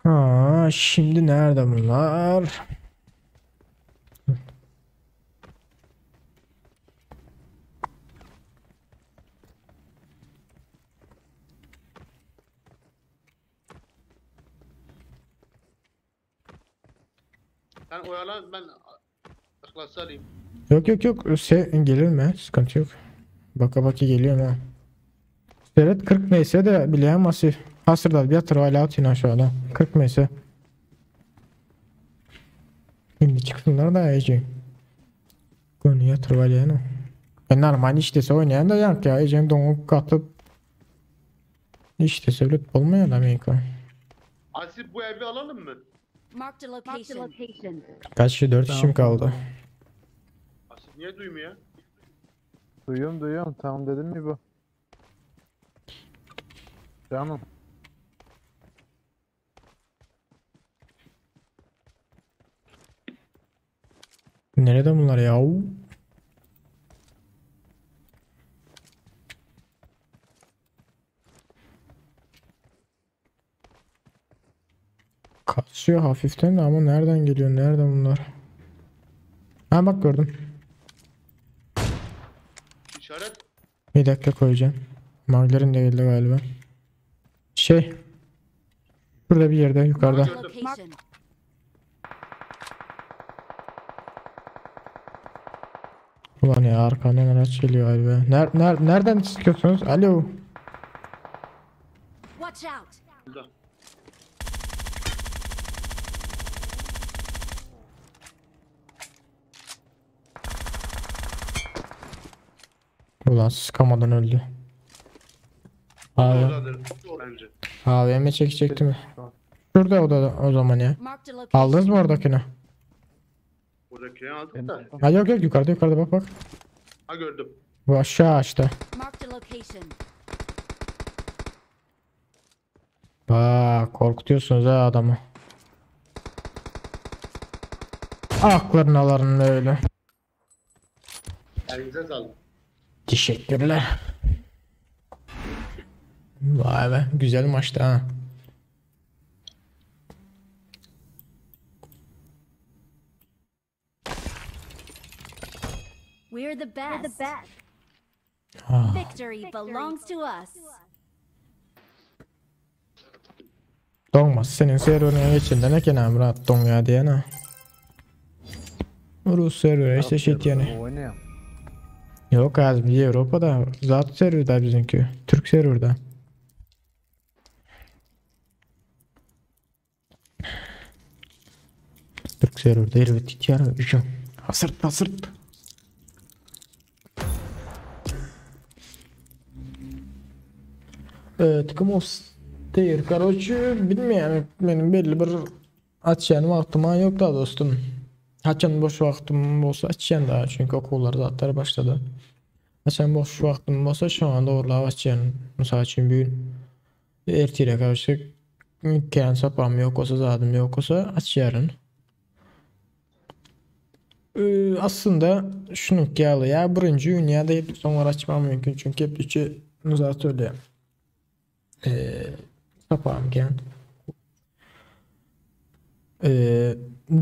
Ha, şimdi nerede bunlar? Sen oyalan ben Ikhlas'ı alayım. Yok yok yok. Se gelir mi? Sıkıntı yok. Baka baka geliyorum ha. Evet 40 ms de bileyen masif. Hasırda bir yatır hala atın aşağıda. 40 ms. Şimdi çıksınlar da iyice. Konu yatır var yani. Ben normal iştese oynayan da yank ya. Ece'nin donup katıp İşte sebep olmuyor da Amerika. Asif bu evi alalım mı? Marked a location. Kaç kişi? 4 kişim kaldı. Asif niye duymuyor? Duyuyorum duyuyorum. Tamam dedim mi bu? Canım. Nerede bunlar ya? Kasıyor hafiften de ama nereden geliyor? Nerede bunlar? Ha bak gördüm. İşaret Bir dakika koyacağım. Mavilerin de geldi galiba. Şey. Burada bir yerde yukarıda. Marked a location. Ulan ya arkandan araç geliyor galiba. Ner, ner, nereden çıkıyorsunuz? Alo. Watch out! Burada. Ulan sıkamadan öldü. Abi, Oradadır bence. AVM çekecektim. Şurada odada o zaman ya. Marked a location. Aldınız mı oradakini? Buradakini aldık da. Ha yok yok yukarıda yukarıda bak bak. Ha gördüm. Bu aşağı ağaçta. Marked a location. Bak korkutuyorsunuz ha adamı. Aklarını alarını öyle. Elinize sağlık. Teşekkürler. Vay be güzel maçtı ha. We're the best. Ah. Victory belongs to us. Donmaz senin serverine geçin demek ki rahat don ya diye ha. Rus serverı işte shit yani. Oynuyor. Yok abi Avrupa'da zat serverda bizimki. Türk serverda. Türk serverda evet ihtiyar bir Hasırt hasırt. Evet, Kımos değil. Короче, bilmiyorum. Benim belli bir açan vaktim ha yok da dostum. Haçan boş vaktim olsa açan da çünkü okullar zatlar başladı. Haçan boş vaktim olsa şu anda orada açan. Mesela için bugün ertire karşı kän sapam yok olsa zadım yok olsa açarım. Aslında şunu geldi ya birinci gün ya da hep sonra açmam mümkün çünkü hep üçü zaten öyle. Sapam gel.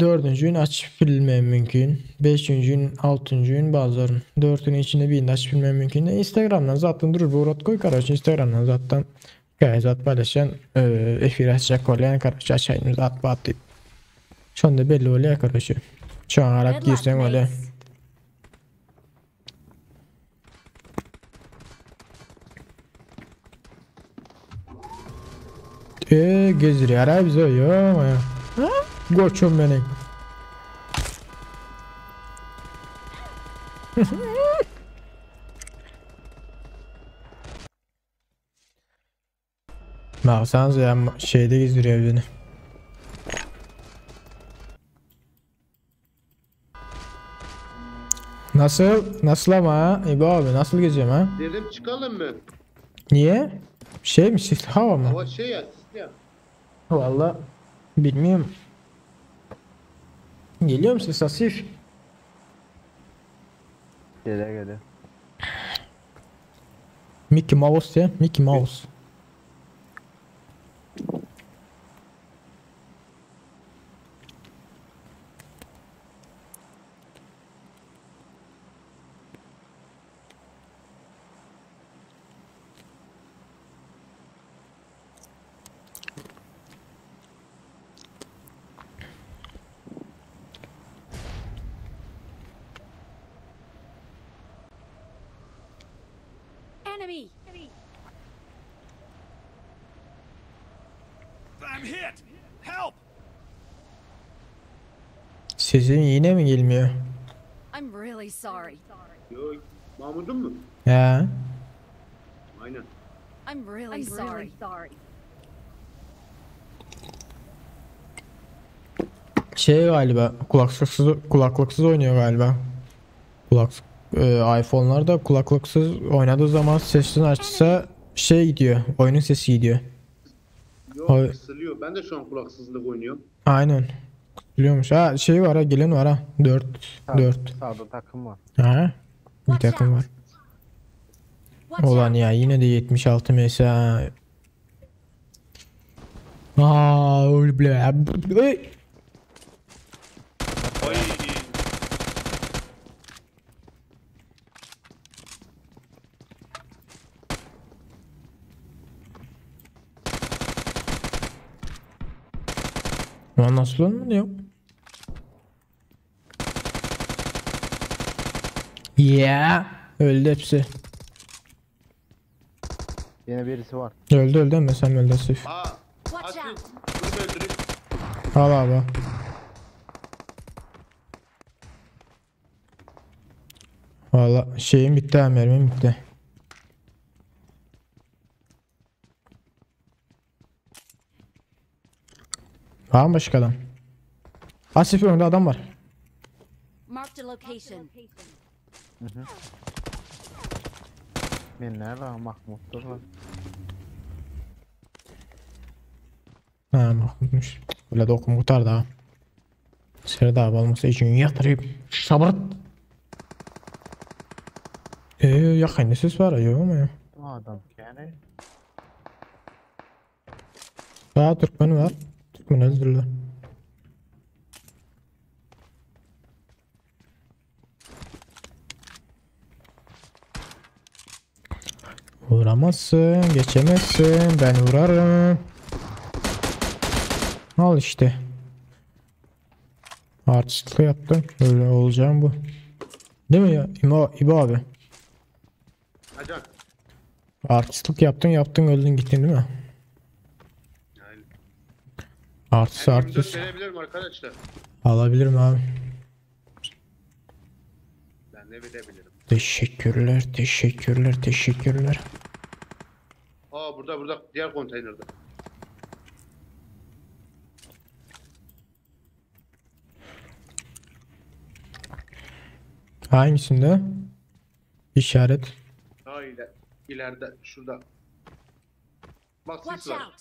Dördüncü gün aç bilmem mümkün. Beşinci gün, altıncı gün bazıların. Dörtünün içinde birini aç bilmem mümkün. Instagram'dan zaten durur bu uğrat koy kardeş. Instagram'dan zaten hikaye zat paylaşan efir açacak oluyan kardeş açayım zat batı. Şu anda belli oluyor kardeşim. Şu an Arap Good luck, girsen öyle. mates. Gezdiriyor ha bize ya. Ha? Koçum benim. Baksanıza ya şeyde gezdiriyor beni. Nasıl? Nasıl ama ha? İbo abi nasıl geziyorum ha? Dedim çıkalım mı? Niye? Şey mi? Sisli hava mı? Hava şey ya sisli ya. Vallahi bilmiyorum. Geliyor musun Sasif? Gele gele. Mickey Mouse ya. Mickey Mouse. Enemy! I'm hit! Help! Sesin yine mi gelmiyor? I'm really sorry. Yok Mahmut'un mu? Ya. Aynen. I'm really sorry. Şey galiba kulaklıksız kulaklıksız oynuyor galiba. Kulak iPhone'larda kulaklıksız oynadığı zaman sesini açsa şey gidiyor. Oyunun sesi gidiyor. Yok Ay. kısılıyor. Ben de şu an kulaksızlık oynuyorum. Aynen. Biliyormuş. Ha şey var ha gelen var ha. 4 4. Sağda takım var. Ha. Bir Watch takım out. var. Watch Ulan out. ya yine de 76 MS ha. Aa, öyle bile. Ey! Ay. Lan nasıl olmadı ya? Yeah. Öldü hepsi. Yine birisi var. Öldü öldü ama sen öldü Asif. Aa, Watch Asif out. bunu da öldürün. Al abi. Valla şeyim bitti ha mermim bitti. Var mı başka adam? Asif önünde adam var. Marked a location. Men nerede Mahmut'tur lan. Ha Mahmutmuş. Öyle de okum kurtardı ha. Serdar abi olmasa için yatırıp şabırt. Yakın ses var ya ama ya. Bu adam yani. Ha Türkmen var. Türkmen öldürüldü. Vuramazsın, geçemezsin. Ben vurarım. Al işte. Artistlik yaptım. Öyle olacağım bu. Değil mi ya? İbo, İbo abi. Acan. Artistlik yaptın yaptın öldün gittin değil mi? Yani. Artist M24 artist. verebilirim arkadaşlar. Alabilirim abi. Ben de verebilirim. Teşekkürler, teşekkürler, teşekkürler. Aa burada burada diğer konteynerde. Hangisinde? İşaret. Daha iler, ileride şurada. Bak sis Watch var. out.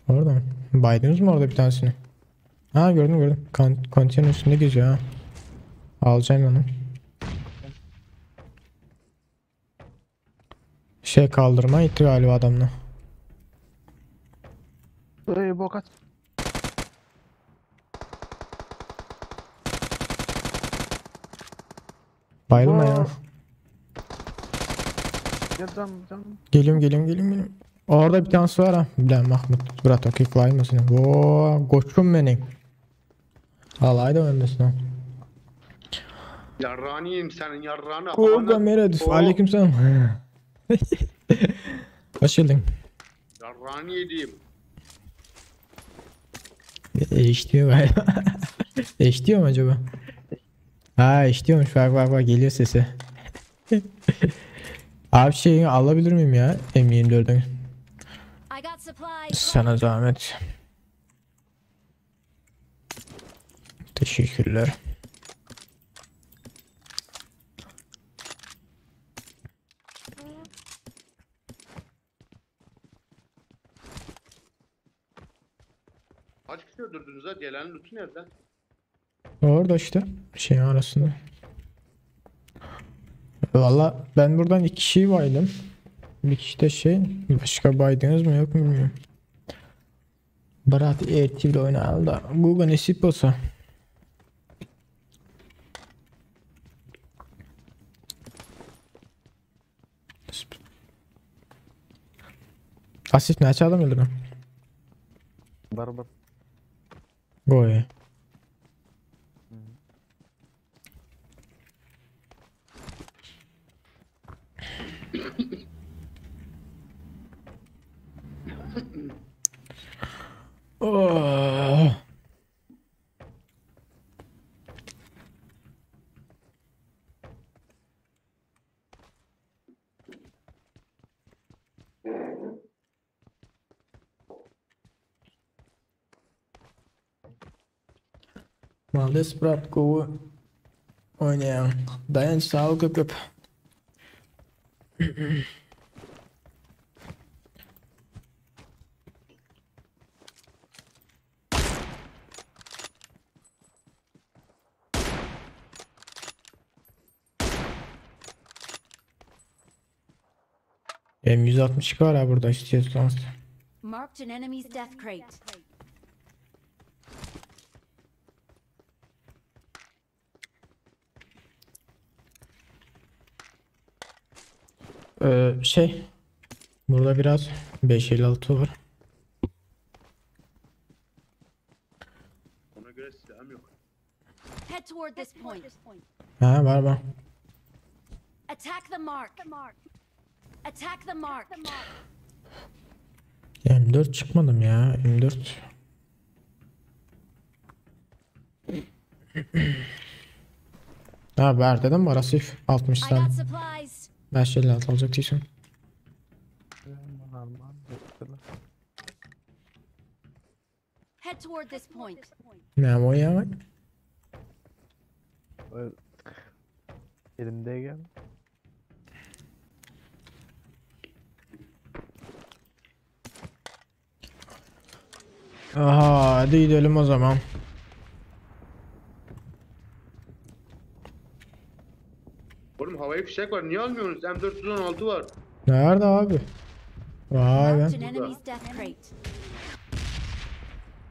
Orada mı? Baydınız mı orada bir tanesini? Ha gördüm gördüm. Konteyner üstünde geziyor ha. Alacağım onu. Şey kaldırma gitti galiba adamla. Ey bu kaç. Bayılma ya. Gel can can. Geliyorum geliyorum geliyorum geliyorum. Orada bir tanesi var ha. Bilen Mahmut. Bırak okey klaymasın. Oo, koçum benim. Alaydı öndesin ha. Yarrağını yiyeyim senin yarrağını. Koga Ana- Meredith. Oo, Aleykümselam. Hoş geldin. Yarrağını yediğim. Eşliyor galiba. Eşliyor mu acaba? Ha eşliyormuş. Bak bak bak geliyor sesi. Abi şeyini alabilir miyim ya? M24'ün. I got supplies. Sana zahmet. Teşekkürler. Kaç kişi öldürdünüz ha? Gelen lootu nerede? Orada işte şeyin arasında. Valla ben buradan iki kişiyi baydım. Bir kişi de şey başka baydınız mı yok mu bilmiyorum. Berat ertir oynayalım da Google nasip olsa. Asif ne açalım öldürdüm. Barbar. Goy. Oh. Maldes brat gowy oýnaýan. Daýanç sag ol köp köp. M162 var ha burada istiyorsanız. Marked an enemy's death crate. Şey burada biraz 556 var. Ona göre silahım yok. Head toward this point. Ha var var. Attack the mark. Attack the mark. M4 çıkmadım ya. M4. Ha bärde bar Asif. 60 I tane. got supplies. 556 aljak diýsin. Head toward this point. Näme oýnaýaň? Elimde gel. Aha, hadi gidelim o zaman. Oğlum havai fişek var. Niye almıyorsunuz? M416 var. Nerede abi? Vay be. Marked an enemy's death crate.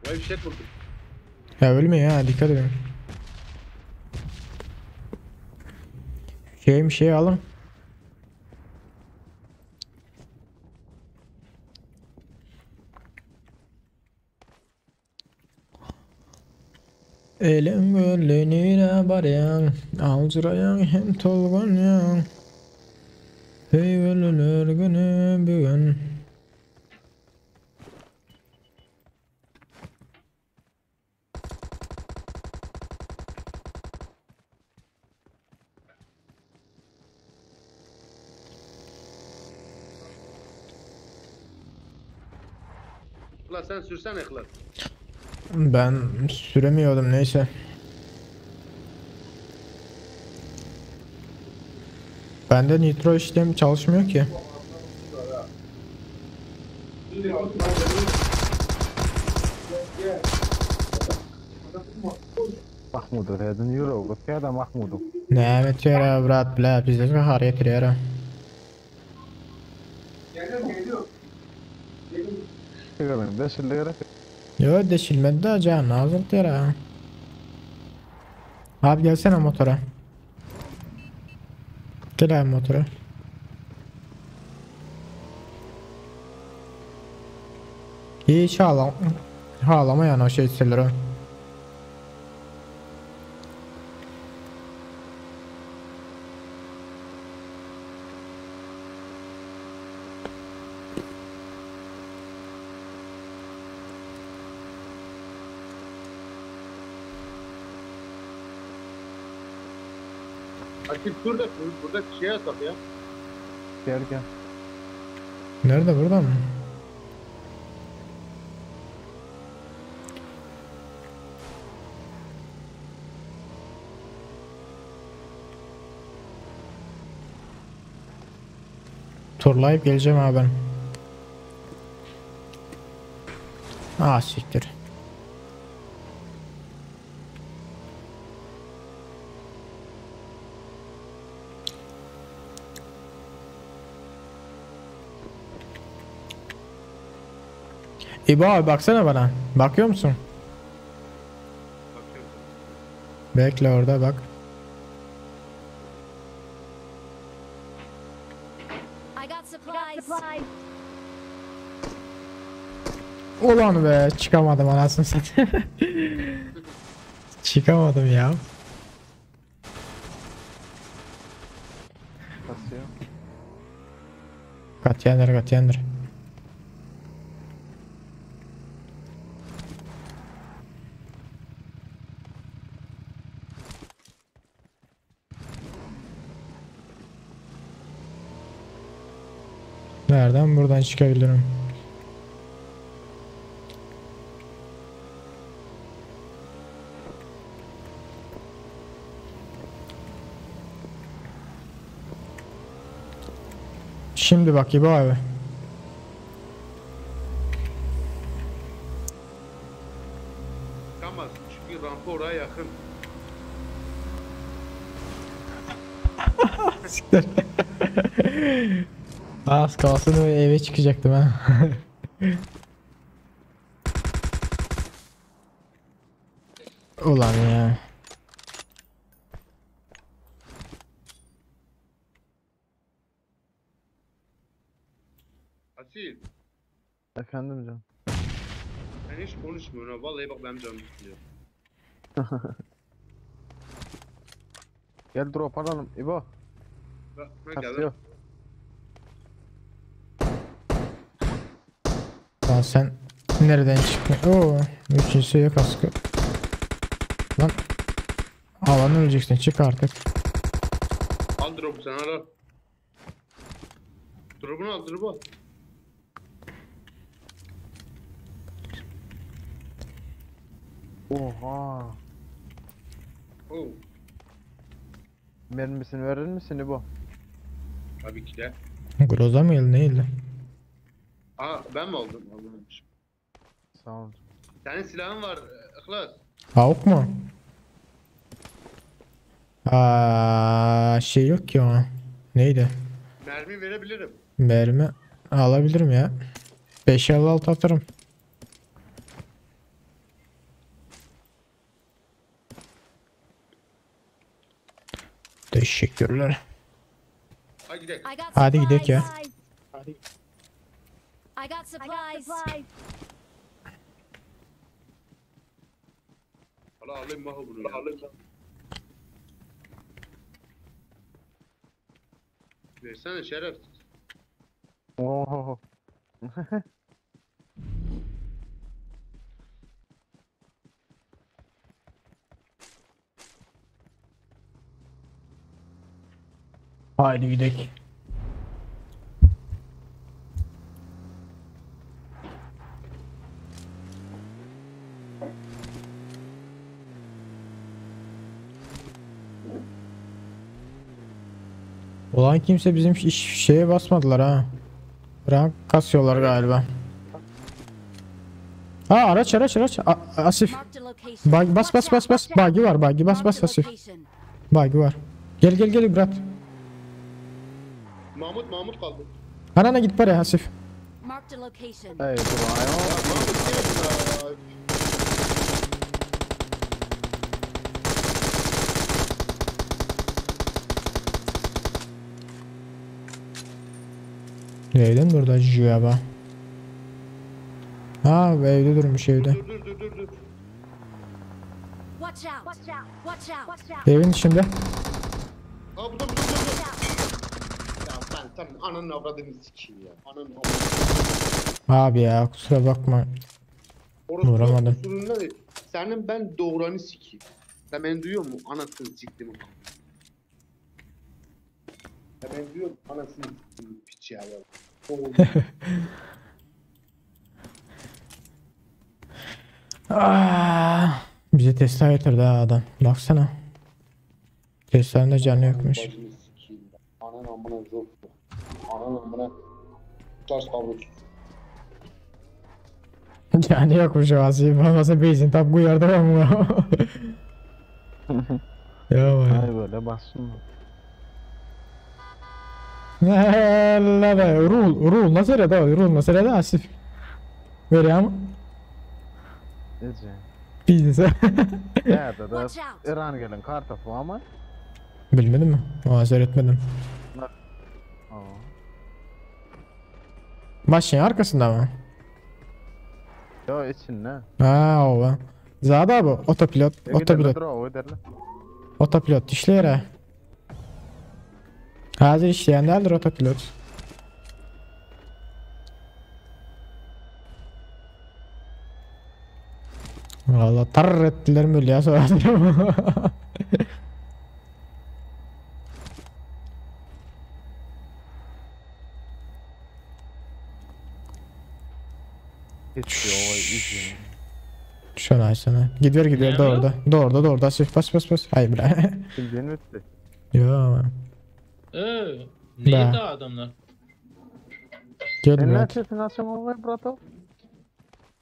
Havai fişek buldum. Ya ölme ya dikkat edin. Şey bir şey alın. Elim gönlününe baryan, alcırayan hem tolganyan. Hey ölüler günü bugün. İhlas sen sürsen İhlas. Ben süremiyordum neyse. Bende nitro işlem çalışmıyor ki. Mahmud'u dedin euro. Ya da Mahmud'u. Ne evet ya brat bile bizde har getiriyor. Çıkarın deşildi Yo deşilmedi de can lazım ya. Abi gelsene motora. Gel abi motora. Hiç ağlam ağlama yani o şey o. Akif dur da burada şey atak ya. Gel gel. Nerede burada mı? Turlayıp geleceğim abi ben. Ah siktir. İbo abi baksana bana. Bakıyor musun? Bakıyorum. Bekle orada bak. I got supplies. Ulan be çıkamadım anasını satayım. Çıkamadım ya. Kasıyor. Katyandır katyandır. Nereden buradan çıkabilirim? Şimdi bak İbo abi. Çıkamaz. Çünkü rampa oraya yakın. Siktir. Az kalsın eve çıkacaktım ha. Ulan ya. Asil. Efendim canım. Sen hiç konuşmuyorsun ha. Vallahi bak benim canım sıkılıyor. Gel drop alalım İbo. Kasıyor. Lan sen nereden çıktın? Oo, üçüncü seviye kaskı. Lan alan öleceksin çık artık. Al drop'u sen al al. Drop'unu al drop'u al. Oha. Oo. Mermisini verir misin bu? Tabii ki de. Groza mı neydi? Aa ben mi aldım? Almamışım. Sağ ol. Senin silahın var İhlas. Avuk mu? Aa, şey yok ki ona. Neydi? Mermi verebilirim. Mermi alabilirim ya. 5.56 atarım. Teşekkürler. Hadi gidelim. I got Hadi gidelim ya. supplies. I got supplies. Allah alayım mahu bunu. ya. Alayım. Versene şerefsiz. Oho. Haydi gidelim. Ulan kimse bizim iş şeye basmadılar ha. Rank kasıyorlar galiba. Ha araç araç araç. A- Asif. Marked a location. Bug, bas bas Watch bas out. bas. Buggy var buggy bas Marked bas a Asif. location. Buggy var. Gel gel gel Murat. Mahmut Mahmut kaldı. Anana git paraya Asif. Marked a location. Ey dur Ya Mahmut gel ya. Neyden durdu acaba? Ha evde durmuş evde. Dur dur dur dur dur. Watch out. Watch out. Watch out. Watch out. Evin içinde. Aa burada burada burada. Ya ben tam ananın avradını sikeyim ya. Ananın avradını. Abi ya kusura bakma. Orası Vuramadım. kusurunda değil. Senin ben doğuranı sikeyim. Sen beni duyuyor musun? Anasını siktim. Sen beni duyuyor musun? Anasını siktim piç ya. Oğlum. Ah, bize Tesla getirdi ha adam. Baksana. Tesla'nın da canı yokmuş. Bacını sikeyim ben. Ananın amına zor. Ananın amına taş kablosu. Canı yokmuş o Asif. Olmasa benzin tap koyardı ama. Ya vay. Ay böyle bassın. La la rul rul nasıl da rul nasıl da Asif. Veriyor ama Ece. biznese. Nerede de Watch out. İran gelin kartopu ama. Bilmedim mi? Aa etmedim. Aa. Maşın arkasında mı? Yo içinde. Ha o. Zada bu otopilot otopilot Dur o giderler. otopilot işleyer ha. Hazır işleyenlerdir otopilot. Valla tar ettiler mi ya sonra. Hiç yo içinde. Şunu açsana. Gidiyor gidiyor Ne doğru da. Doğru da doğru da. Bas bas bas. Hayır bre. Bildiğin bitti. Yo. Ee, neydi Be. adamlar? Gel Sen ne Murat. sesini açıyorsun oğlum brato?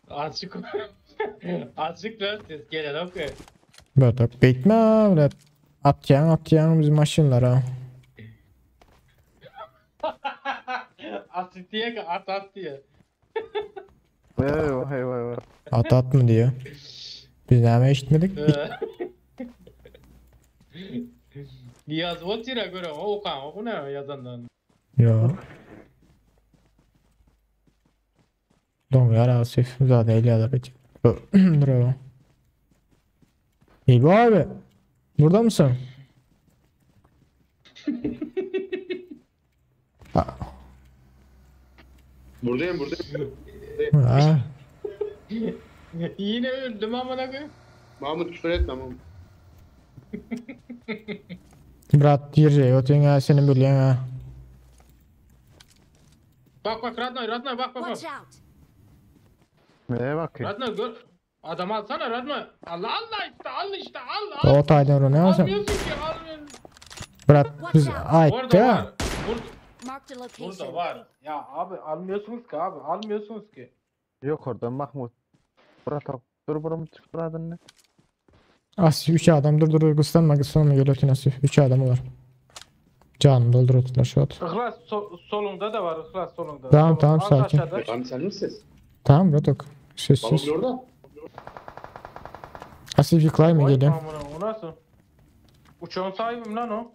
Azıcık azıcık ver ses gelen okey. Murat bitme Murat. Atyan atyan bizim maşınlara. At diye ki at at diye. Eyvah eyvah eyvah. At at mı diyor. Biz neme işitmedik. Ee. Yaz o tire göre o okan o ne yazandan. Yo. Don Asif zaten eli alır. Dur oğlum. İbo abi. Burada mısın? Buradayım buradayım. Ha. Yine öldüm amına koyayım. Mahmut küfür etme Mahmut. Brat girjek otyň ha seni bilýän ha. Bak bak Radnoy Radnoy bak bak bak. Watch out! Neye bakayım? Radnoy gör. Adam alsana Radnoy. Allah Allah işte al işte al al. O taýdan urunýan sen. Almıyorsun ki almıyorsun. Brat biz Orada aýtdy var. ha. Burada, Marked a burada location. var. Ya abi almıyorsunuz ki abi almıyorsunuz ki. Yok oradan Mahmut. Brat dur buram çık buradın ne? As 3 adam dur dur gyslanma gyslanma gel ötün Asif. 3 adam var. Canım doldur ötüler şu at. Ihlas solunda da var Ihlas solunda. Tamam, tamam, Az sakin. aşağıda. Abi sen misin? Tamam brat ok. Sessiz. Babam orada. Asif yıkılay mı Vay geliyor? amına, o nasıl? Uçağın sahibim lan o.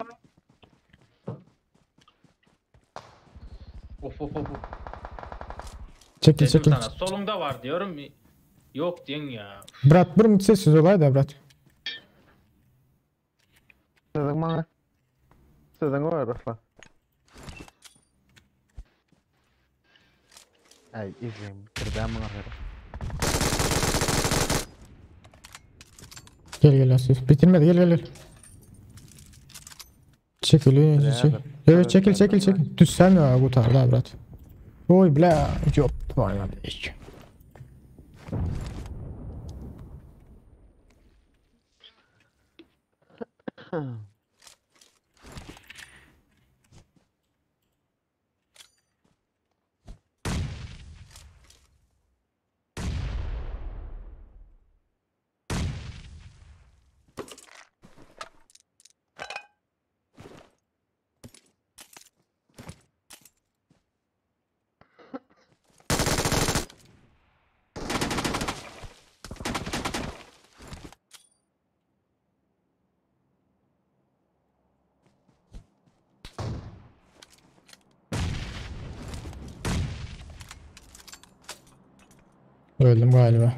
Of of of. of. Çekil Dedim çekil. sana solunda var diyorum. Yok diyorsun ya. Brat bir sessiz olay da brat. Sözün bana. Sözün var Rıfla. Ay izleyin bitirdim bana göre. Gel gel Asif. Bitirmedi gel gel gel. Çekil Buraya çekil. da- Evet çekil çekil çekil. Düşsen ya kurtar da brat. Oy bla. Yok. Vay Öldüm galiba.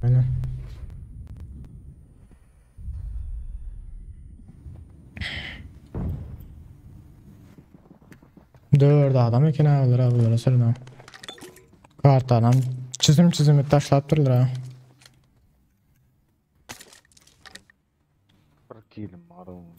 Aynen. Dört adam eken abiler abiler sırna. Kartadan çizim çizim taşlap durlar ha. Bir kilim var onun.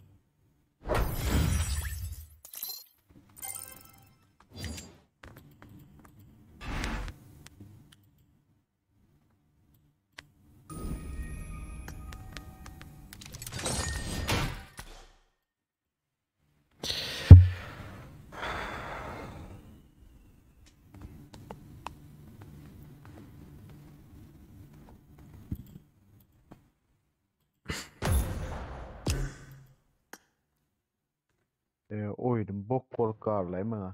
Oyunum bok bolup garlaýmy ha.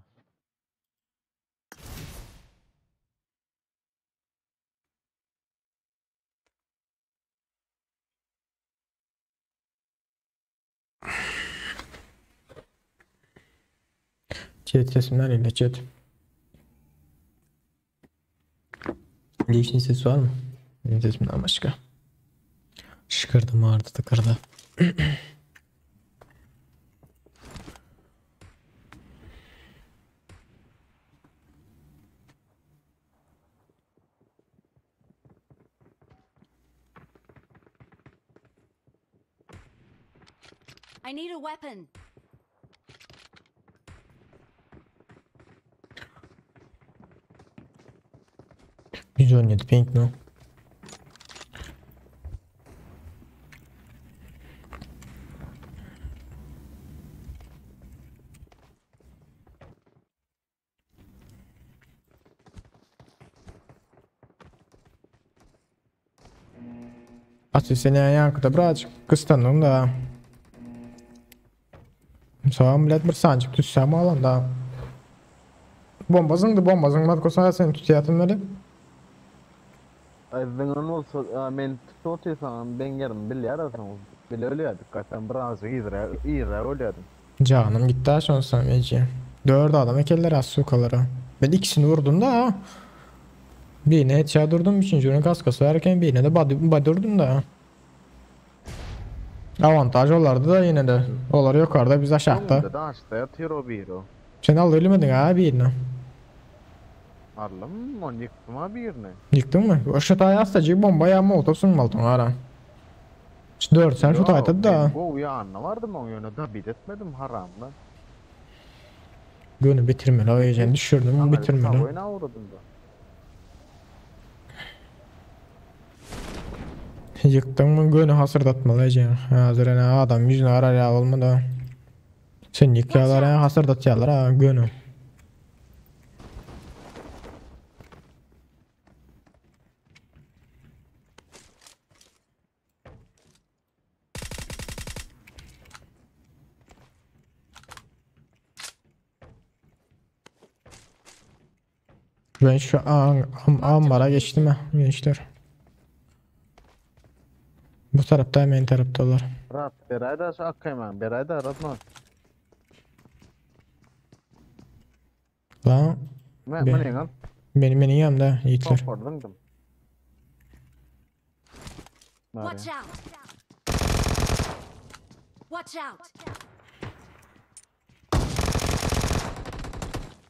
Chat sesimler ile chat. Değişin sesi var mı? Benim sesimden başka. Şıkırdı mağardı tıkırdı. I need a weapon. %17 ping mi? Asıl seni yankıda birazcık kıstandım da. Sağ millet bir sancık düşsem alan da. Bomba zıngdı bomba zıngmadı kosa seni tutuyatın öyle. Ay zıngın olsa men tutuyorsan ben yerim bilýärsin. Bile ölýärdik gaýtam birazcık ýyra ýyra ölýärdim. Canım gitti ha şonsa meci. Dört adam ekeller az sukalara. Ben ikisini vurdum da ha. Birine headshot durdum, üçüncünün kaskası varken birine de body, body vurdum da. Avantaj onlarda da yine de. Onlar yukarıda biz aşağıda. Da daşda ýatyr o biri. Sen al ölmedin ha birini. Aldım, onu yıktım ha birini. Yıktın mı? Şu taý astacık bomba ya molotof sunmaltın ara. Şu dört sen şu tayda da. Bu yanına vardım onun yönüne da bit etmedim haramla. Gönü bitirmeli o yüzden düşürdüm bitirmeli. Oyuna uğradım da. Yıktın mı gönü hasırdatmalı ece. Hazır ene adam yüzüne arar ya olmadı. Sen yıkıyorlar ha hasırdatıyorlar ha gönü. Ben şu an am, ambara geçtim ha gençler. Bu tarafta hemen taraftalar. Rahat berayda şu akkayman berayda ratman. Lan Men Be- men al. benim benim yanımda yiğitler. Toparladım. Watch out! Watch out!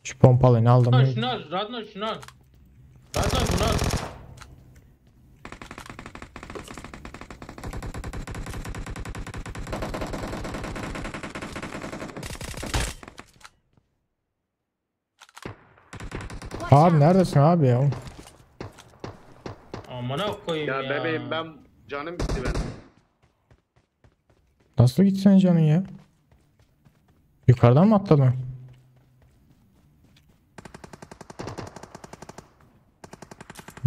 Şu pompalını aldım. Lan şunu al Radno şunu al. Radno bunu al. Watch Abi out! neredesin abi ya? Amına koyayım Ya ya. bebeğim ben canım bitti benim. Nasıl gitsen canın ya? Yukarıdan mı atladın?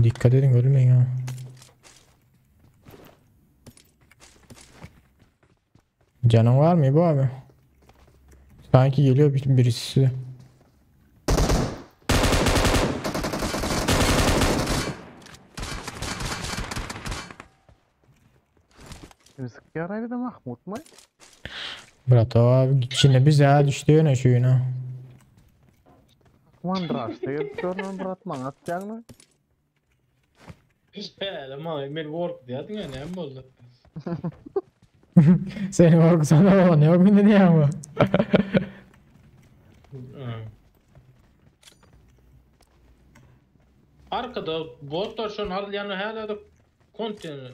Dikkat edin ölmeyin ha. Canın var mı bu abi? Sanki geliyor birisi. Kim sıkıyor abi de Mahmut mu? Bırak abi içine bize ha düştü yine şu yine. Mandraşta gelip bırak bana atacak mı? Hele ama beni korktu ya ne ne oldu? Seni korkusan olan yok mu dedi ya bu? Arkada botlar şu an yani hala da konteyner.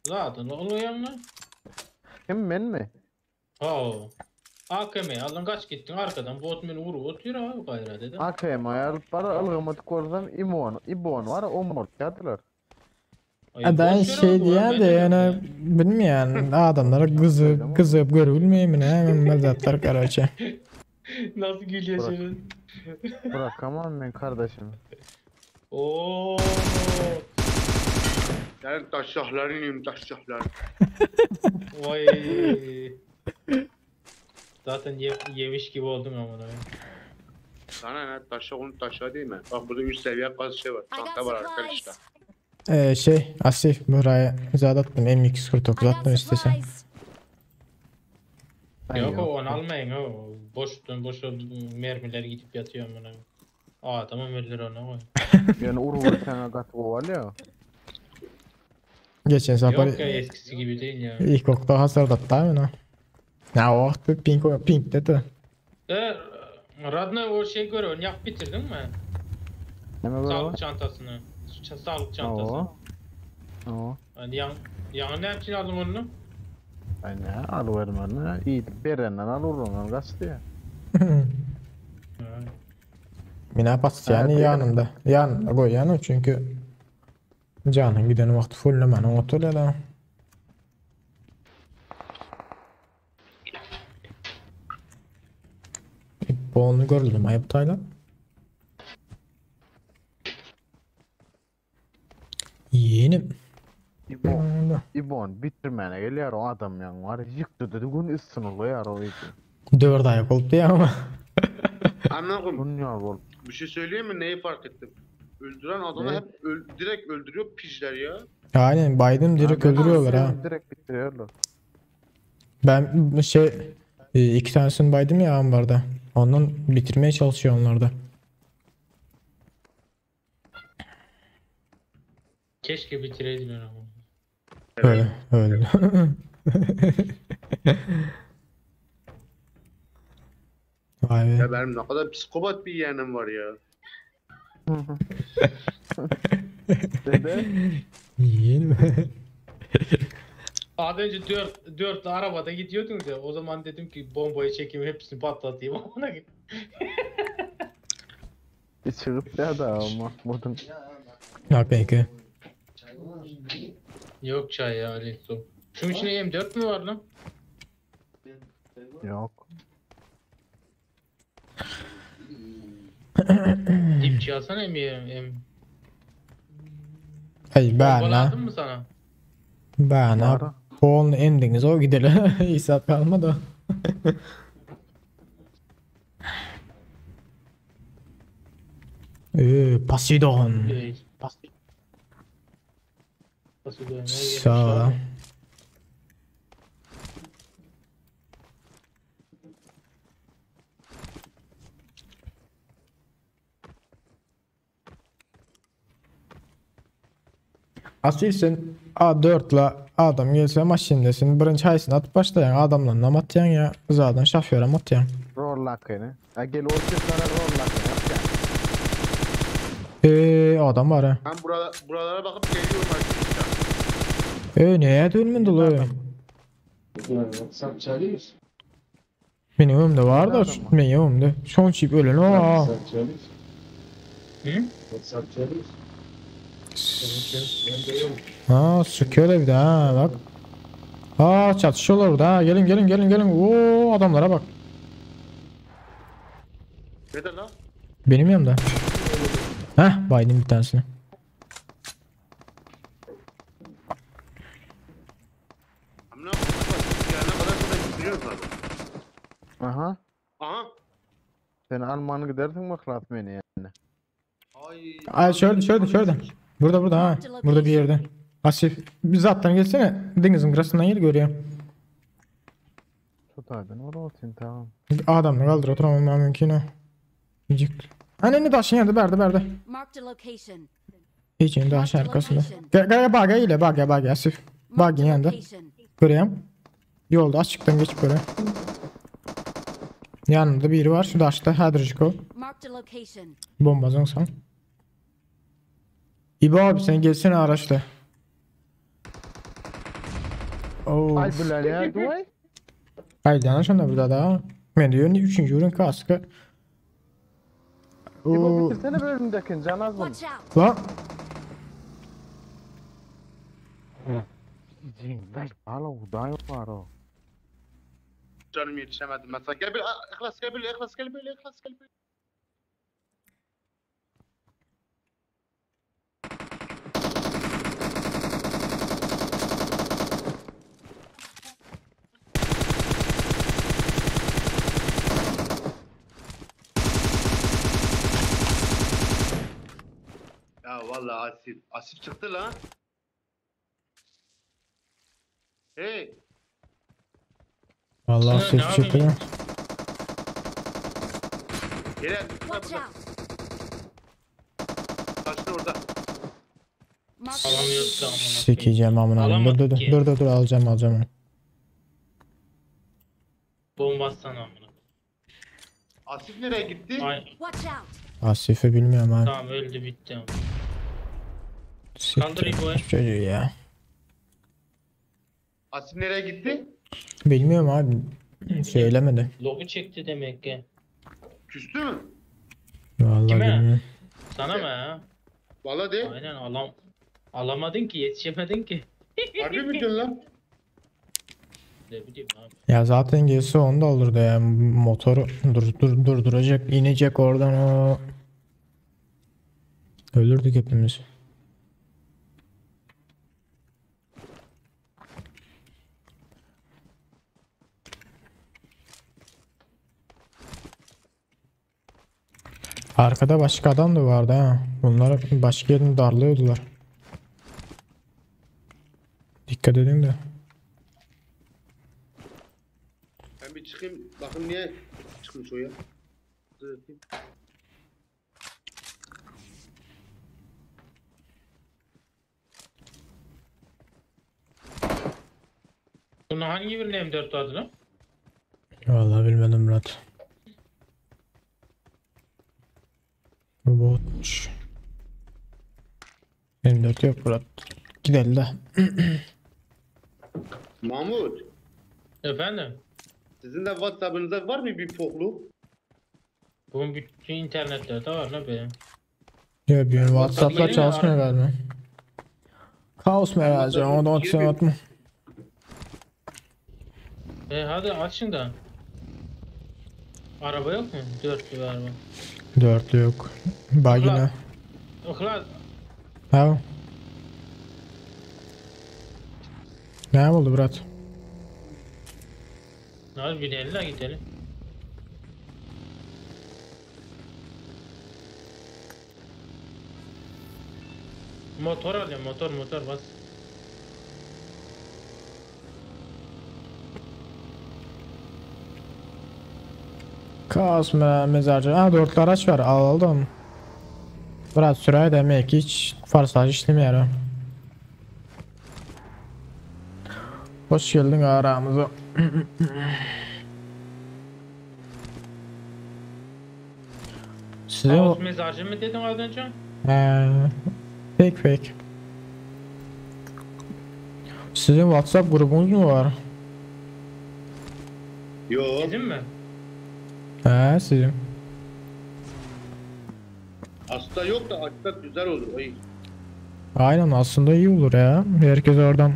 Zaten oluyor mu? Kim ben mi? Ha. AKM aldın kaç gittin arkadan bot beni vurup atıyor abi gayra dedi. AKM ayarlıp bara algamadık oradan İbon, İbon var o mort geldiler. Ay, Ben boş ver şey abi, diyen ben de de yani bilmeyen adamlara kızıp kızıp görülmeyeyim ne hemen mezatlar karaça. Nasıl gülüyor Bırak. senin? Bırakamam ben kardeşim. Oo. Senin taşşahların yiyeyim taşşahların. Vay. Zaten yemiş gibi oldun amına. Sana ne taşşah onun taşşahı değil mi? Bak burada 3 seviye gaz şey var. Çanta var arkadaşlar. Şey Asif buraya zat attım M249 I got attım istesen. supplies. Ben Yok o onu almayın o. Boş boş mermiler gidip yatıyor amına. Aa tamam öldür onu koy. Yani urvu sana kat o var ya. Geçen sefer Yok ya eskisi gibi değil ya. ilk okta hasar da attı abi ne? Ya o vakti pink pink dedi. E, Radna o şey göre onu yap bitirdin mi? Ne mi Sağlık çantasını. Sağlık çantası. Oo. Oo. Yani yan, yan ne için aldın onu? Ben ne alıverdim onu. İyi berenden al urundan kaçtı ya. Mina bas yani Evet, yanında. Yanında koy yani çünkü canın giden vakti fulllemenin otur da. Bolunu görüldüm ayıp tayla. Yeğenim. İbon, İbon bitirmene geliyor o adam yan var. Yıktı dedi gün üstüne oluyor o idi. 4 ayak oldu ya ama. Amına koyayım. Dünya bol. Bir şey söyleyeyim mi? Neyi fark ettim? Öldüren adamı Ne? hep direkt öldürüyor pijler ya. Aynen Biden direkt öldürüyorlar ha. Direkt bitiriyorlar. Ben şey iki tanesini baydım ya ambarda. Ondan bitirmeye çalışıyor onlar da. Keşke bitireydin onu ama. Öyle öyle. Vay be. Ya benim ne kadar psikopat bir yeğenim var ya. Dede. Yeğenim. Az önce dört, dörtlü arabada gidiyordunuz ya. O zaman dedim ki bombayı çekeyim hepsini patlatayım. Amına koyayım. Çıkıp ya da Mahmut'un. Ya peki. Yok çay ya Ali. Su. Şunun içinde M4 mü var lan? Yok. Dipçi alsana M, M. Hey Bomba ben lazım mı sana? Ben Var. Polny endiniz o gideli. İsat kalmadı. Poseidon. Evet. Poseidon. Sağ ol. Asil sen A4'la adam gelse maşindesin. Birinci haysını atıp başlayan adamla nam atyan ya. Zaten şoföre atyan. Roll lakını. Ha gel o çıkara roll lakını. Atyan. Adam var ha. Ben buralara bakıp geliyorum arkadaşlar. Neye dönmedi lan? Benim önümde var da benim önümde. Son çip ölen o. Hı? Ha sıkıyor da bir de ha bak. Ha çatışıyorlar orada ha. Gelin gelin gelin gelin. Oo adamlara bak. Neden lan? Benim yanımda. Heh baydım bir tanesini. Amına koyayım. Gelene kadar sana gittiriyorum zaten. Aha. Aha. Sen Alman'ı gidersin mi Ihlas beni yani? Ay. Ay şöyle şöyle şöyle. Burada burada ha. Burada bir yerde. Asif zaten gelsene. Denizin kırasından gel görüyorum. Tut abi ne olsun tamam. Adamla kaldır oturamam ben mümkün o. Yiyecek. Anne taşın yanında berdi berdi. Marked a location. Hiç indi taşın arkasında. Gel gel bak gel ile bak gel bak Asif. Bak Marked a yanında. location. Görüyorum. Yolda açıktan geçip böyle. Yanında biri var. Şu taşta Hadricik ol. Marked a location. Bombazın sen. İbo abi sen gelsene araçla. Oo. Ay bular ya duay. Haydi anlaşıldı burada da. Ben diyorum üçüncü ürün kaskı. İbo Oo. bitirsene bölümdekini can az bunu. Watch out! Lan. Hala uday var o. Canım yetişemedim ben sana. Gel böyle İhlas gel böyle İhlas gel böyle İhlas gel böyle. Ya vallahi Asif. Asif çıktı lan. Hey. Vallahi Ne ses çıktı lan. Gel burada Watch burada. out! Taşın orada. Marked a Alamıyoruz da amına koyayım. Sikeceğim amına koyayım. Dur dur Alamadık dur ki. dur dur dur alacağım alacağım onu. Bomba atsana amına. Asif nereye gitti? Ay Watch out! Asif'i bilmiyorum abi. tamam öldü bitti. amına. Kaldır Siktir İbo'yu. çocuğu ya. Asif nereye gitti? Bilmiyorum abi. Söylemedi. Lobu çekti demek ki. Küstü mü? Vallahi Kime? bilmiyorum. Sana mı ha? Vallahi de. Aynen alamadın ki yetişemedin ki. Harbi mi diyorsun lan? Ne bileyim abi. Ya zaten gelse onu da alırdı ya. Motoru dur dur durduracak, inecek oradan o. Ölürdük hepimiz. Arkada başka adam da vardı ha. Bunlar başka yerini darlıyordular. Dikkat edin de. Ben bir çıkayım. Bakın niye çıkmış o ya. Dur bakayım. Bunun hangi birinin M4 vardı lan? Vallahi bilmedim Murat. Botmuş. M4 yok brat. Gidelim de. Mahmut, Efendim? sizin de WhatsApp'ınızda var mı bir pokluk? Bunun bütün internetlerde var la benim. Yok bir WhatsApp'la yeni mi çalışmıyor galiba. Kaos merak o da Girmiyor. atma. E hadi açın da. Araba yok mu? Dörtlü bir araba. Dörtlü yok. Bagina. Ihlas. Ha. Ne oldu brat? Hadi binelim la gidelim. Motor alayım motor motor bas. Kaos me mezarcı. Ha dörtlü araç var. Aldım. Brat sürer demek hiç forsaj işlemiyor. ha. Hoş geldin aramıza. Size Kaos mezarcı mı dedin az önce? Ee, pek pek. Sizin WhatsApp grubunuz mu var? Yok. Bizim mi? He sizin. Aslında yok da açsak güzel olur. Ay. Aynen aslında iyi olur ya. Herkes oradan.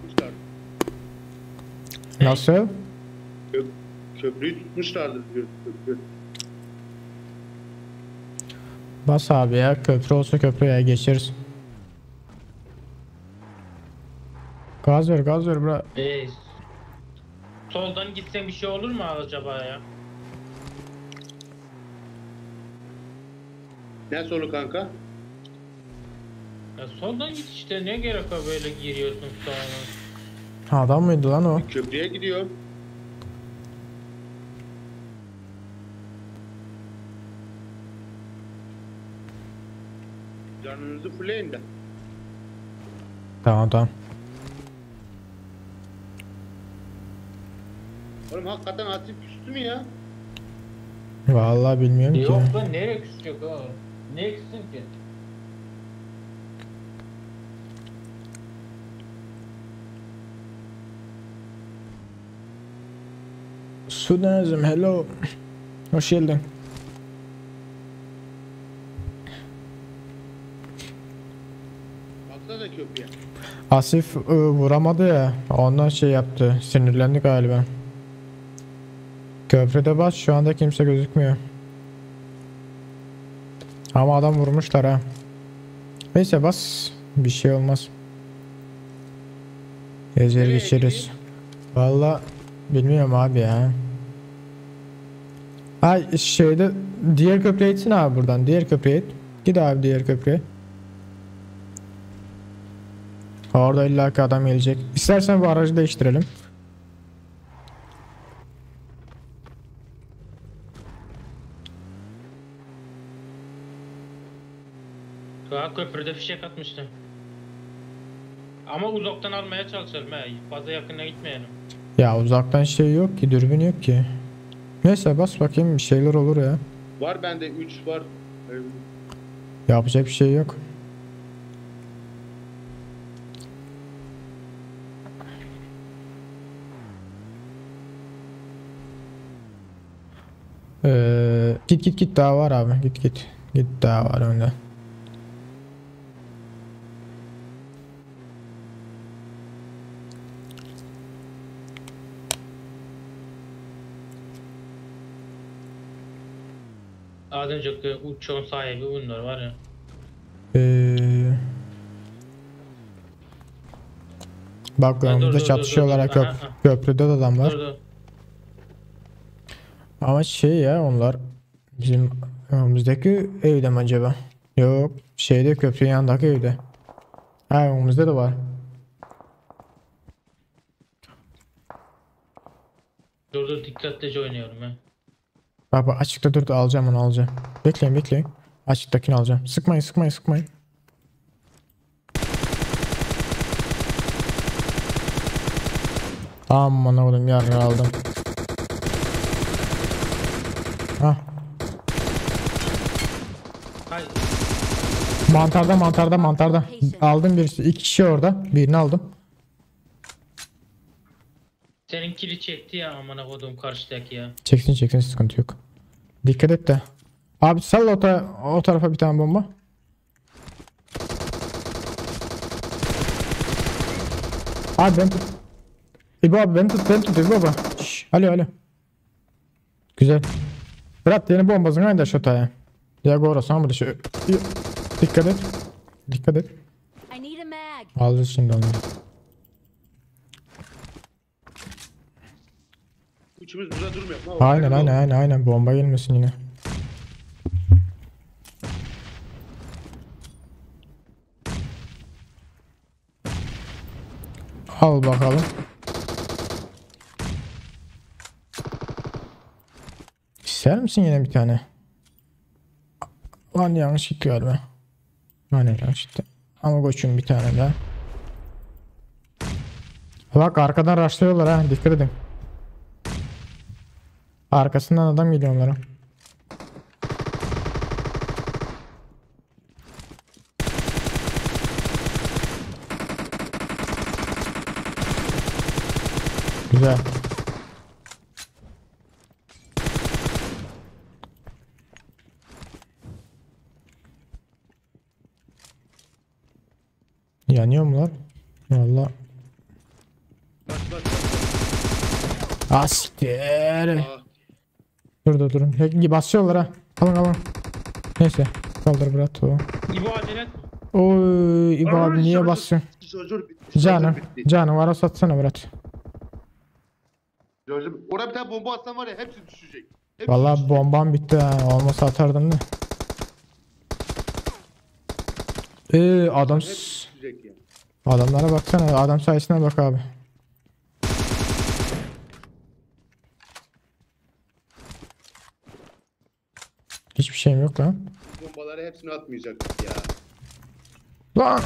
Tutmuşlar. Nasıl? Köprüyü tutmuşlardı diyor. Köprü. Bas abi ya köprü olsa köprüye geçeriz. Gaz ver gaz ver bra. E, soldan gitsen bir şey olur mu acaba ya? Ne solu kanka? Ya soldan git işte ne gerek var böyle giriyorsun sağa. Adam mıydı lan o? Köprüye gidiyor. Canınızı fulleyin de. Tamam tamam. Oğlum hakikaten Asif küstü mü ya? Vallahi bilmiyorum ki. Yok lan nereye küsecek oğlum? Niye küssün ki? Sudanizm hello. Hoş geldin. Baksana köprüye. Asif vuramadı ya. Ondan şey yaptı. Sinirlendi galiba. Köprüde bas şu anda kimse gözükmüyor. Ama adam vurmuşlar ha. Neyse bas. Bir şey olmaz. Gezer Nereye geçeriz. gideyim? Valla bilmiyorum abi ya. Ay şeyde diğer köprüye gitsin abi buradan. Diğer köprüye git. Git abi diğer köprüye. Orada illaki adam gelecek. İstersen bu aracı değiştirelim. Daha köprüde fişek atmıştı. Ama uzaktan almaya çalışalım he. Fazla yakına gitmeyelim. Ya uzaktan şey yok ki, dürbün yok ki. Neyse bas bakayım bir şeyler olur ya. Var bende 3 var. Ee, Yapacak bir şey yok. Git git git daha var abi git git. Git daha var önde. Az önceki uçağın sahibi bunlar var ya. Ee, bak dur, önümüzde dur, dur, çatışıyorlar ha, dur, dur. Aha, aha. köprüde de adam var. Dur dur. Ama şey ya onlar bizim önümüzdeki evde mi acaba? Yok şeyde köprünün yanındaki evde. Ha önümüzde de var. Dur dur dikkatlice oynuyorum he. Bak bak açıkta dur da alacağım onu alacağım. Bekleyin bekleyin. Açıktakini alacağım. Sıkmayın sıkmayın sıkmayın. Aman oğlum yarra aldım. Ha. Hay Mantarda mantarda mantarda. Aldım birisi. İki kişi orada. Birini aldım. senin kili çekti ya amına koduğum karşıdaki ya. Çeksin çeksin sıkıntı yok. Dikkat et de. Abi salla o, o tarafa bir tane bomba. Abi ben tut. İbo abi beni tut beni tut İbo abi. Şş, alo alo. Güzel. Bırak yeni bombasını aynı da şotaya. Ya gora sana şu. Dikkat et. Dikkat et. Alacağız şimdi onları. Üçümüz burada durmuyor. Aynen aynen aynen aynen bomba gelmesin yine. Al bakalım. İster misin yine bir tane? Lan yanlış gitti galiba. Aynen yanlış gitti. Ama koçum bir tane daha. Bak arkadan rushlıyorlar ha dikkat edin. Arkasından adam geliyor onlara. Güzel. Yanıyor mu lan? Valla. Bak bak bak. Asiktir. Aa, Dur dur durun. Hep basıyorlar ha. Alın alın. Neyse. Kaldır bırak o. İbo acele etme. Oy İbo abi niye basıyorsun? Şarjör bitti. Canım. Canım var satsana Berat. Şarjör Oraya bir tane bomba atsan var ya hepsi düşecek. Hepsi Vallahi düşecek. bombam bitti ha. Olmasa atardım da. Adam Hepsi düşecek ya. adamlara baksana. Adam sayısına bak abi. Hiçbir şeyim yok lan. Bombaları hepsini atmayacaktık ya. Lan.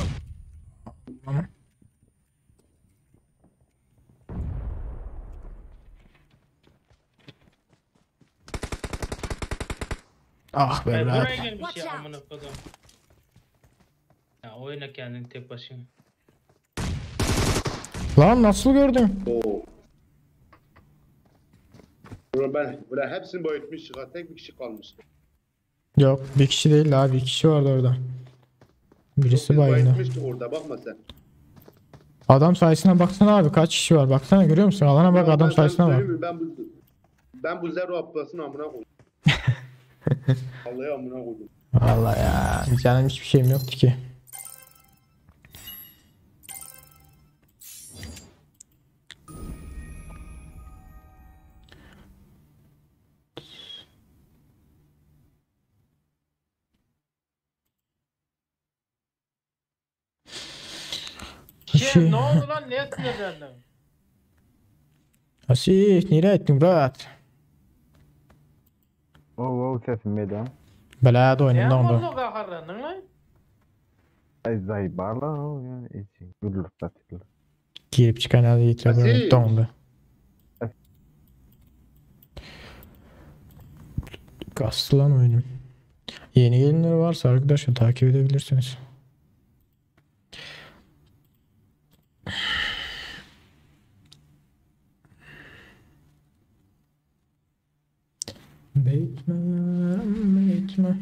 Ah be Ay, Berat. buraya gelmiş ya amına koduğum. Ya oyna kendini tek başına. Lan nasıl gördün? Oo. Ulan ben buraya hepsini bayıltmış. Tek bir kişi kalmıştı. Yok bir kişi değil abi bir kişi vardı orada. Birisi Biz bayıldı. bayıltmıştık orada bakma sen. Adam sayısına baksana abi kaç kişi var baksana görüyor musun? Alana bak Ya adam ben sayısına bak. Ben bu ben bu Zero Abbas'ın amına koydum. Vallahi amına koydum. Vallahi ya canım hiçbir şeyim yoktu ki. Şey, ne oldu lan? Niye sinirlendin? Asih nereye ettin Murat? Oh oh sesim geliyor. Belada Ne oynayın lan oldu gaharlandın lan? Ay zay barla o ya. İçin gülür satılır. Girip çıkan hadi Asih. dondu. Kastı lan oyunum. Yeni gelenler varsa arkadaşlar takip edebilirsiniz. Bekme, bekme.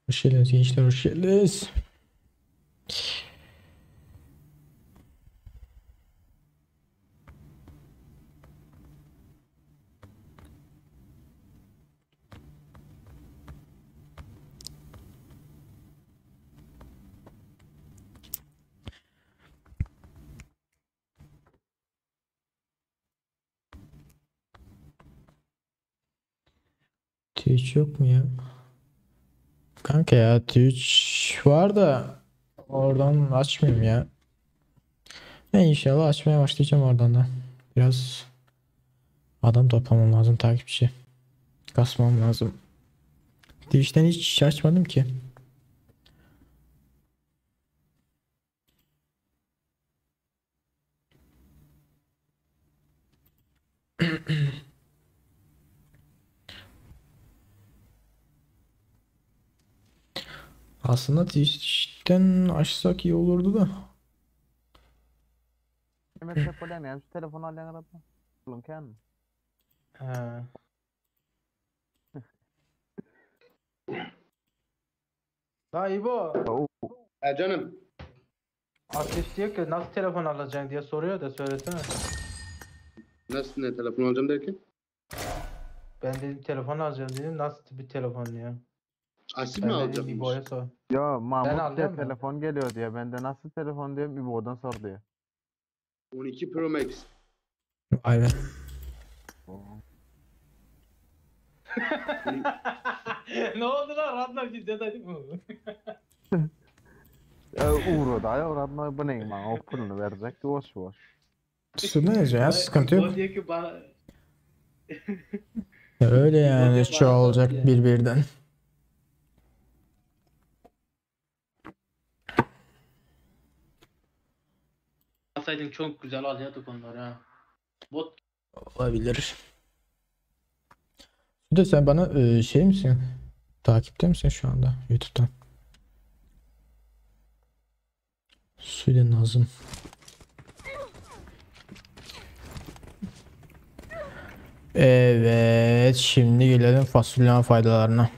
Hoş geldiniz gençler, hoş geldiniz. Twitch yok mu ya? Kanka ya Twitch var da oradan açmayayım ya. Ne inşallah açmaya başlayacağım oradan da. Biraz adam toplamam lazım takipçi. Kasmam lazım. Twitch'ten hiç açmadım ki. Aslında Twitch'ten açsak iyi olurdu da. Mehmet Tepelen yani şu telefonu al yan arada. Oğlum kendi. He. La İbo. E canım. Ateş diyor ki nasıl telefon alacaksın diye soruyor da söylesene. Nasıl ne telefon alacağım derken? Ben dedim telefon alacağım dedim nasıl bir telefon diyor. Asil Ben mi dedim alacakmış? İbo'ya sor. Ya Mahmut diye alıyorum da. telefon geliyor diye. Ben de nasıl telefon diyorum İbo'dan sor diyor. 12 Pro Max. Vay be. Ne oldu lan Radnar bizde dedik mi? Uğradı da uğradma bu neyim bana o pulunu verecek boş boş. Sorun ya sıkıntı yok. O diyor ki bana Öyle yani diyor bana çoğalacak sor diye. bir birden. Alsaydın çok güzel alıyorduk onları ha. Bot Olabilir. Bir de sen bana şey misin? Takipte misin şu anda YouTube'dan? Süle Nazım. Evet, şimdi gelelim fasulyenin faydalarına.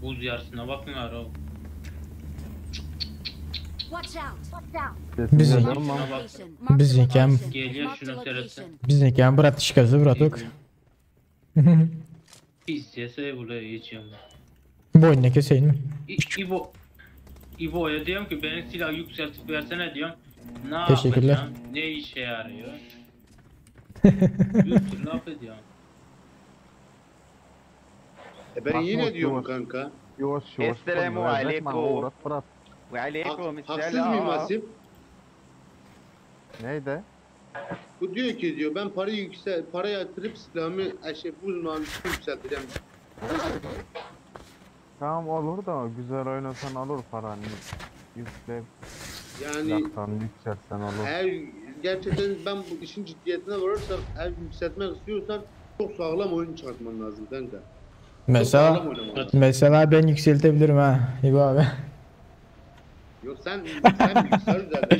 buz yarısına bakmıyor o. Watch out. Watch out. Bizim- Sesini görüyor musun? Marked a location. Marked a Bizimki hem- location. Geliyor Marked a şunun serisi. location. Bizimki bratişkası bratok. İstese buraya geçiyorum ben. Boynuna keseyim mi? İbo İbo'ya diyorum ki benim silah yükseltip versene diyorum. Ne Teşekkürler. yapacağım? Ne işe yarıyor? Bir sürü laf ediyorum. E ben Mahmut, yine diyorum yavaş. kanka. Yavaş yavaş Esselamu pulunu verecek bana aleykum. uğrat bırak. وعليكم Haksız mıyım السلام Asif? Neydi? Bu diyor ki diyor ben parayı yüksel para yatırıp silahımı şey buz mavisi yükselteceğim. Tamam olur da güzel oynasan olur paranı. Yükleyip Yani silahtan yükseltsen olur. eğer gerçekten ben bu işin ciddiyetine varırsam eğer yükseltmek istiyorsan çok sağlam oyun çıkartman lazım kanka. Çok Mesela sağlam oynaman lazım. mesela ben yükseltebilirim ha İbo abi. Yok sen bilgisayar zaten.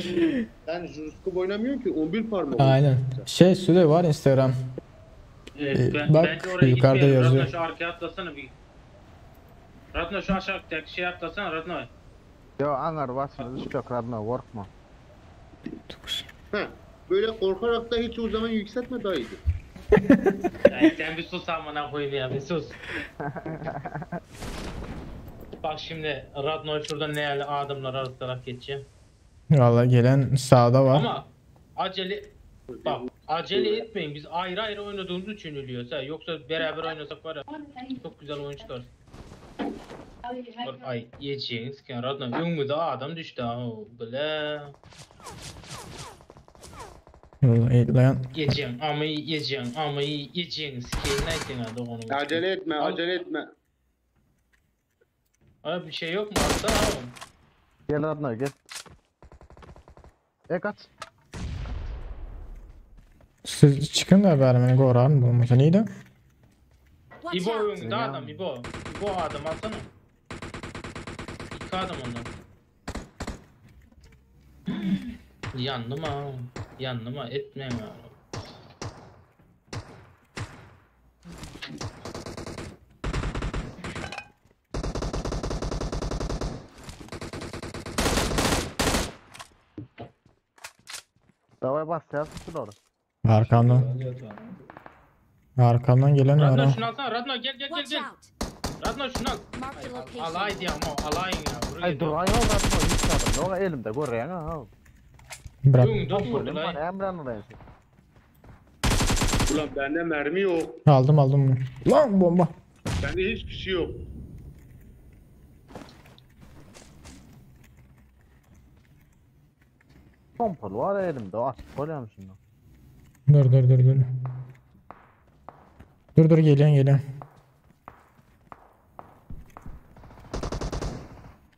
Sen jiroskop oynamıyorsun ki 11 parmak. Aynen. Şey Süle var Instagram. Evet, ben, bak, bence oraya yukarıda gitmeyelim. yazıyor. Radno şu arkaya atlasana bir. Radno şu aşağıdaki şey atlasana Radno. Ya anar başını düşecek Radna korkma. Heh, böyle korkarak da hiç o zaman yükseltme daha iyiydi. Ya sen bir sus amına koyayım ya bir sus. Bak şimdi Radno şurada ne adamlar arasına geçeceğim. Vallahi gelen sağda var. Ama acele bak acele etmeyin. Biz ayrı ayrı oynadığımız için ölüyoruz ha. Yoksa beraber oynasak var ya çok güzel oyun çıkar. Bak, Ay yiyeceğiniz ki Radno önümüze adam düştü ha. Bile. Vallahi lan. Yiyeceğim ama yiyeceğim ama yiyeceğim. Sikeyim ne hadi onu. Acele etme, Al. acele etme. Abi bir şey yok mu? Alsana oğlum. Gel Radna gel. E kaç. Siz çıkın da bari beni gorarın bulmasa neydi? Watch İbo out. önünde adam İbo. İbo adam alsana. İki adam onlar. Yandım ha. Yandım ha. Etmem ya. Davay bas ya tutun orada. Arkamdan. Arkamdan gelen var Radno ha. şunu alsana. Radno gel gel gel Watch gel. out. Radno şunu al. Marked a Ay, location. Alay diye ama alayın ya. Buraya Ay dur ay o Radna hiç adam. Yok elimde görüyorsun ha. Bırak. Öňünde durdy laý. Emran olayım. Ulan bende mermi yok. Aldım aldım bunu. Lan bomba. Bende hiçbir şey yok. Pompalı var elimde. At koyuyorum şunu. Dur dur dur dur. Dur dur geliyorum geliyorum.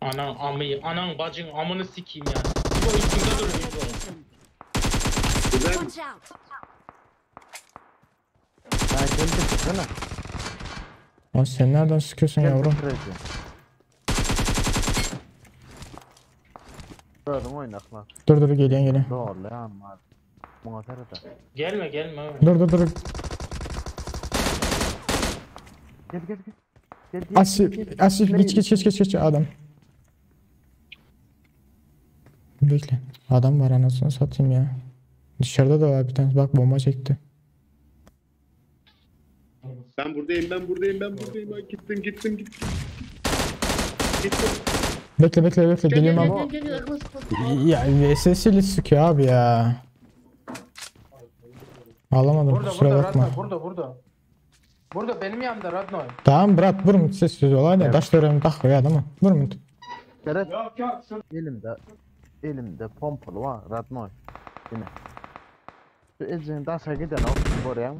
Anan amıyı, anan bacın amını sikeyim ya. İbo üstünde duruyor İbo. Location. Güzel mi? Watch out. Ha gel bitirsene. Lan sen nereden sıkıyorsun Gel yavrum? bitireceğim. Gördüm oynak lan. Dur dur geliyorum geliyorum. Doğru lan var. Buna terede. Gelme gelme. Dur dur dur. Gel gel gel. Gel gel. Asif, Asif geç geç geç geç geç adam. Bekle. Adam var anasını satayım ya. Dışarıda da var bir tane. Bak bomba çekti. Ben buradayım, ben buradayım, ben buradayım. Ben gittim, gittim, gittim. Gittim. Bekle bekle bekle Gel, gel, geliyorum gel, abi. gel, gel, yaklaş, yaklaş. Ya VSS ile sıkıyor abi ya. Alamadım Burada kusura burada bakma. Radnoy burada burada. Burada benim yanımda Radnoy. Tamam bırak vurun ses söz olay da taş döremi tak koy adamı. Vurun. Seret. Elimde elimde pompalı var. Radnoy. Yine. Şu ezin taşa giden o oraya.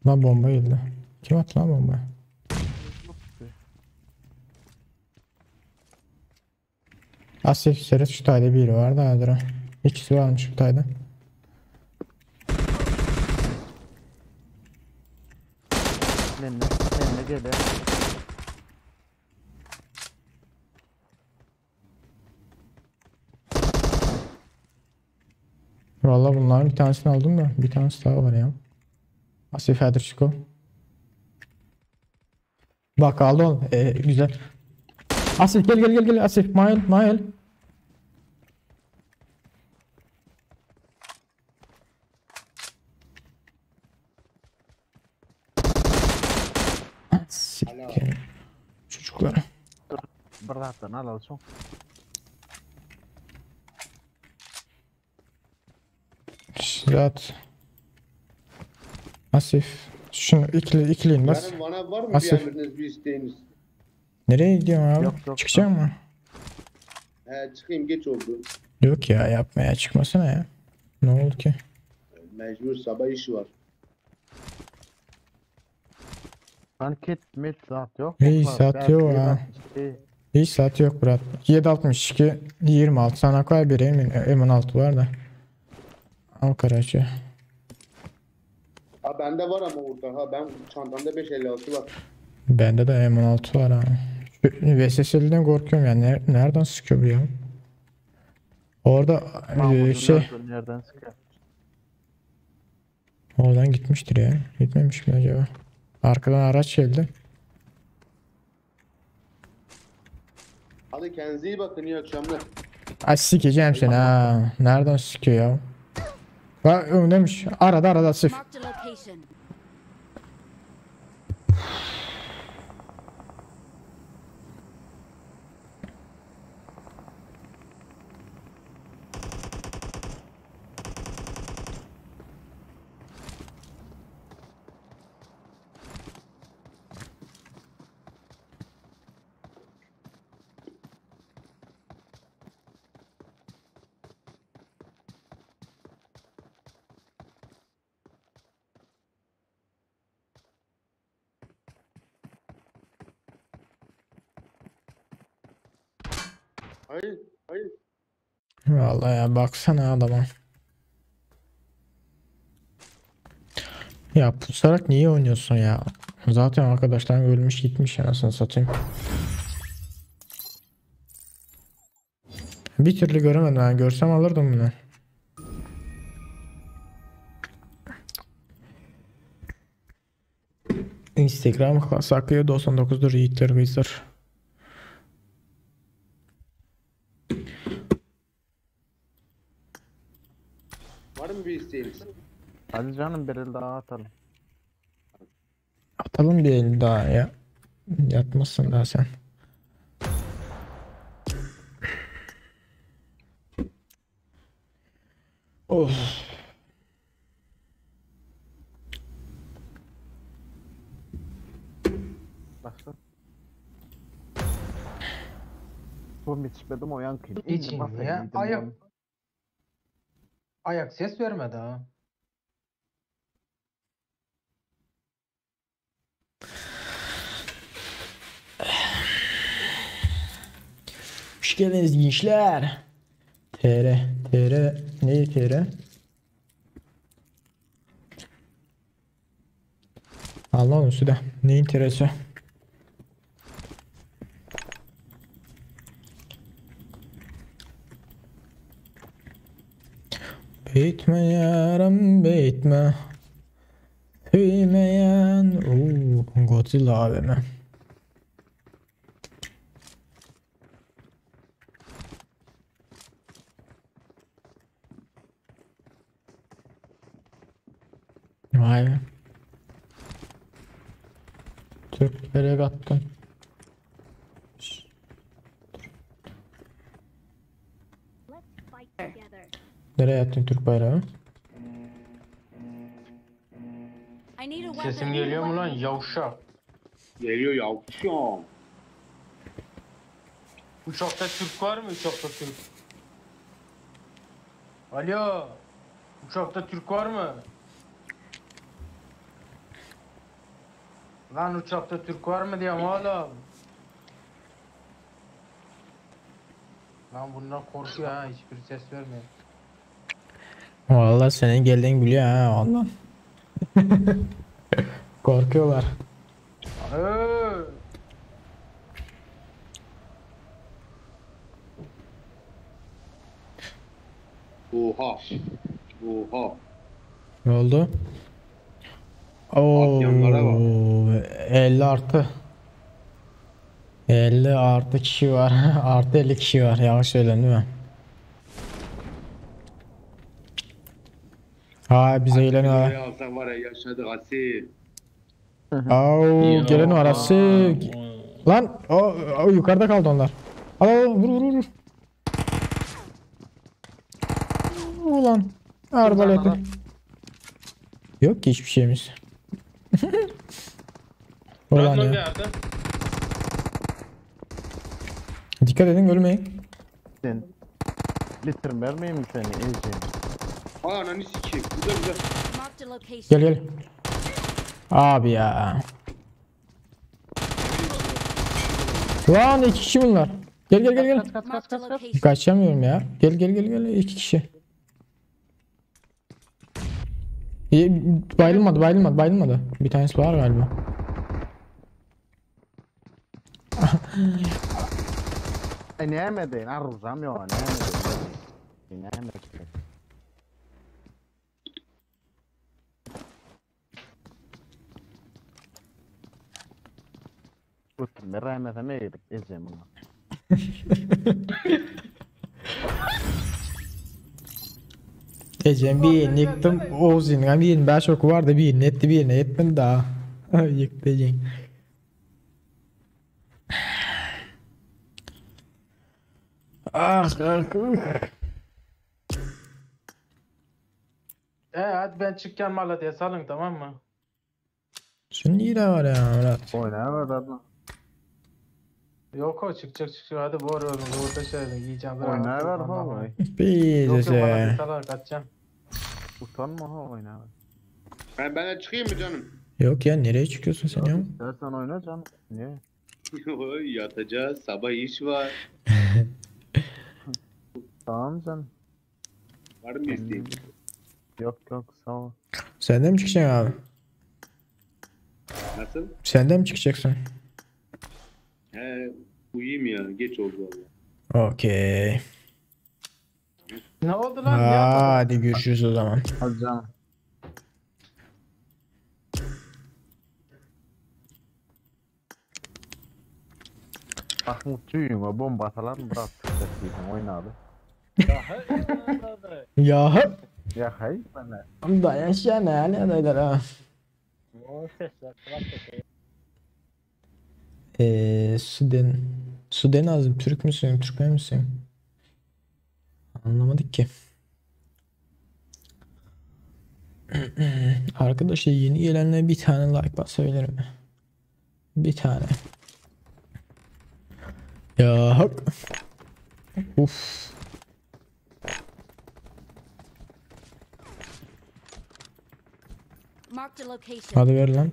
Lan bomba geldi. Kim attı lan bombayı? Asif Seret şu tayda biri var da hadi. İkisi varmış bu tayda. Nenne, nenne gel. Vallahi bunların bir tanesini aldım da bir tanesi daha var ya. Asif hadi çıko. Bak aldı onu. Güzel. Asif gel gel gel gel Asif mail mail. Siktir. Çocuklar. Bıraktan al al çok. Zat. Asif. Şunu ikili ikiliyin bas. Benim bana var mı Asif. bir emriniz, bir isteğiniz? Nereye gidiyorsun abi? Yok, yok, Çıkacak mı? He, çıkayım geç oldu. Yok ya yapmaya çıkmasana ya. Ne oldu ki? Mecbur sabah iş var. Lan kit mit zat yok. İyi, Bak, zat belki yok ha. 762. Hiç saat yok Murat. 7.62 26 sana koy bir M16 var da. Al karaçı. Ha bende var ama orada. Ha ben çantamda 556 var. Bende de M16 var ha. Şu VSS'den korkuyorum yani. Nereden sıkıyor bu ya? Orada Mahmut'un şey nereden- Nereden sıkıyor? oradan gitmiştir ya. Gitmemiş mi acaba? Arkadan araç geldi. Hadi kendinize iyi bakın iyi akşamlar. Ay sikeceğim seni ha. Nereden sıkıyor ya? Bak öndemiş. Arada arada sıf. Marked a location. Hayır, hayır. Vallahi ya baksana adama. Ya pusarak niye oynuyorsun ya? Zaten arkadaşların ölmüş gitmiş anasını satayım. Bir türlü göremedim ben. Görsem alırdım bunu. Instagram Sakıya 99'dur Yiğitler Kızlar. Var mı bir isteğiniz? Hadi canım bir el daha atalım. Atalım bir el daha ya. Yatmasın daha sen. Of. Başla. Bu içmedim o yankıyım. İçin ya. Ayak. Ayak ses vermedi ha. Hoş geldiniz gençler. TR TR ne TR? Allah'ın üstü de. Neyin TR'si? Bitme yarım bitme. Hüymeyen. Oo, Godzilla AVM. Vay be. Türklere kattın. Let's fight together. Nereye attın Türk bayrağı? I need a weapon. Sesim geliyor mu lan yavşak? Geliyor yavşam. Uçakta Türk var mı? Uçakta Türk. Alo. Uçakta Türk var mı? Lan uçakta Türk var mı diyorum oğlum. Lan bundan korkuyor ha hiçbir ses vermiyor. Vallahi senin geldiğin biliyor ha ondan. Korkuyorlar. Alo. Oha. Oha. Ne oldu? Oo, Atlayanlara bak. 50 artı. 50 artı kişi var. Artı 50 kişi var. Yanlış söyledim değil mi? Ha biz eğleniyor. Buraya alsan var ya yaşadık asil. Au gelen var arası. Lan o, o yukarıda kaldı onlar. Al al al, vur vur vur. Ulan arbaleti. Yok ki hiçbir şeyimiz. Ulan Bırakma bir ya. yerde. Dikkat edin ölmeyin. Sen bitirmez miyim seni Ece? Ay ananı sikeyim. Güzel güzel. Marked a location. Gel gel. Abi ya. Lan iki kişi bunlar. Gel gel gel gel. Marked a location. Kaçamıyorum ya. Gel gel gel gel iki kişi. İyi, Bayılmadı bayılmadı bayılmadı. Bir tanesi var galiba. E näme deyin aruzam yok näme deyin. Näme deyin. Götürme rahmete ne edip Ecem ona. Ecem bir yerini yıktım. Oğuz'un bir yerini 5 oku vardı bir yerini etti bir yerine yetmedi daha. Yıktı Ecem. Ah, ah, ah. E hadi ben çıkacağım Malatya'ya salın tamam mı? Şunun iyi de var ya Murat. Oyna ver adam. Yok o çıkacak çıkacak hadi bu arada orta şöyle yiyeceğim. Oyna ver baba. Bir Yok yok Malatya'ya de. salın kaçacağım. Utanma ha oyna ver. Ben, ben de çıkayım mı canım? Yok ya nereye çıkıyorsun sen ya? İstersen oyna canım. Niye? Yatacağız. Sabah iş var. Tamam canım. Var mı isteğin? Yok yok sağ ol. Sen de mi çıkacaksın abi? Nasıl? Sen de mi çıkacaksın? He, uyuyayım ya. Geç oldu valla. Okey. Ne oldu lan? Ne yapmadın? Hadi görüşürüz o zaman. Hadi canım. Mahmut tüyüme bomba atalar mı bırak çıkacak oyna abi. Ya Ya hay bana. dayan ne adaylar ha. Suden Suden azim Türk müsün Türkmen misin? Anlamadık ki. Arkadaşlar yeni gelenler bir tane like basabilir mi? Bir tane. Ya hak. Uf. Marked a location. Hadi ver lan.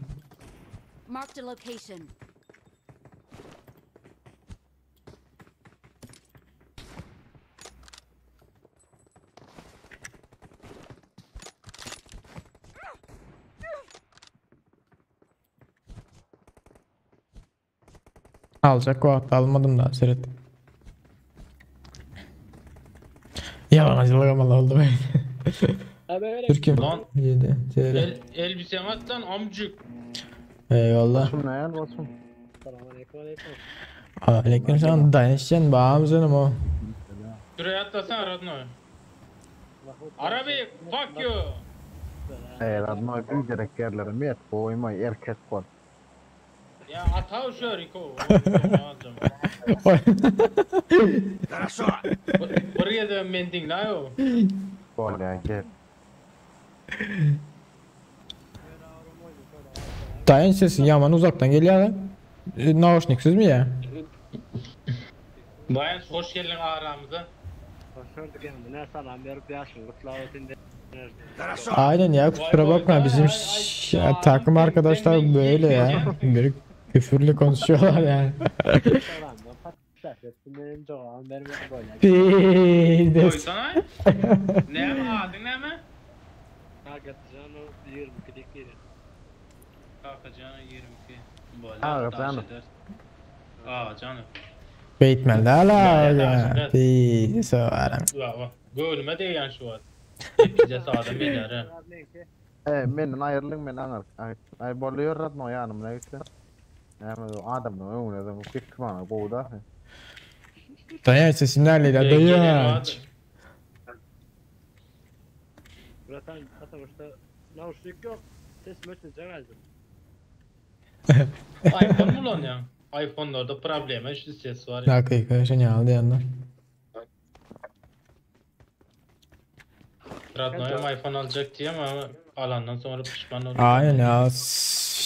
Marked a location. Alacak o hatta almadım daha seyret. Yalancılık ama oldu be. Türk'üm. Lan. 7 TR. El, elbisemi at lan amcık. Eyvallah. Basım ne yer basım? Aleykümselam. Dayanışacaksın bağım canım o. Şuraya atlasana Radnoy. Arabi fuck you. Ey radno bir gerek yerlerim yet koyma erkek bol. Ya ata şu Rico. Alacağım. Got a shot. Buraya da mending la yo. Bol ya gel. Dayan sesin yaman uzaktan geliyor lan. E, Nauşniksiz mi ya? Bayan hoş geldin aramıza. Got a shot. Aynen ya kusura bakma bizim takım arkadaşlar böyle ya. Böyle küfürlü konuşuyorlar yani. Pizdes. Koysana. Ne mi adın ne mi? Kakacanı 22. Ağa canım. Aa canım. Beytmeli hala ya. Evet. Pizdes o aram. La bak. Gönlüme değen şu an. Hep bize sağda beyler ha. Ey menden ayrılın men aňar. Ay, ay boluyor radno yanımda gitse. Yani adamın öňüne de bu bir bana goýda. Dayan sesin nerede Ee, gelelim dayan. abi. iPhone mu lan ya? iPhone'larda probleme şu ses var ya. Dakika şunu aldı yandan. Radno'ya iPhone alacak diye ama alandan sonra pişman oldu. Aynen ya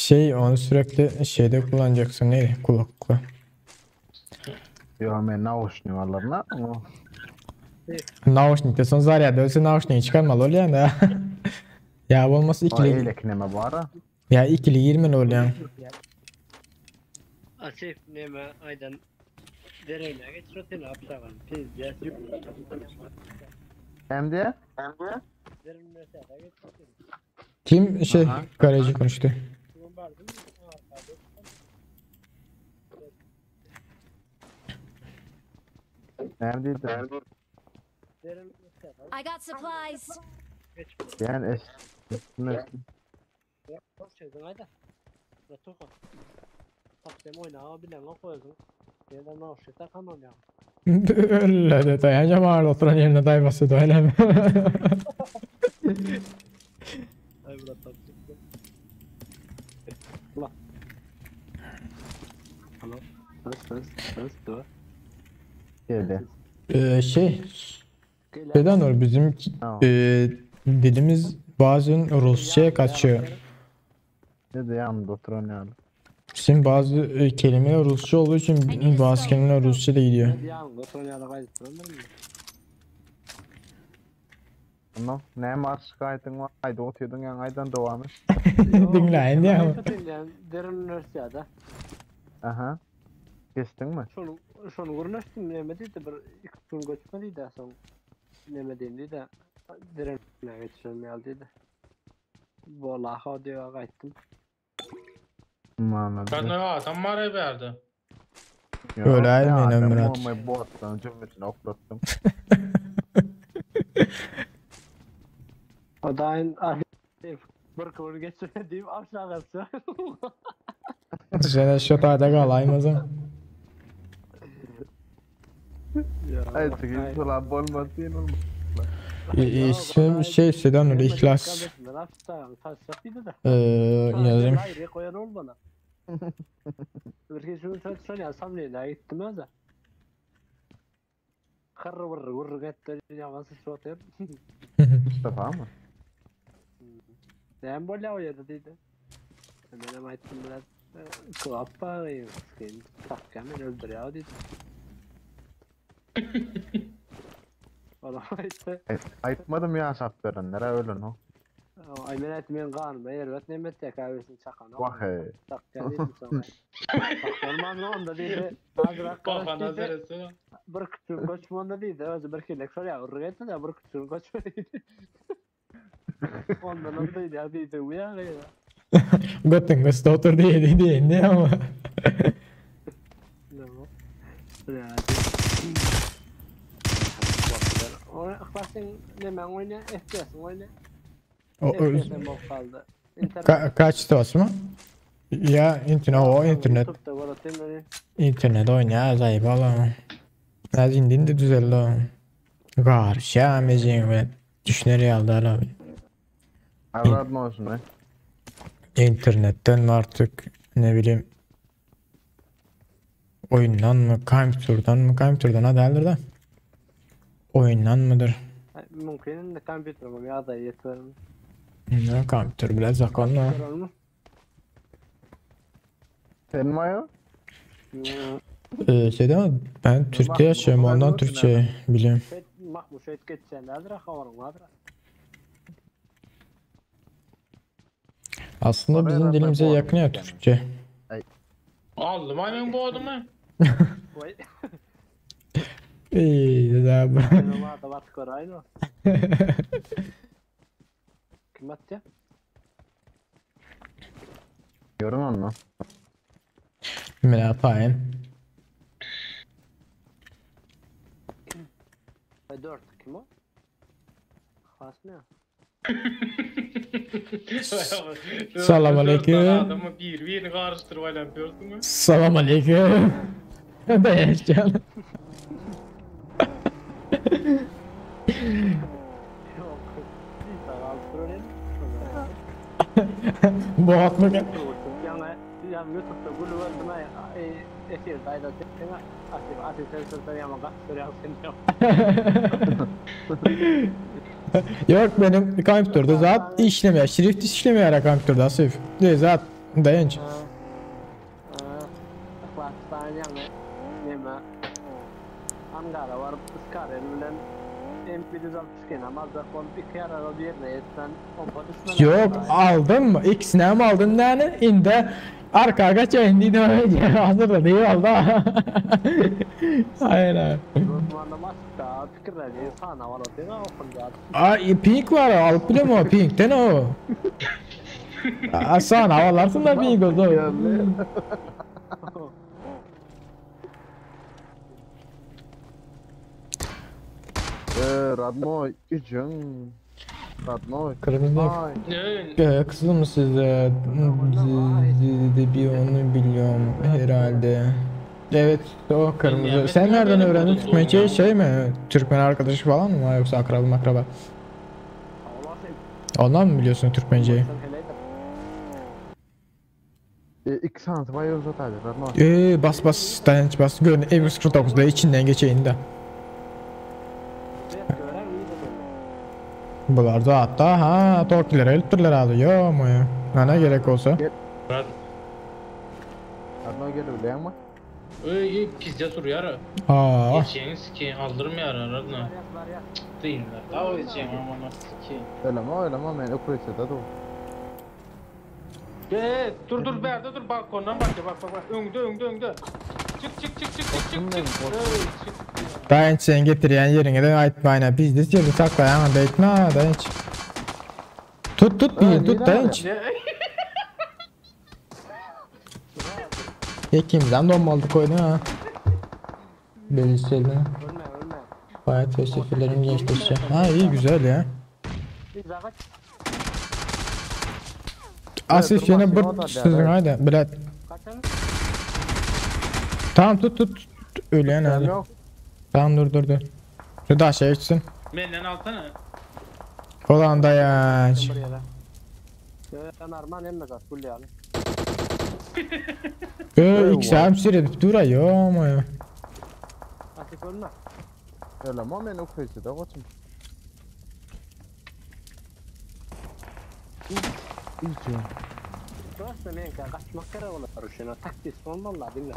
şey onu sürekli şeyde kullanacaksın neydi kulaklıkla. Yo men nauşnik alarna. O Nauşnikte son zarya ölse nauşniği çıkarmalı oluyor da. Ya olmasa o ikili eýlekneme bara. ya ikili 20 oluyor. Asif neme aydan dereyne geç seni apsagan pizdes Hem de Kim şey kaleci konuştu. hem de I got supplies. Yani es ne ayda. Tuka. Taksem oyna bilen koydu. Yerden nauşita kanon ya. Öyle de dayanacağım ağır oturan yerine day basıyordu öyle mi? Ay bura taksem. geldi. Şey Neden o bizim Tamam. e, dilimiz bazen Rusça'ya kaçıyor. Ne de yanımda oturan yani. Bizim bazı kelimeler Rusça olduğu için bazı kelimeler Rusça da gidiyor. Ondan ne marş gaýdyň var, aýda oturdun ýa aýdan dowam et. Dinleyin diye ama. Derin üniversitede. Aha. Geçtin mi? Şonu şonu gurnaştım neme dedi bir iki gün göçmedi de son neme dedi de derin geçirmeye dedi. Vallahi diyor gaytdım. Anladım. Radno'ya adam var ya verdi. Öyle aynen Murat. Olmayı bottan cümlesini oklattım. O da aynı bir kıvır geçirmediğim aşağı kalsa. Sen şu tayda kalaymazım. Ay çıkayım sola bolmasın olma. İsmim şey Sedan öyle İhlas. Ee, yazayım. Hayır koyan ol bana. Bir şunu sen yazsam ne gittim öyle. Kırr vır vır gitti ya nasıl şu Mustafa mı? Näme bolýar o ýerde diýdi. Menem aýtdym biraz klap bar, skin takýan meni öldürýär diýdi. Olam aýtdy. Aýtmadym ýaşap berenlere ölen o. Aý men aýtdym men ganyma erbet neme etdi käbirsin çakan. Wah hey. Takýan diýdim soň. Bolmaz onda diýdi. Azrak Kafana seretsene. Bir küçük göçme onda diýdi. Özi bir kelek şol ýa urgy etdi de bir küçük göçme diýdi. Ondan onda diýdi diýdi bu ýa. Götün göçde otur diýdi diýende ama. Ora Yhlas'ın nemen oýna, FPS-iň oýna. O, o, FPS-iň bolup galdy. Internet. ka, kaçtı mı? Ya internet o internet. YouTube'da var atayım İnternet oynaya zayıf alam. Lazım de düzeldi o. Garşa mecin ve düşüner yaldı abi. Avradma olsun be. İnternetten mi artık ne bileyim oyundan mı kompüterden mı kompüterden ha değildir de oyundan mıdır? Mümkün de kompüterim ya da yeter. Ne kompüter biraz zakonla. Görür mü? Sen mi ayo? Şey değil mi? Ben Türkiye yaşıyorum ondan Türkçe biliyorum. Şey, Mahmut şey geçsen nedir havarın vardır. Aslında Oraya bizim zaten dilimize bu yakın ya yani. Türkçe. Aldım ay ben bu adamı. Vay. İyi daha bu. Benim vardı bat korayno. Kim attı? Görün onu. Ne yapayım? Dört kim o? Has mı? Salam aleyküm. Adamı bir birini karıştırıp aylan gördün mü? Salam aleyküm. Dayanacağım. Yok. Bir tane altı Bu atmak. Yani ya YouTube'da gülü öldüm ay esir dayda sen asif asif sen sen yama sürüyorsun ya. Yok benim kompüterde zat işlemiyor. Şrift işlemiyor ara kompüterde asif. Değil zat dayanç. Pakistan yani neme Ankara var Iskarel bilen M162 namazda kon bir kere bir yerine etsen pompa düşmeli. Yok aldım mı? İkisini mi aldın yani? İndi arka kaç indi de hazır da değil aldı. Hayır abi. Osmanlı maska fikirleri sana var o değil mi? Okunca. Ay pink var alıp biliyor musun? Pink'ten o. Aa, sen havalarsın da pink o zaman. Radnoy için. Radnoy. Kırmızı Ay. Ne? Kızıl mı size? De bir onu biliyorum herhalde. Evet o kırmızı. Sen nereden öğrendin Türkmenceyi şey mi? Türkmen arkadaşı falan mı var yoksa akraba akraba? Ondan mı biliyorsun Türkmenceyi? İki saat var yoksa tabii Radnoy. Bas bas dayanç bas. Görün M149'da içinden geçeyim de. Bular da hatta ha Tokilere elittirler abi yo mu ya. Ne gerek olsa. Rad Radnoy gelir biliyor musun? Ey pizza soruyor ara. Aa. Geçeceğini sikeyim aldırmıyor ara Radna. Değiller. Daha edeceğim aman sikeyim. Öyle mi öyle mi ben Ukrayna'da da. Be dur dur Berda dur balkondan bak ya bak bak bak önde önde önde. Çık çık çık çık çık çık çık. Ey, çık. Dayanç sen getiryen yerine de aytmayın. Biz de seni saklayan da etme dayanç. Tut tut bir tut dayanç. Ne? İkimizden donmalı koydun ha. Belirseydin. Ölme ölme. Bayağı teşekkürlerim gençleşti. Ha iyi güzel ya. Bir zahmet Asif yine bir sözün haydi. Bilet. kaçalım. Tamam tut tut. tut. Ölen hadi. Yok. Tamam dur dur dur. Şu da şey içsin. Benden alsana. Olan dayanç. Buraya da. Ben arman emmez at kulli yani. İki sürüp duruyor ama ya. Asif ölme. Öyle mi ben Ukrayna'da koçum. Iýje. Prosta meňkä gaçmak gerek olar üçin. O taktis bolmaly diňle.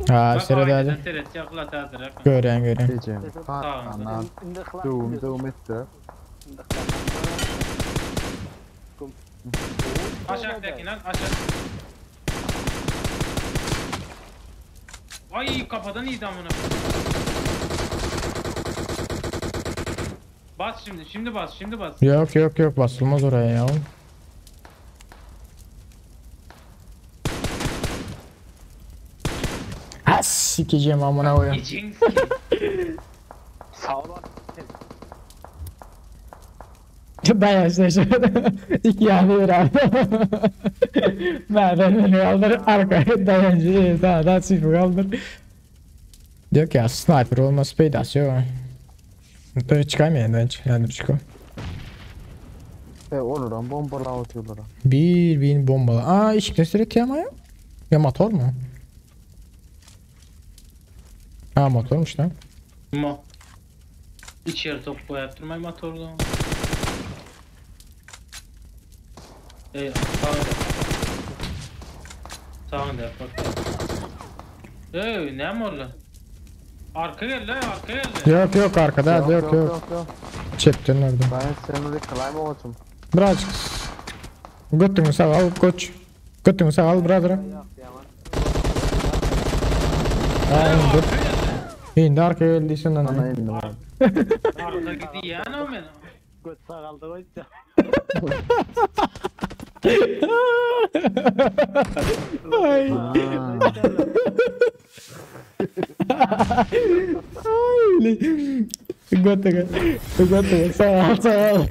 Ha Bak seret aynadan hadi. seret yakla hazır. Görýän görýän. Ejem. Sağ Indi yhlas. Döwüm döwüm etdi. Indi yhlas. Gum. Aşağıdaki lan aşağı. Ay kafadan iyiydi amına. Bas şimdi, şimdi bas, şimdi bas. Yok yok yok basılmaz oraya ya. Ha sikeceğim amına koyayım. İçin ki. Sağ ol. Ben yaşlaşıyorum. İki yani bir abi. Ben beni kaldır arkaya dayancı daha daha sıfır kaldır. Yok ya sniper olması peydası yok. Dur çıkayım yani yani çıkayım. E olurum bombala atıyorlar. Bir bin bombalı. Aa işik gösteriyor ama ya. Ya motor mu? Ha motormuş lan. Ma. İçeri top koyarttırmayı motorla. Ey sağında. Sağında bak. Ey ne mi oldu? Arka gel lan arka geldi. Yok yok arkada yok yok. yok. yok. Çeptin orada. Ben seni de climb olacağım. Birazcık. Götünü sağ al koç. Götünü sağ al brother. Yok yaman. Ha indi. İndi arkaya geldiysen Ana lan. indim. Arka gidiyor yani o men. Göt sağaldı koydu. Ay. Ay. Götünü. Götünü sağ al sağ al.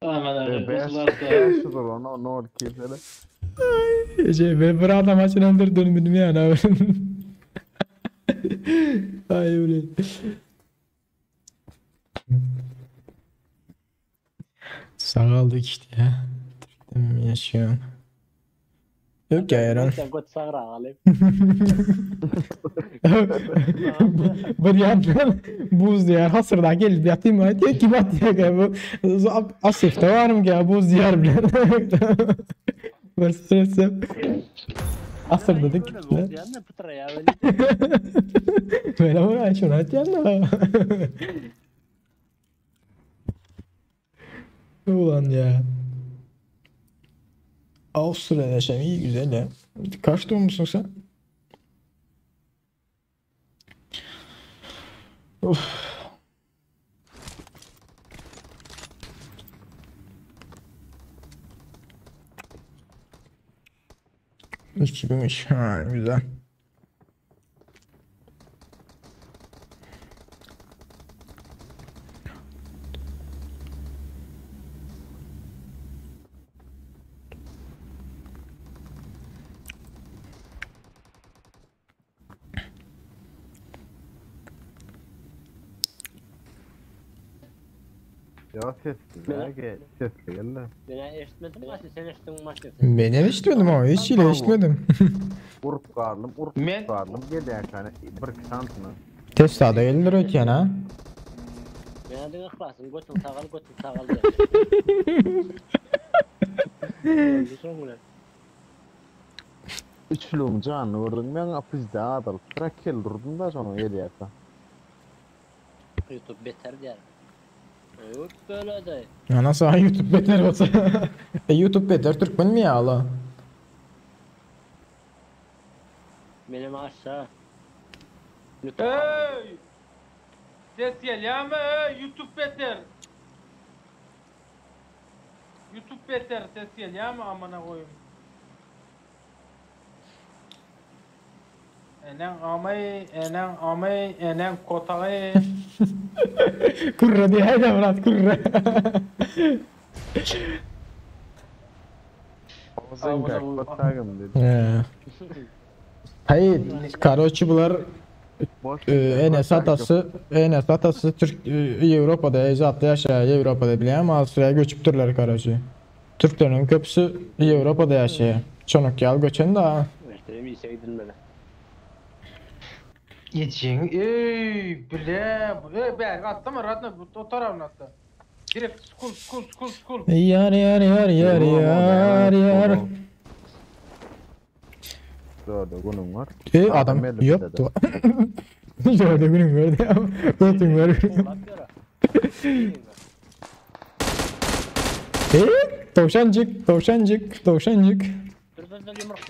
Aman abi. Beş, Ruslar da. beş olur ona ne olur ki böyle. Şey ben bir adam açın öldürdüm benim yani abi. Ay öyle. Sağaldık işte ya. Türk'te mi yaşıyorsun? Yok ya Eren. Sen göt sağra alayım. Bir yandan buz diyar hasırdan gelip yatayım mı? Diyor ki bat ya bu. Asifte varım ki buz diyar bile. Bir süresi. Asır dedik. Öyle buz yani pıtıra ya öyle. Böyle mi? Şunu atacağım da. Ulan ya. Avusturya'da yaşam iyi güzel ya. Kaç doğumlusun sen? Of. 2003. Ha, güzel. Ya sesli ya gel. Sesli gel de. Ben eşitmedim maçı sen eşittin maçı. Ben eşitmedim ama hiç ile eşitmedim. Urup karlım, urup Men- karlım. Gel ya yani bir kişantını. Tesla'da 50 lira ötüyen ha. Ben de yıklasın götün sağal götün sağal diye. Öldü sonra. Üçlüğüm canını gördün ben apizde adal. Bırak gel durdum da sonra gel ya. YouTube beter diyer. Yok böyle de. Ya nasıl ha YouTube beter olsa. e YouTube beter Türkmen mi ya Allah? Benim aşağı. YouTube Ey! Ses geliyor ama ey, YouTube beter. YouTube beter ses geliyor ama amına koyayım. Enen amay, enen amay, enen kotağay. Kurra diye haydi Murat kurra. Sen kalk batagım dedi. He. Hayır, karoçi bular Boş. e, Enes atası, Enes atası Türk e, Avropada ecdatlı yaşaya Avropada bile ama Asya'ya göçüpdürler karoçi. Türklerin köpüsü Avropada yaşaya. Çonuk yal göçen de ha. Erteye bir işe gidilmedi. Geçin. Ey bile. Ey ben atlama ratna bu o tarafına atla. Direkt skul skul skul skul. Ýar ýar ýar ýar ýar ýar. Dörde günüň var. E adam ýokdy. Dörde günüň var diýä. Götüň var. E tavşancık, tavşancık, tavşancık.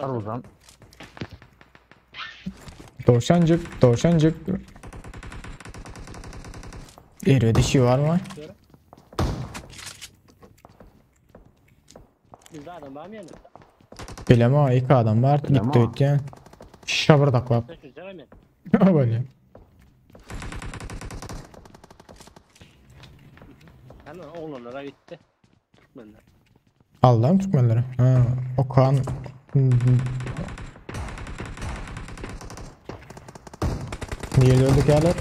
Aruzan. Tavşancık, tavşancık. Eri dişi var mı? Bizde adam var mı yani? Bileme iki adam var. Bileme Gitti ha. ötken. Şabırdaklap. Sen çözecek mi? Böyle. Hemen oğlanlara gitti. Türkmenler. Allah'ım Türkmenleri. Ha, Okan. Niye öldük yerler?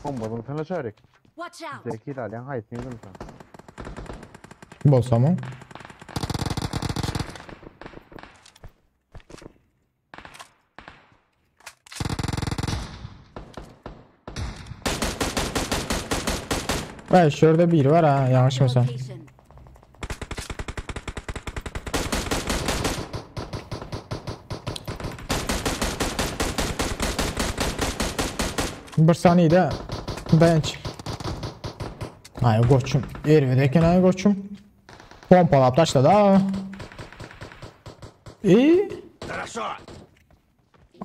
Bombadan sana çarık. Watch out! Zeki alyan haytın sen. Bolsa mı? Ben şurada bir var ha Marked a yanlışmasam. location. Bir saniyede dayanç. Ay koçum. Ervedeken ay koçum. Pompalap taşladı ha. İyi.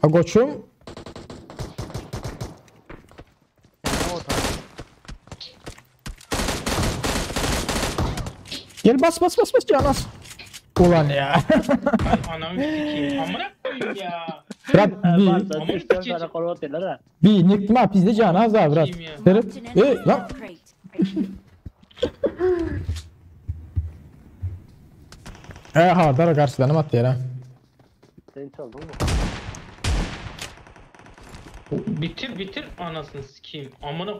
A koçum. Gel bas bas bas bas Canas. Ulan ya. Ay ananı sikeyim. Amına koyayım ya. Bırak bir, Varsa düşten sana kol atıyorlar ha. bir nikma bizde Canas abi bırak. Sikeyim ya. Serip. Marked an Ey enemy lan. loot crate. E ha dara karşıdan attı ya. Sen çaldın mı? Bitir bitir anasını sikeyim. Amına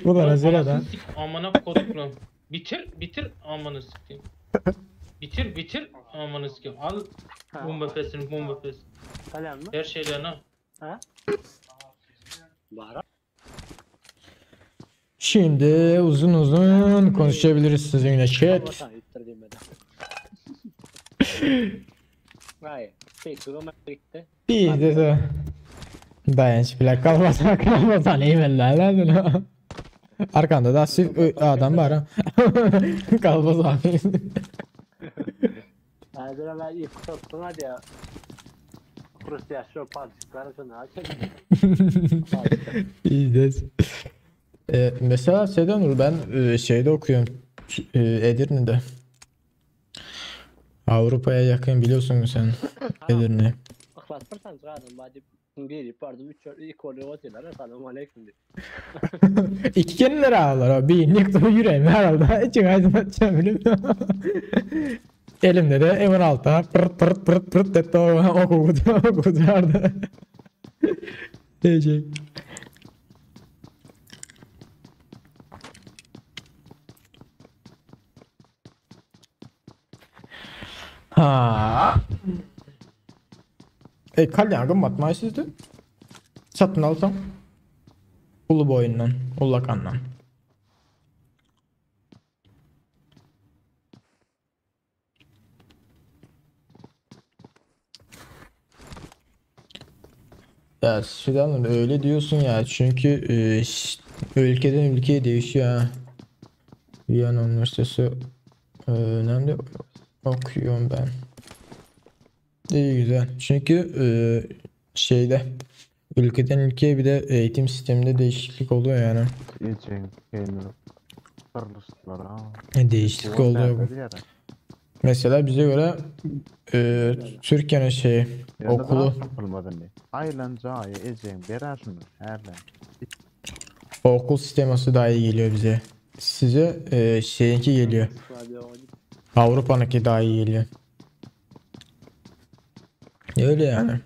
Bu da rezil Anasını adam. sik amına koduklu. Bitir bitir amına sikeyim. Bitir bitir amına sikeyim. Al Ha. bomba fesini bomba fesini. Kalem mi? Her şeylerini al. Ha? Var. Şimdi uzun uzun konuşabiliriz sizinle chat. Vatan yuttur ben. Vay. Peki o gitti. Bir de de. Dayanç bile kalmasa kalmasa eyvallah lan. Arkanda da sif adam var ha. Kalmaz abi. Hadi ben ilk tuttum hadi ya. Kurus ya şu parçaları şunu açalım. İyidir. Mesela Sedanur ben şeyde okuyorum. Edirne'de. Avrupa'ya yakın biliyorsun sen Edirne. Aklas bir tane adam hadi bir pardon üç iki oluyor atıyorlar. Selamun aleyküm diyor. İki kendileri ağlar abi. Bir yıktı yüreğimi herhalde. İçin aydınlatacağım biliyorum. Elimde de M16 pırt pırt pırt pırt etti o okudu okudu Diyecek. Ha. E kalyan gımmat sizde. Satın alsam. Ulu boyundan, ulakandan. Ya Südan öyle diyorsun ya çünkü ülkeden ülkeye değişiyor ha. Viyana Üniversitesi önemli okuyorum ben. İyi güzel. Çünkü şeyde ülkeden ülkeye bir de eğitim sisteminde değişiklik oluyor yani. Değişiklik oluyor. Mesela bize göre Türkiye'nin şeyi okulu okul sistemi daha iyi geliyor bize. Size şeyinki geliyor. Avrupa'nınki daha iyi geliyor. Öyle yani.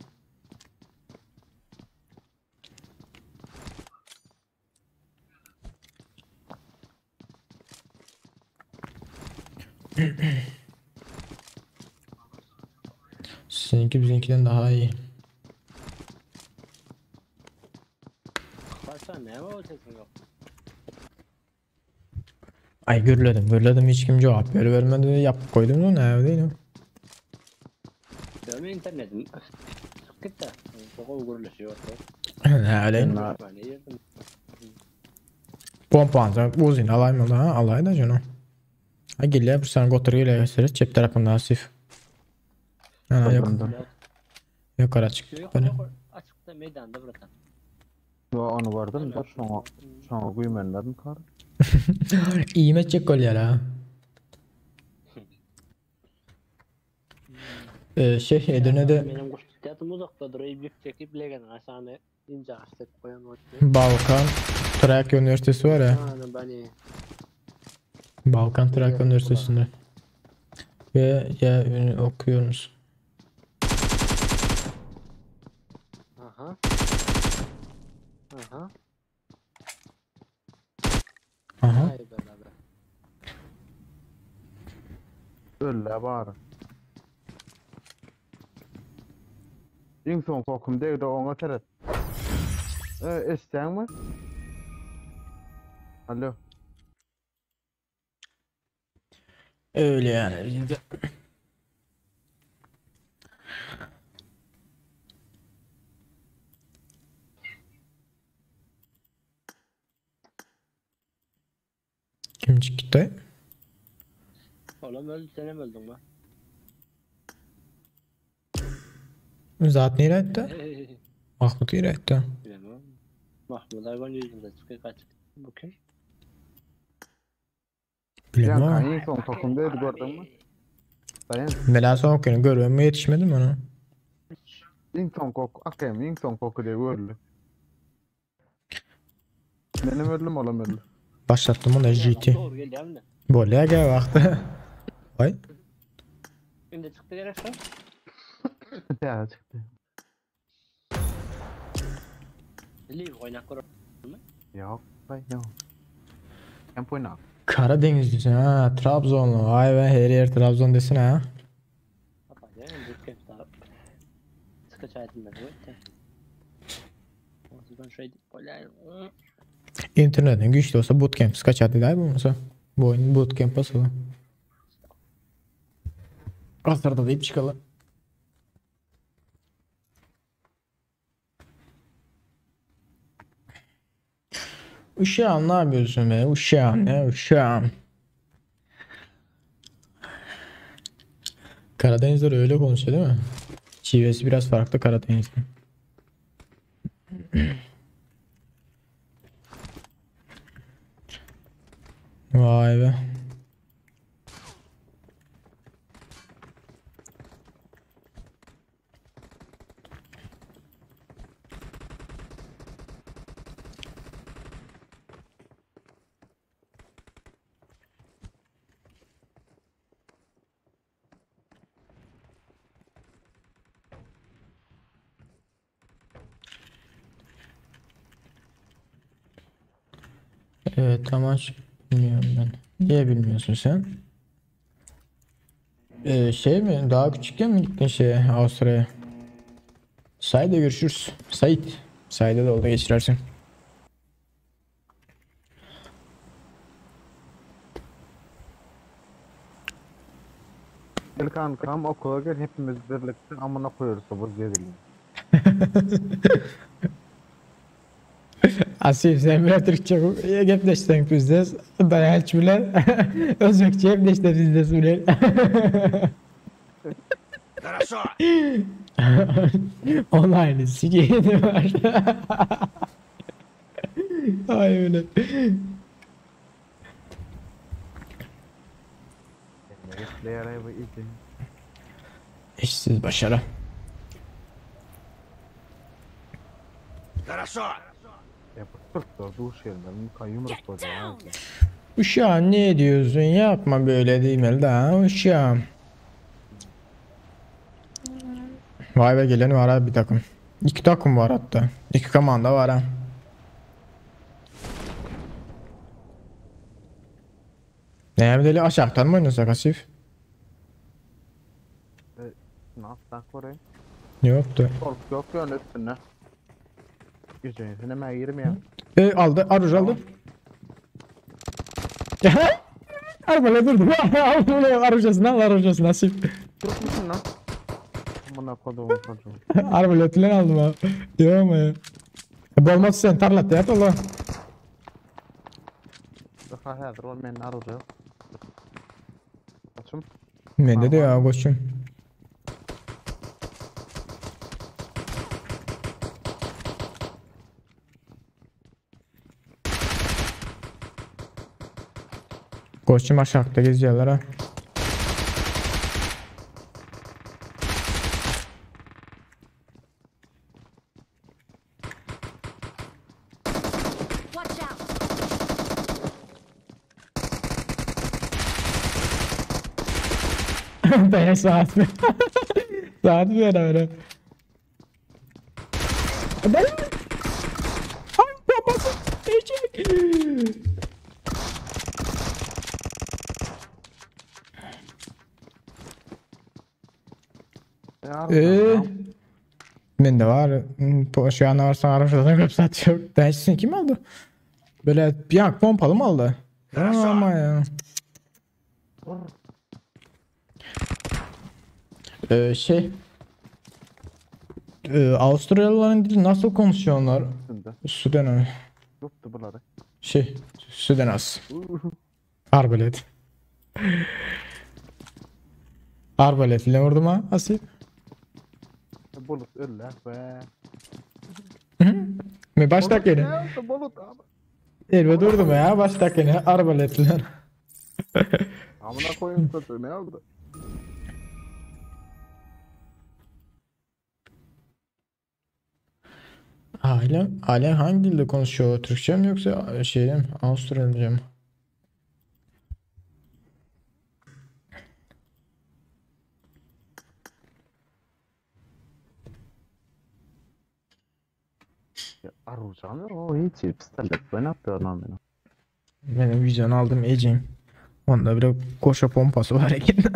Sizinki bizimkiden daha iyi. Başka ne o sesiň ýok? Ay gürledim gürledim hiç kim cevap vermedi yapıp koydum da ne bileyim. Dövme internetim. Çık git de. Çok o gürleşiyor. Ne bileyim. Ben yedim. Pompanca uzun alay mı ha alay da canım. Ha gel bu sen götür gel gösterir çep tarafından asif. Ha yok yukarı çık. Yok Böyle. yok açıkta meydanda bırakan. Yo onu vardım da şoňa şoňa güýmenledim kar. İyi mi çek gol ya. Şey Edirne'de Benim kuş tutuyordum uzakta duruyor. Bir çekip legen aşağına ince açtık koyan o. Balkan Trakya Üniversitesi var ya. Aynen ben iyi. Balkan Trakya Üniversitesi'nde. Ve ya okuyor musun? Aha. Aha. Aha. Hayır beraber. Ölle bar. Iň soň kokum degdi oňa seret. Eşitýäňmi? Alo. Öyle yani. Kim çıktı? Oğlum öldü sen mi öldün mü? Zat nereye etti? Mahmut nereye etti? Bilemem. Mahmut Ayvan yüzünde çıkıyor kaç. Bu kim? Bilemem. Ýa ama. iň soň kokum degdi gördüňmi? Daýan. Mela son günü görüyorum yetişmedim ona. Iň soň koku, akym iň soň koku diye görüldü. Benim öldüm olam öldü. Başlattım onu GT. Doğru geldi hem de. Bolya gel vakti. Vay. Şimdi çıktı gerek şu. Täze çykdy. Liv oynak kur. Ýok, bay ýok. Hem oýna. Karadenizlisin ha. Trabzonlu. Vay be her yer Trabzon desene ha. Apa ya bu kim daha. Sıkı çay ettim ben. Ben şey kolay. İnternetin güçlü olsa bootcamp kaçardı değil mi olmasa? Bu oyun bootcamp basılı. Asırda deyip çıkalım. Uşağım ne yapıyorsun be? Uşağım ne? Uşağım. Karadenizler öyle konuşuyor değil mi? Şivesi biraz farklı Karadeniz'de. Vay be. Evet amaç bilmiyorum ben. Niye bilmiyorsun sen? Şey mi? Daha küçükken mi gittin şeye Avustralya'ya? Said'e görüşürüz. Said. Said'e de oldu geçirersin. Gel kankam okula gel hepimiz birlikte amına koyuyoruz bu zedilini. Asif sen biraz Türkçe gepleşsen bizde. Dayanç bilen. Özbekçe gepleşte bizde bilen. Got a shot. Online sikiydi var. Ay öyle. Eşsiz başarı. Got a shot. Ya bu Türk duş yerinden yumruk Get down! Uşağım ne diyorsun? Yapma böyle değil mi daha uşağım. Vay be gelen var abi bir takım. İki takım var hatta. İki komanda var ha. Ne deli aşağıdan mı oynasak Asif? Ne yapsak orayı? Yoktu. Kork yok yön üstüne. Geçen sene men girmeýän. E, aldy, aruj aldy. Arbalet durdu. Aldy, arujasını al, arujasını nasip. Türk müsün lan? Amına kodumun çocuğu. Arbalet bilen aldım ha. Yok mu ya? Bolmaz sen tarlat ya Allah. Daha häzir ol menden aruja yok. Açım. Mende de ya koçum. Koçum aşağıda geziyorlar ha. Watch out! Dayan saat mi? Saat mi öyle öyle? Ben... Ay babası Ecek. Eee? Mende var. Şu an varsa araştırdan köp saat yok. Dersin kim aldı? Böyle bir pompalı mı aldı? Ama ya. Şey. Avustralyalıların dili nasıl konuşuyorlar? Sudan Yoktu bunları. Şey, Sudan az. Arbalet. Arbalet ile vurdum ha Asif. Bulut öyle be. Me başta gene. Bulut abi. Elbe durdum ya başta gene arbaletler. Amına koyayım çocuğu ne oldu? Aile hangi dilde konuşuyor? Türkçe mi yoksa şey mi? Avustralyaca mı? Ya arayacağım ya o hiç pistolet ben yapıyorum lan beni. Benim vizyon aldım Ece'im. Onda bir koşa pompası var eken.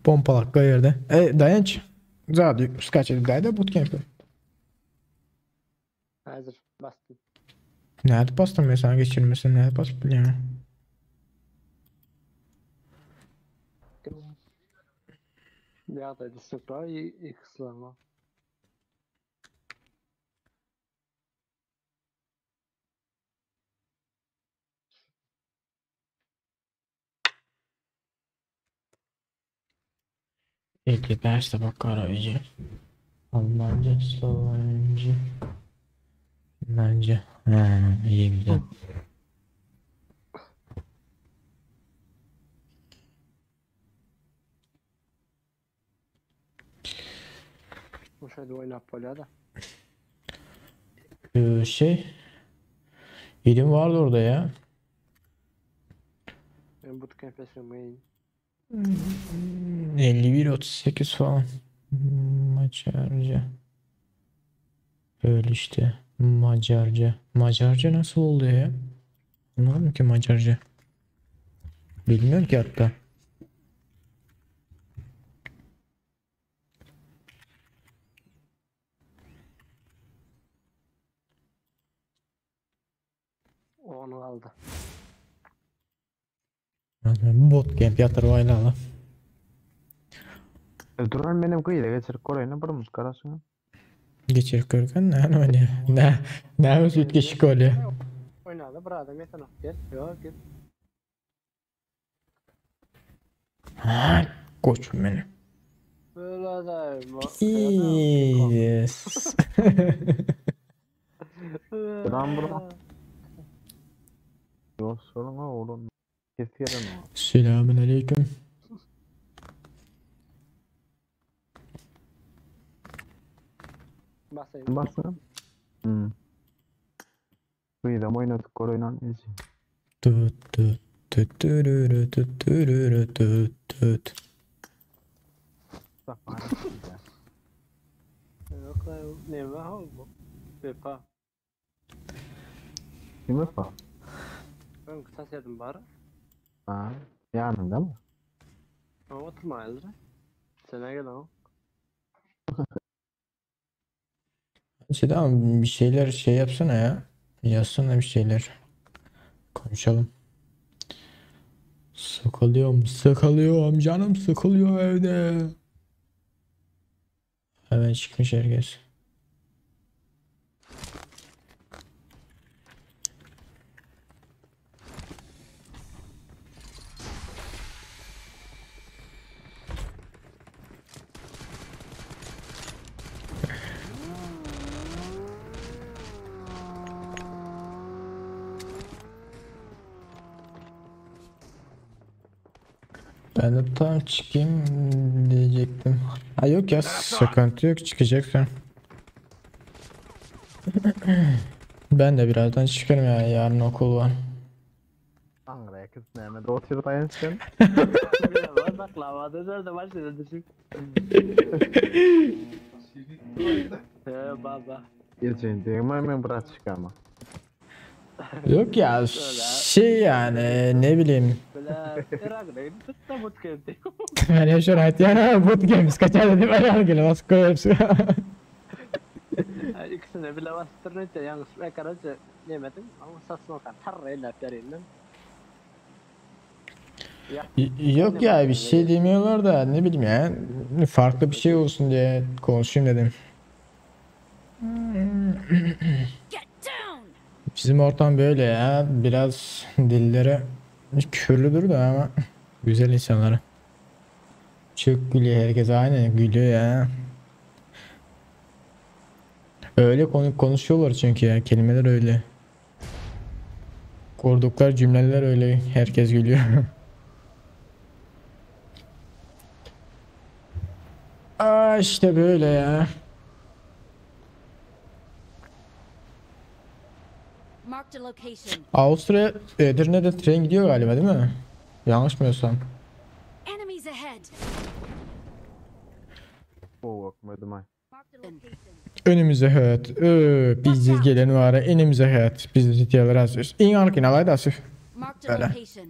Pompalak yerde. E dayanç. Zady skaç edip dayda bootcamp'e. Hazır bastım. Nerede bastım mesela geçirmesin nerede basıp biliyorum. Ya da düştük iyi kısılarma. İlk derste bakar Ece. Almanca, Slovence, Finlanca. Ha, iyi güzel. Bu şeyde oynap bolýar da. Şey, İlim vardı orada ya. Ben bootcamp yaşamayayım. 51 38 falan. Macarca. Öyle işte. Macarca. Macarca nasıl oluyor ya? Anlamadım ki Macarca. Bilmiyorum ki hatta. Onu aldı. Bootcamp yatır oynayalım. Duran benim kıyıda geçirip kolayına bir muskarasın. Geçirip görken ne öyle. Ne ne özgür geçik oluyor. Oynady bir adam ýeten gel. Yok gel. Ha, koçum benim. Böyle da Yes. Duran bura. Yok sorun ha oğlum. Kesiyorum o. Selamun aleyküm. Basayım. Basın. Hmm. Kıyıda oynadık kolayla neyse. Tut tut tut türürü tut türürü tut tut. Yok ne var bu? Vefa. Kim vefa? Ben kısa sevdim bari. Ha, yanında mı? Ama oturma eldir. Sen gel o. Seda bir şeyler şey yapsana ya. Yazsana bir şeyler. Konuşalım. Sıkılıyorum, sıkılıyorum. Canım sıkılıyor evde. Hemen çıkmış herkes. Ben de tam çıkayım diyecektim. Ha yok ya sıkıntı yok çıkacaksın. Ben de birazdan çıkarım ya yarın okul var. Aňra kız näme otyr daýansyn. Bak lavada da başladı düşün. He baba. Geçen diýme men biraz çıkama. Yok ya şey yani ne bileyim. Böyle Irak'tayım tutta bootcamp'te. Ben yaşar hayat yani bootcamp kaçar dedim ayağım gele nasıl koyarım. İkisini bile bastırınca yalnız ben karınca yemedim ama saçma kan tarrayla yapıyorum. Yok ya bir şey demiyorlar da ne bileyim ya farklı bir şey olsun diye konuşayım dedim. Get down! Bizim ortam böyle ya biraz dilleri küfürlüdür de ama güzel insanlar. Çok gülüyor herkes aynen gülüyor ya. Öyle konu konuşuyorlar çünkü ya kelimeler öyle. Kurdukları cümleler öyle herkes gülüyor. Aa işte böyle ya. Marked a location. Avusturya Edirne'de tren gidiyor galiba değil mi? Yanlış mı Enemies ahead. Bowakmadım ay. Marked a location. Önümüze hayat. Biz gelen var. Önümüze hayat. Biz ciddiyalar asıyoruz. İn arkın alay da asıyor. Marked a Öyle. location.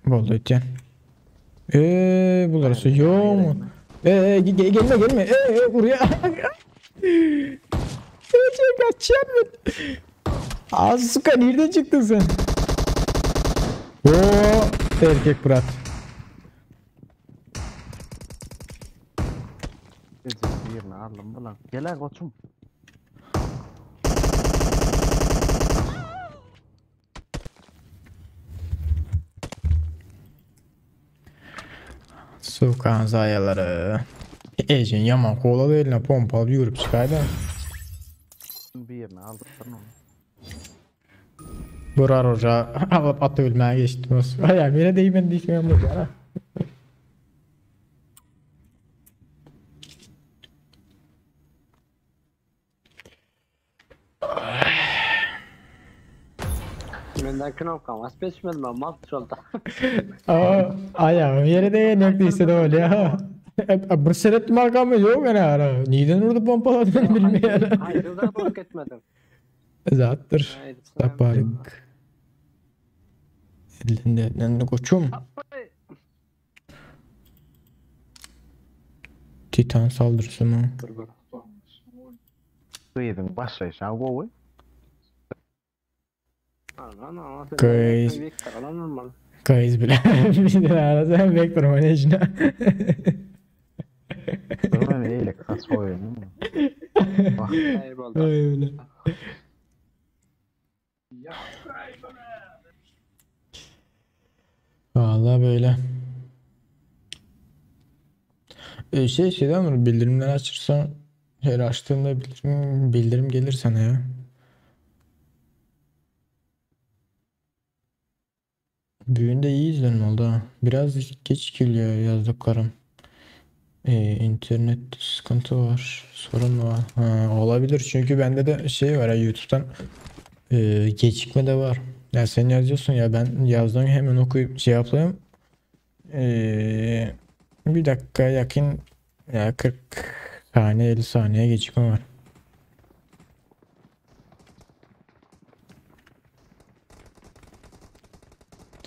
Boldu ityen. Bunlar yok mu? Gelme gelme. Buraya. Kaçacağım kaçacağım ben. Asuka nereden çıktın sen? Oo, erkek Murat. Geçen birini aldım bulan. Gel koçum. Sokağın zayaları. Ejin yaman kovaladı eline pompalı yürüp çıkaydı. Birini aldım onu. Burar hoca alıp atı ölmeye geçtim. Ayağım yere değmen diyeceğim bu ya. Menden knopka was peşmedim ama mal çolda. Aa, ayağım yere değen yok değilse de öyle ya. Bir seret makamı yok yani ara. Neden orada pompaladığını bilmiyorum. Hayır da bok etmedim. Zattır. Hayır. Taparık. Elinde elinde koçum. Titan saldırısı mı? Duydum başlayışa gowy. Guys. Guys bile. Bir de arada vektör oynayışına. Ben eyle kas oyunu. Bak Öyle. Vallahi böyle. Şey şeyden mi bildirimleri açırsan her açtığında bildirim gelir sana ya. Büyüğünde de iyi izlenim oldu ha. Biraz geç geliyor yazdıklarım. İnternet sıkıntı var. Sorun var. Ha, olabilir çünkü bende de şey var ya YouTube'dan gecikme de var. Ya sen yazıyorsun ya ben yazdığını hemen okuyup cevaplayayım. E, bir dakika yakın ya 40 saniye 50 saniye gecikme var.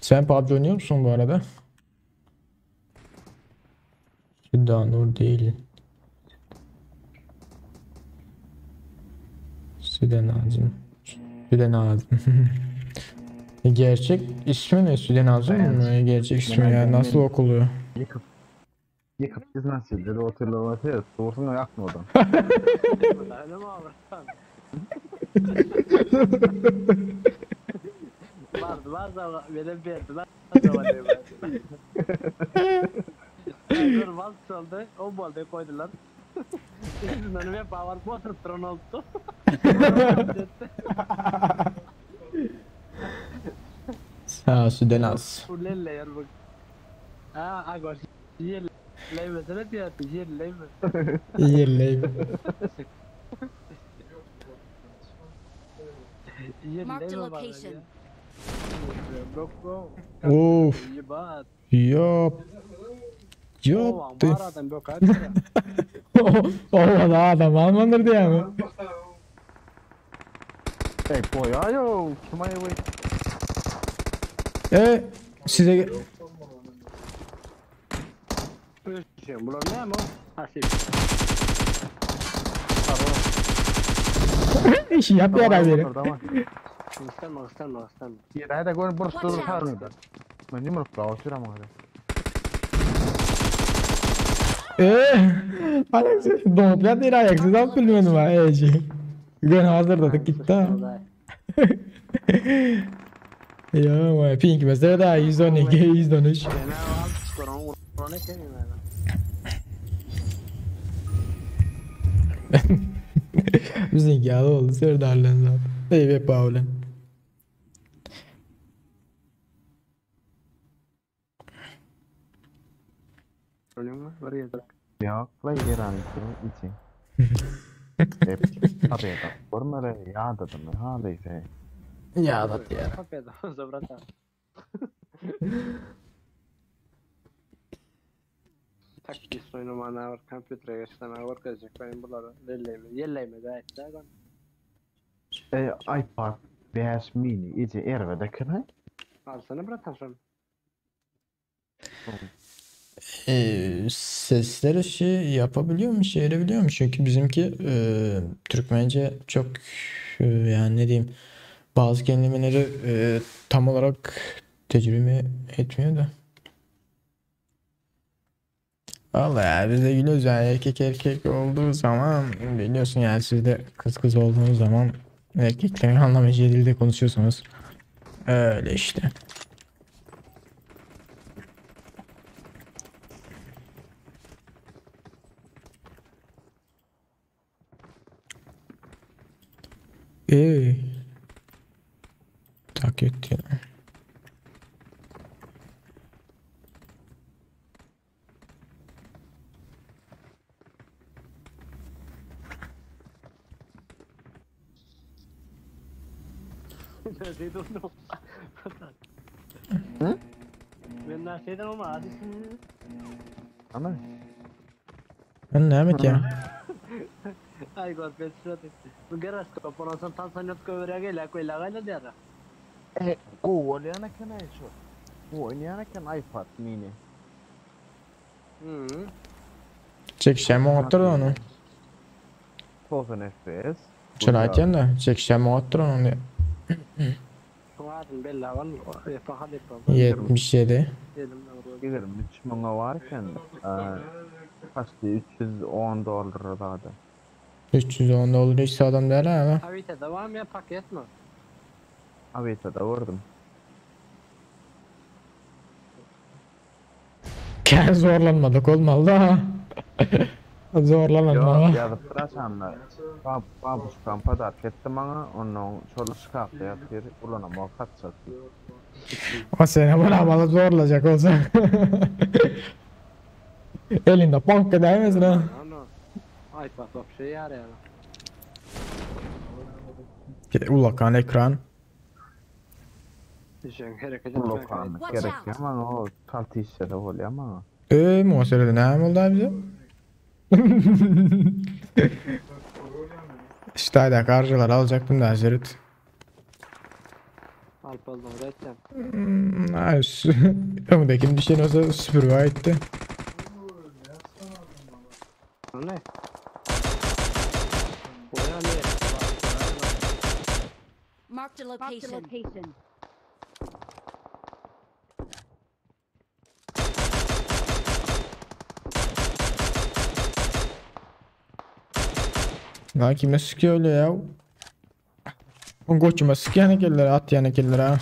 Sen PUBG oynuyor musun bu arada? Daha Nur değil. Süden Azim. Süden Azim. Gerçek ismi ne? Süden Azim mi? Gerçek ismi ya nasıl okuluyor? Yıkıp Yıkıp biz nasıl dedi oturlar Doğrusunu yakmadan. Öyle mi abi? Vardı var da benim verdiler. Dur vaz çaldı, o balde koydular. Yüzünden ve power oturup duran oldu. Ha Süden Az. Ulelle yer bak. Ha, agor. Yerleyme mesela diyor, yerleyme. Yerleyim. Marked a Yerleyme bana location. ya. Bok bok. Of. Yibat. Yop. Yop. Mağaradan bok hadi. Olmadı adam almandır diye mi? Hey boy ayo kim ay boy. E size Bular ne mi? Hasip. işi yap ya biri. Tamam. İstemem, istemem, istemem. Yerine de gör burası Watch dur out. karnı. Ben yumruk bravo süre ama. Eee Alex doğuplar değil ayaksız al bilmedim ha eci. Gün hazırladık gitti ha. Ya vay pink mesela daha 112 113. Fena al, korona korona kemin ben. Bizimki alı oldu Serdar'la zaten. Ey Paul'un. Ölüm mü? Var ya. Yok la İran için. Hep tabii da. Görmere ya dedim ha neyse. Ya da ya. Kapıya da zabrata. Taktis oynamana var, kompütere geçsene var kazacak benim bunları. Lelleyme, yelleyme de etti adam. E, iPad 5 mini iyice ervede kına. Alsana bratan şunu. Sesleri şey yapabiliyor mu, çevirebiliyor mu? Çünkü bizimki Türkmence çok yani ne diyeyim bazı kelimeleri tam olarak tecrübe etmiyor da. Vallahi ya biz de gülüyoruz yani erkek erkek olduğu zaman biliyorsun yani siz de kız kız olduğunuz zaman erkeklerin anlamayacağı dilde konuşuyorsunuz. Öyle işte. Ey. Tak etti. Neredeydi onu? Hı? Ben neredeydim ama hadi. Ama Ben ne Ahmet ya? Ay god ben şurada. Bu garas kapı tan sanat kövrege gel koy lagayla der. e go yana kına şu. Bu oynayana kan iPad mini. Hı. Çekişen muhattir onu. 90 FPS. Çölaytyan da çekişen muhattir onu diye. Adın belli var mı? Yapan yapan. 77. Yedim 23 müňe varken, kaçtı 310 dolar da. 310 dolar hiç adam der ha. Avita devam ya paket mi? Avita'da vurdum. Gel zorlanmadık olmalı da. Zorlanmadı. Yok yazıp bıraşanlar. Bab babuş kampa da etti bana onun şolu çıkarttı yatır ulanama kaçacak. O seni bana bana zorlayacak olsa. Elinde banka değmesin ha. Ano. iPad вообще yar yani. Ulakan ekran. İşin hareket etmek. Ulokan Watch gerek out. ama o kaltı işleri oluyor ama. Eee muhasebede ne oldu abi bize? İşte hayda karşılar alacaktım da Zerit. Alp aldım zaten. Nice. Önündeki düşen olsa süpürge etti. Ne? Boya ne? location. Lan kime sıkıyor öyle ya? Goçuma sıkyan ekenler, atýan ekenler ha.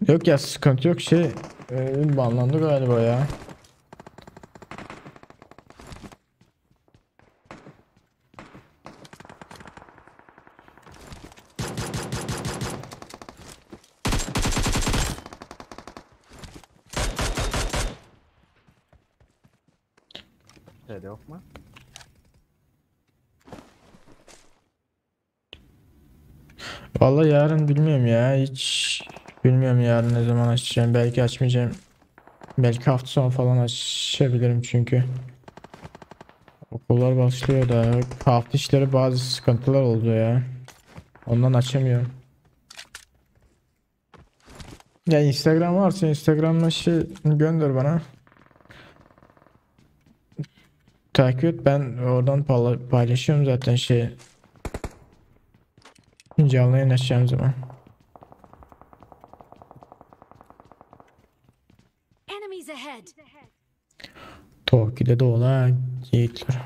Yok ya sıkıntı yok şey e, banlandı galiba ya. Şeyde yok mu? Vallahi yarın bilmiyorum ya hiç bilmiyorum yarın ne zaman açacağım belki açmayacağım. Belki hafta sonu falan açabilirim çünkü. Okullar başlıyor da hafta içleri bazı sıkıntılar oldu ya. Ondan açamıyorum. Ya Instagram varsa Instagram'dan şey gönder bana. Takip et ben oradan paylaşıyorum zaten şey. Canlı yayın açacağım zaman. Enemies ahead. Tokyo'da da ola yiğitler.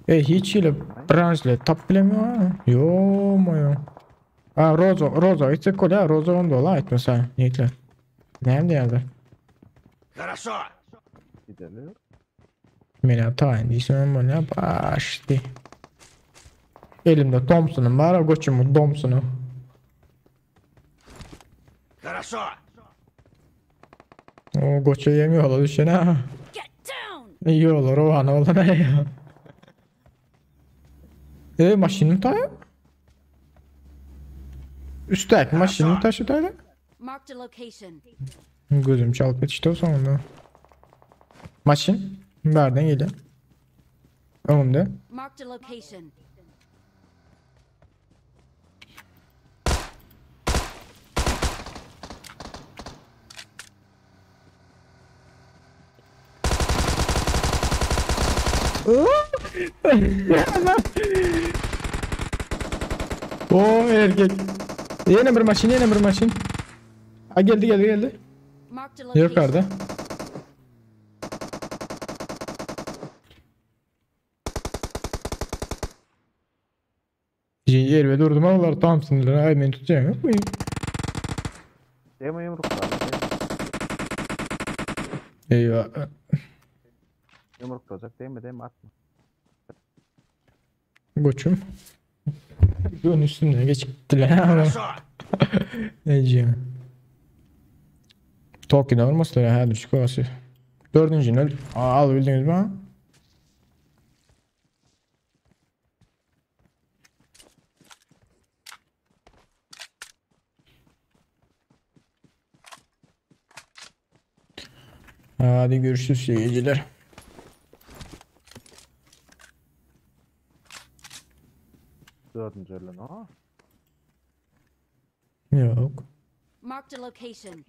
E hiç ile branşle tap bilemiyor ha. Yo mu yo. Ha Rozo Rozo hiç kola Rozo onda ola etmese yiğitler. Ne diyorlar? Хорошо. Gidelim. Meni tayin diýsem bolýar başdy. Elimde Thompson'um var, goçumun Thompson'u. Хорошо. O goça yemiyorlar düşen ha. Get down. Yiyorlar o an oğlan ya. E maşını tayo? Üstteki maşını taşı tayo? Marked a location. Gözüm çalıp yetişti o sonunda. Maşın nereden geliyor? Önümde. Marked a location. O erkek. Yine bir maşın, yine bir maşın. Ha geldi geldi geldi. Marked a location. Yukarıda. Yer ve durdum ama tam sinirler. Ay beni tutacağım yok mu? Deme yumruklar. Eyvah. Yumruklayacak değil mi? Değil mi? Atma. Koçum. Dön üstümden geçip gittiler. Хорошо. Ne diyeceğim? Tokyo'da vurmasınlar ha düşük olası. Dördüncü nöl. Al bildiniz mi? ha? Hadi görüşürüz iyi geceler. Dördüncü ölen o. Yok. Marked a location.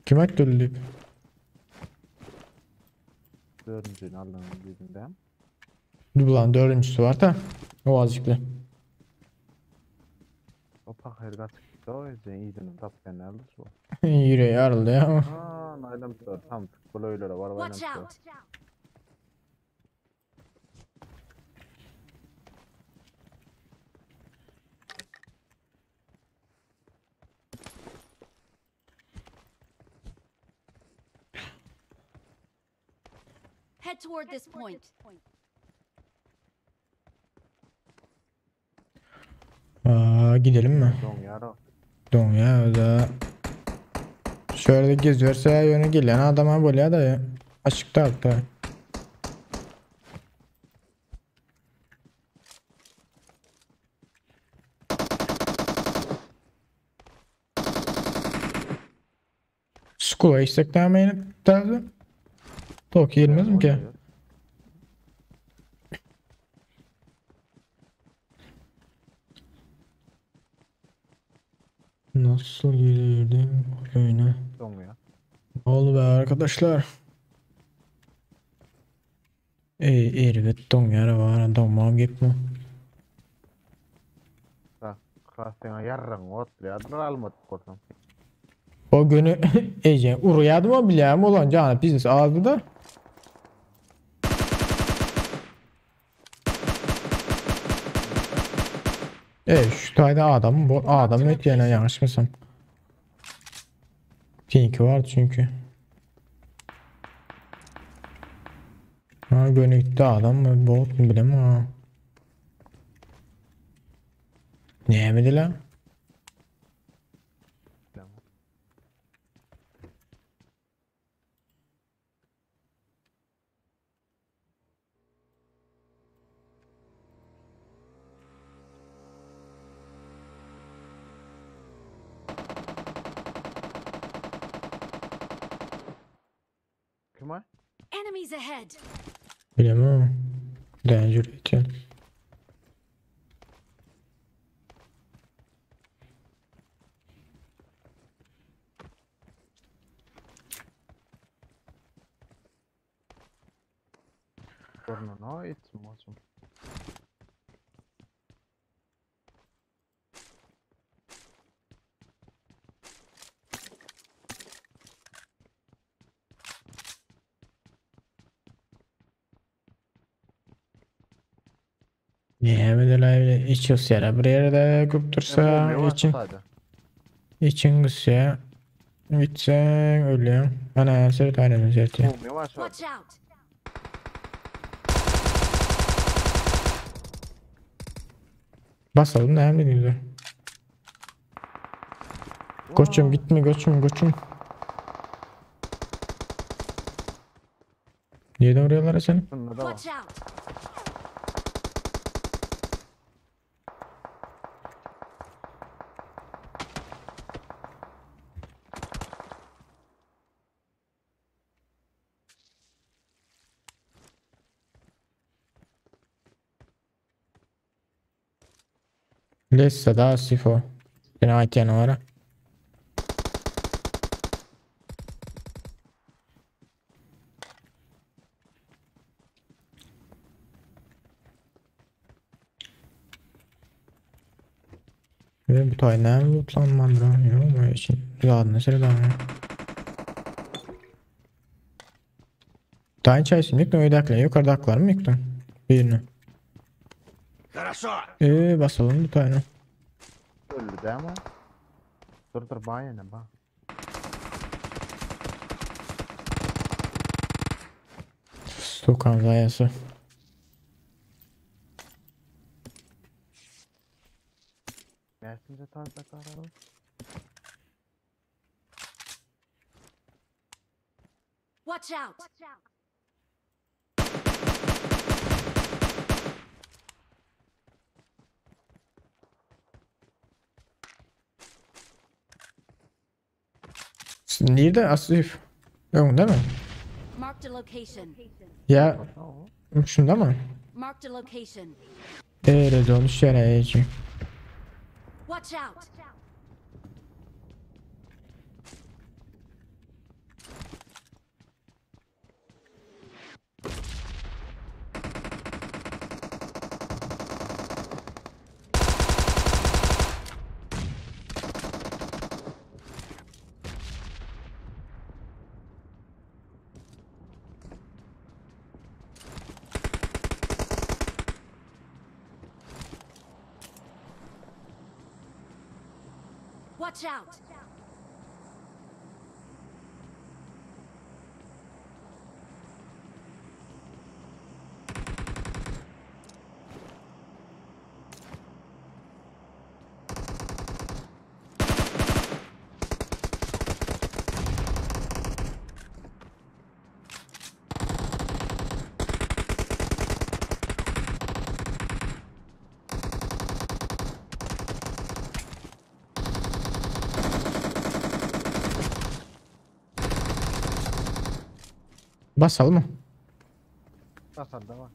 Kim attı öldü? Dördüncünü aldığım yüzünden. Dur lan dördüncüsü var da. O azıcıklı. O pakir kaçıktı o yüzden iyiden tap aldı şu. Yüreği yarıldı ya. Aa, naylon tam tıklı var Watch out. Head toward this point. Aa, gidelim mi? Don yara. Don ya o da. Şöyle geziyorsa yönü gelen adama böyle da ya. Açıkta hatta. Skula istek demeyin lazım. Tok yenmez mi ki? Nasıl girdim oyuna? Doňýar. Ne oldu be arkadaşlar? Ey erbet doňýar bar, doňmam gepmi? Yhlas seňe ýarraň otlaýardyr almadyk bolsaň. O günü Ece urýardym o bilýän bolan jany biznes azdy da. E şu taýda adam bu adam ötýän ýalňyşmasam. Tinki var çünkü. Ha gönükde adam mı bot mu bilemem ha. Näme lan? Kim var? Enemies ahead. Bilemem. Danger ötýän. Görnene etsin olsun. Näme diýler içiyoruz ýere bir ýerde köp dursa için için gitse gitsen ölýän. Ana ser tane serti. Watch out. Basalım näme diýler. Koçum gitme koçum koçum. Niye vuruyorlar seni? Şunda da var. Watch out. Lessa da sifo. Seni aýtýan wara. Ve bu taý näme lootlanmandyr ýok mu için zadyny sereden. Taýyn çaýsyn ýykdyň öýdäkiler ýokardakylar mı ýykdyň? Birini. Хорошо. Ee basalım bu taýyny. Öldü değil mi? Dur dur ba ýene ba. Stukan zaýasy. Näsince tarzda karalı? Watch out. Nirde Asif? Öňde mi? Marked a location. Ya şunda mı? Marked a location. Eee dönüş ýere eýji. Watch out. Watch out. Basalım mı? Basar da var.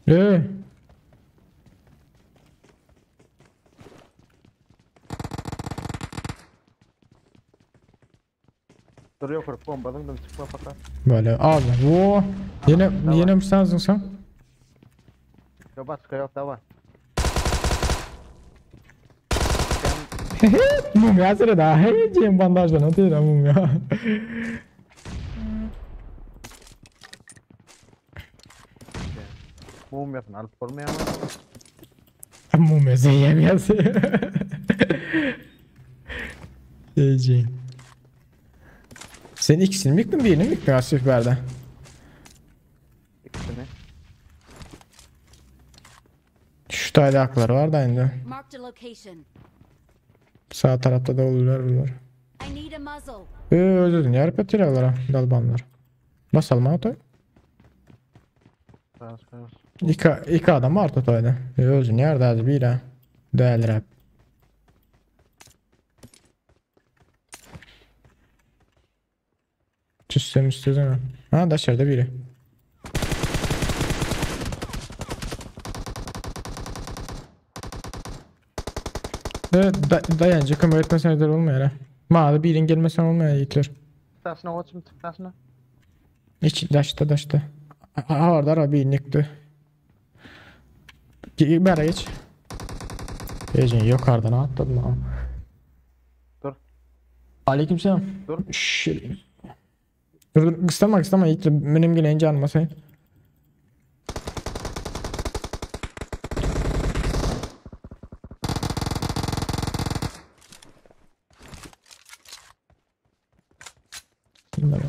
Ee. Dur ýokaryk bomba zyňdym çykma paka. Böyle al. Wo. Ýene ýene mi sen zyňsaň? Ýok başga ýok daway. Mum ya sere da. Hey diýen bandajdan otyr mum ya. Mum ýasyn alyp bolmaýar. Mum ýasyn ýemýäs. Eji. Sen ikisini mi ýykdyň birini mi ýykdyň Asif bärde? İkisini. Şu taýda var da indi. Marked a location. Sağ tarapta da olurlar bunlar. I need a muzzle. Ee, özledim yarıp ettiler dalbanlar. Basalım ha Kaç kaç. İki, iki adam var totalde. Özün yerde bir ha. Değerler hep. Tüssem üstüne. Ha dışarıda biri. Evet, da dayancı kömek etmesen yeter olmuyor ha. Mavi birin gelmesen olmuyor yiğitler. Taşına koçum çık taşına. İç daşta daşta. Aha orada ara bir yıktı. Bere geç. Gecin yukarıdan atladım ama. Dur. Aleykümselam. Dur. Şöyle. Dur dur kıstama kıstama yiğit benim gelen canıma sen. Bunlar var.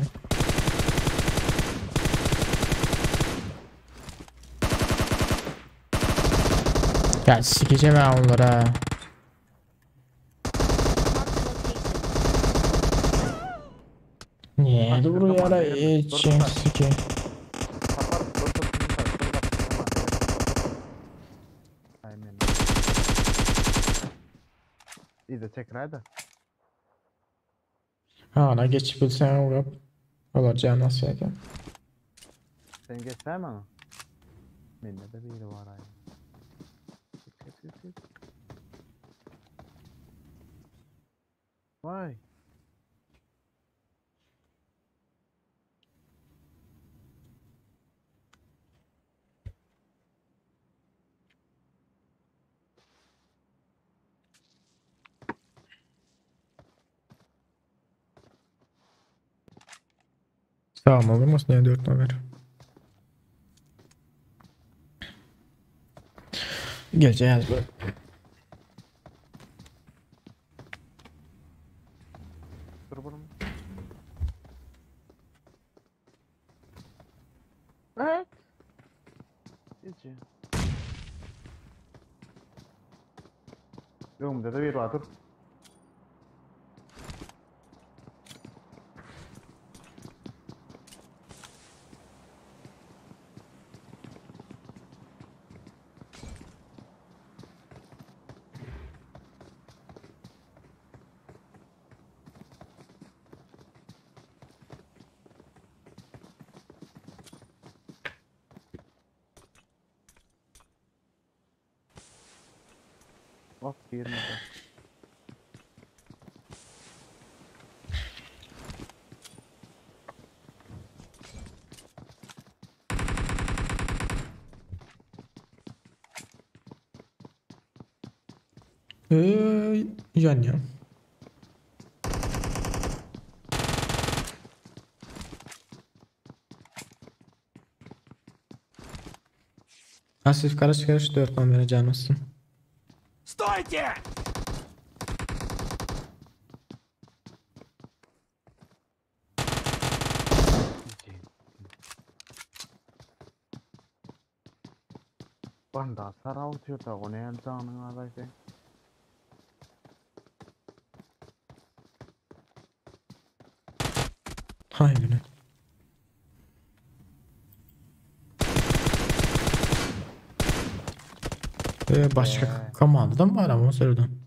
Ya sikeceğim ha onları ha. Marked a location. Niye doğru yara için sikeyim. Tapar dur dur dur dur dur. Aynen. İyi de tekrar da. Ha ona geçip bilsen vurup olacağını nasıl yapayım? Sen geçsene mi? Bende de biri var ay. Geç geç geç geç. Vay. Sağ mı olur musun? Niye 4 numara? Geleceğiz bu. Dur bunu. Evet. Geç. Önümde de bir var dur. Bak girmedi. Ee, yan ya. Asif karış karış 4 numara canlısın. Стойте! Banda sarav diyor da o ne canın adaydı. Hayır. Başka komanda mı var ama söyledim.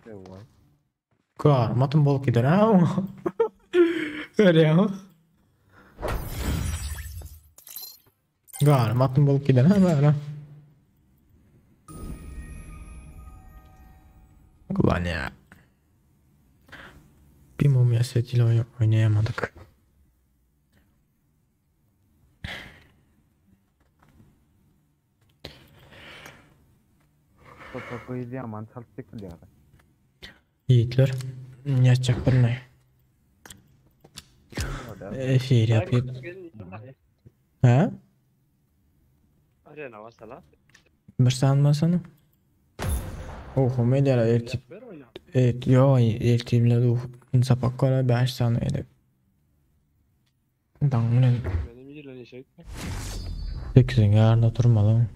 Vay. Karmatın bol gider ha. Öyle ya. Garmatın bol gider ha böyle. Ulan ya. Bir mumya setiyle oynayamadık. Topa gyz ýaman çalt çekilýär. Yiğitler ýatjak bir ne? Efir yapayım. Ha? Arena basala. Bir sanmasana. Oh, medya ertip Evet, yo ertibler u sapak kola 5 sany edip. Daň bilen Benim ýerler işe gitmek. 8-iň ýarynda turmaly.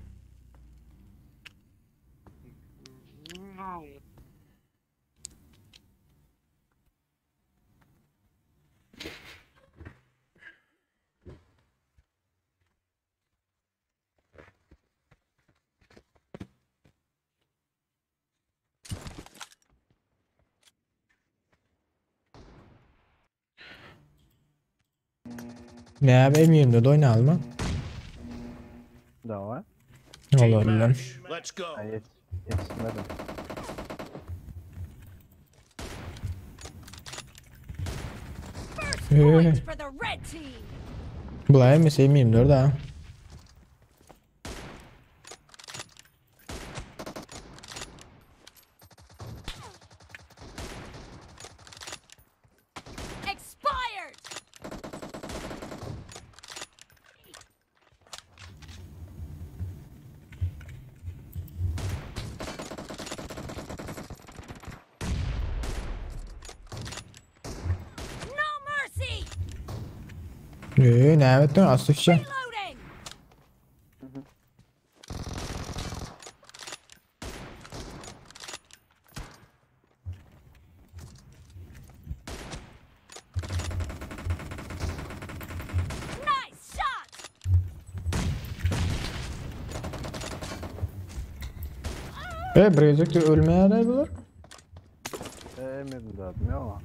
Ne abi M24 oynayalım mı? Dawa. Olur lan. Let's go. Ay yetişmedim. First Ee. point for the red team. Bulay mı M24 ha? Expired. No mercy. Ne evet asuşça. Reloading. Nice shot. E Brezik'te ölmeye arayabilir. M24 mi o?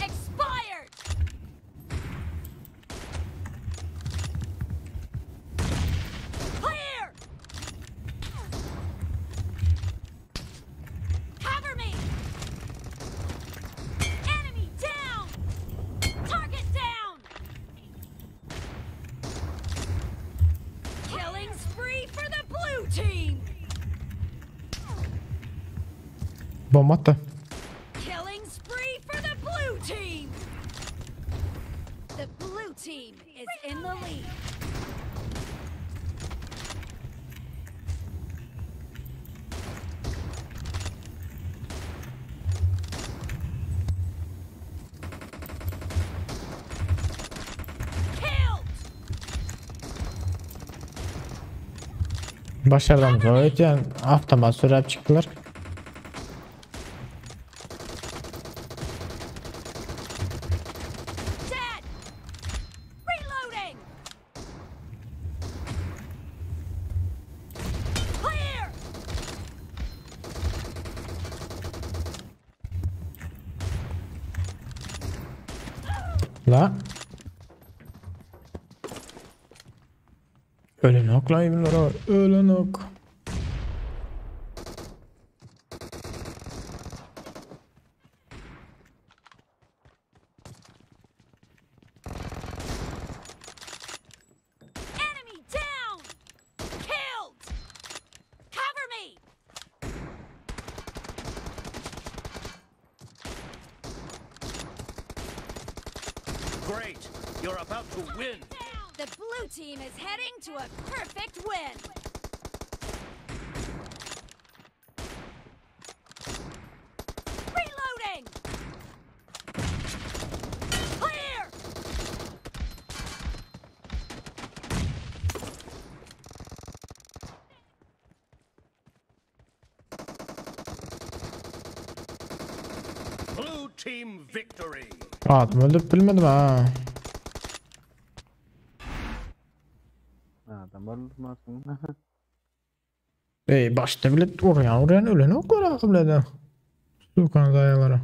Expired. Clear. Cover me. Enemy down. Target down. Killing spree for the blue team. Bomba attı. Killing spree for the blue team. The blue team is in the lead. Killed. Başarıdan evet yani avtomat sürüp çıktılar. Dead. Reloading. Clear. La. Ölen ok la ibnler ölen ok. Enemy down. Killed. Cover me. Great. You're about to win. The blue team is heading to a perfect win. Reloading. Clear. Blue team victory. Adam öldürüp bilmedim ha. Adam öldürmezsin. Ey başda bile urýan urýan ölen ok görä bilen. Sukan zaýalara.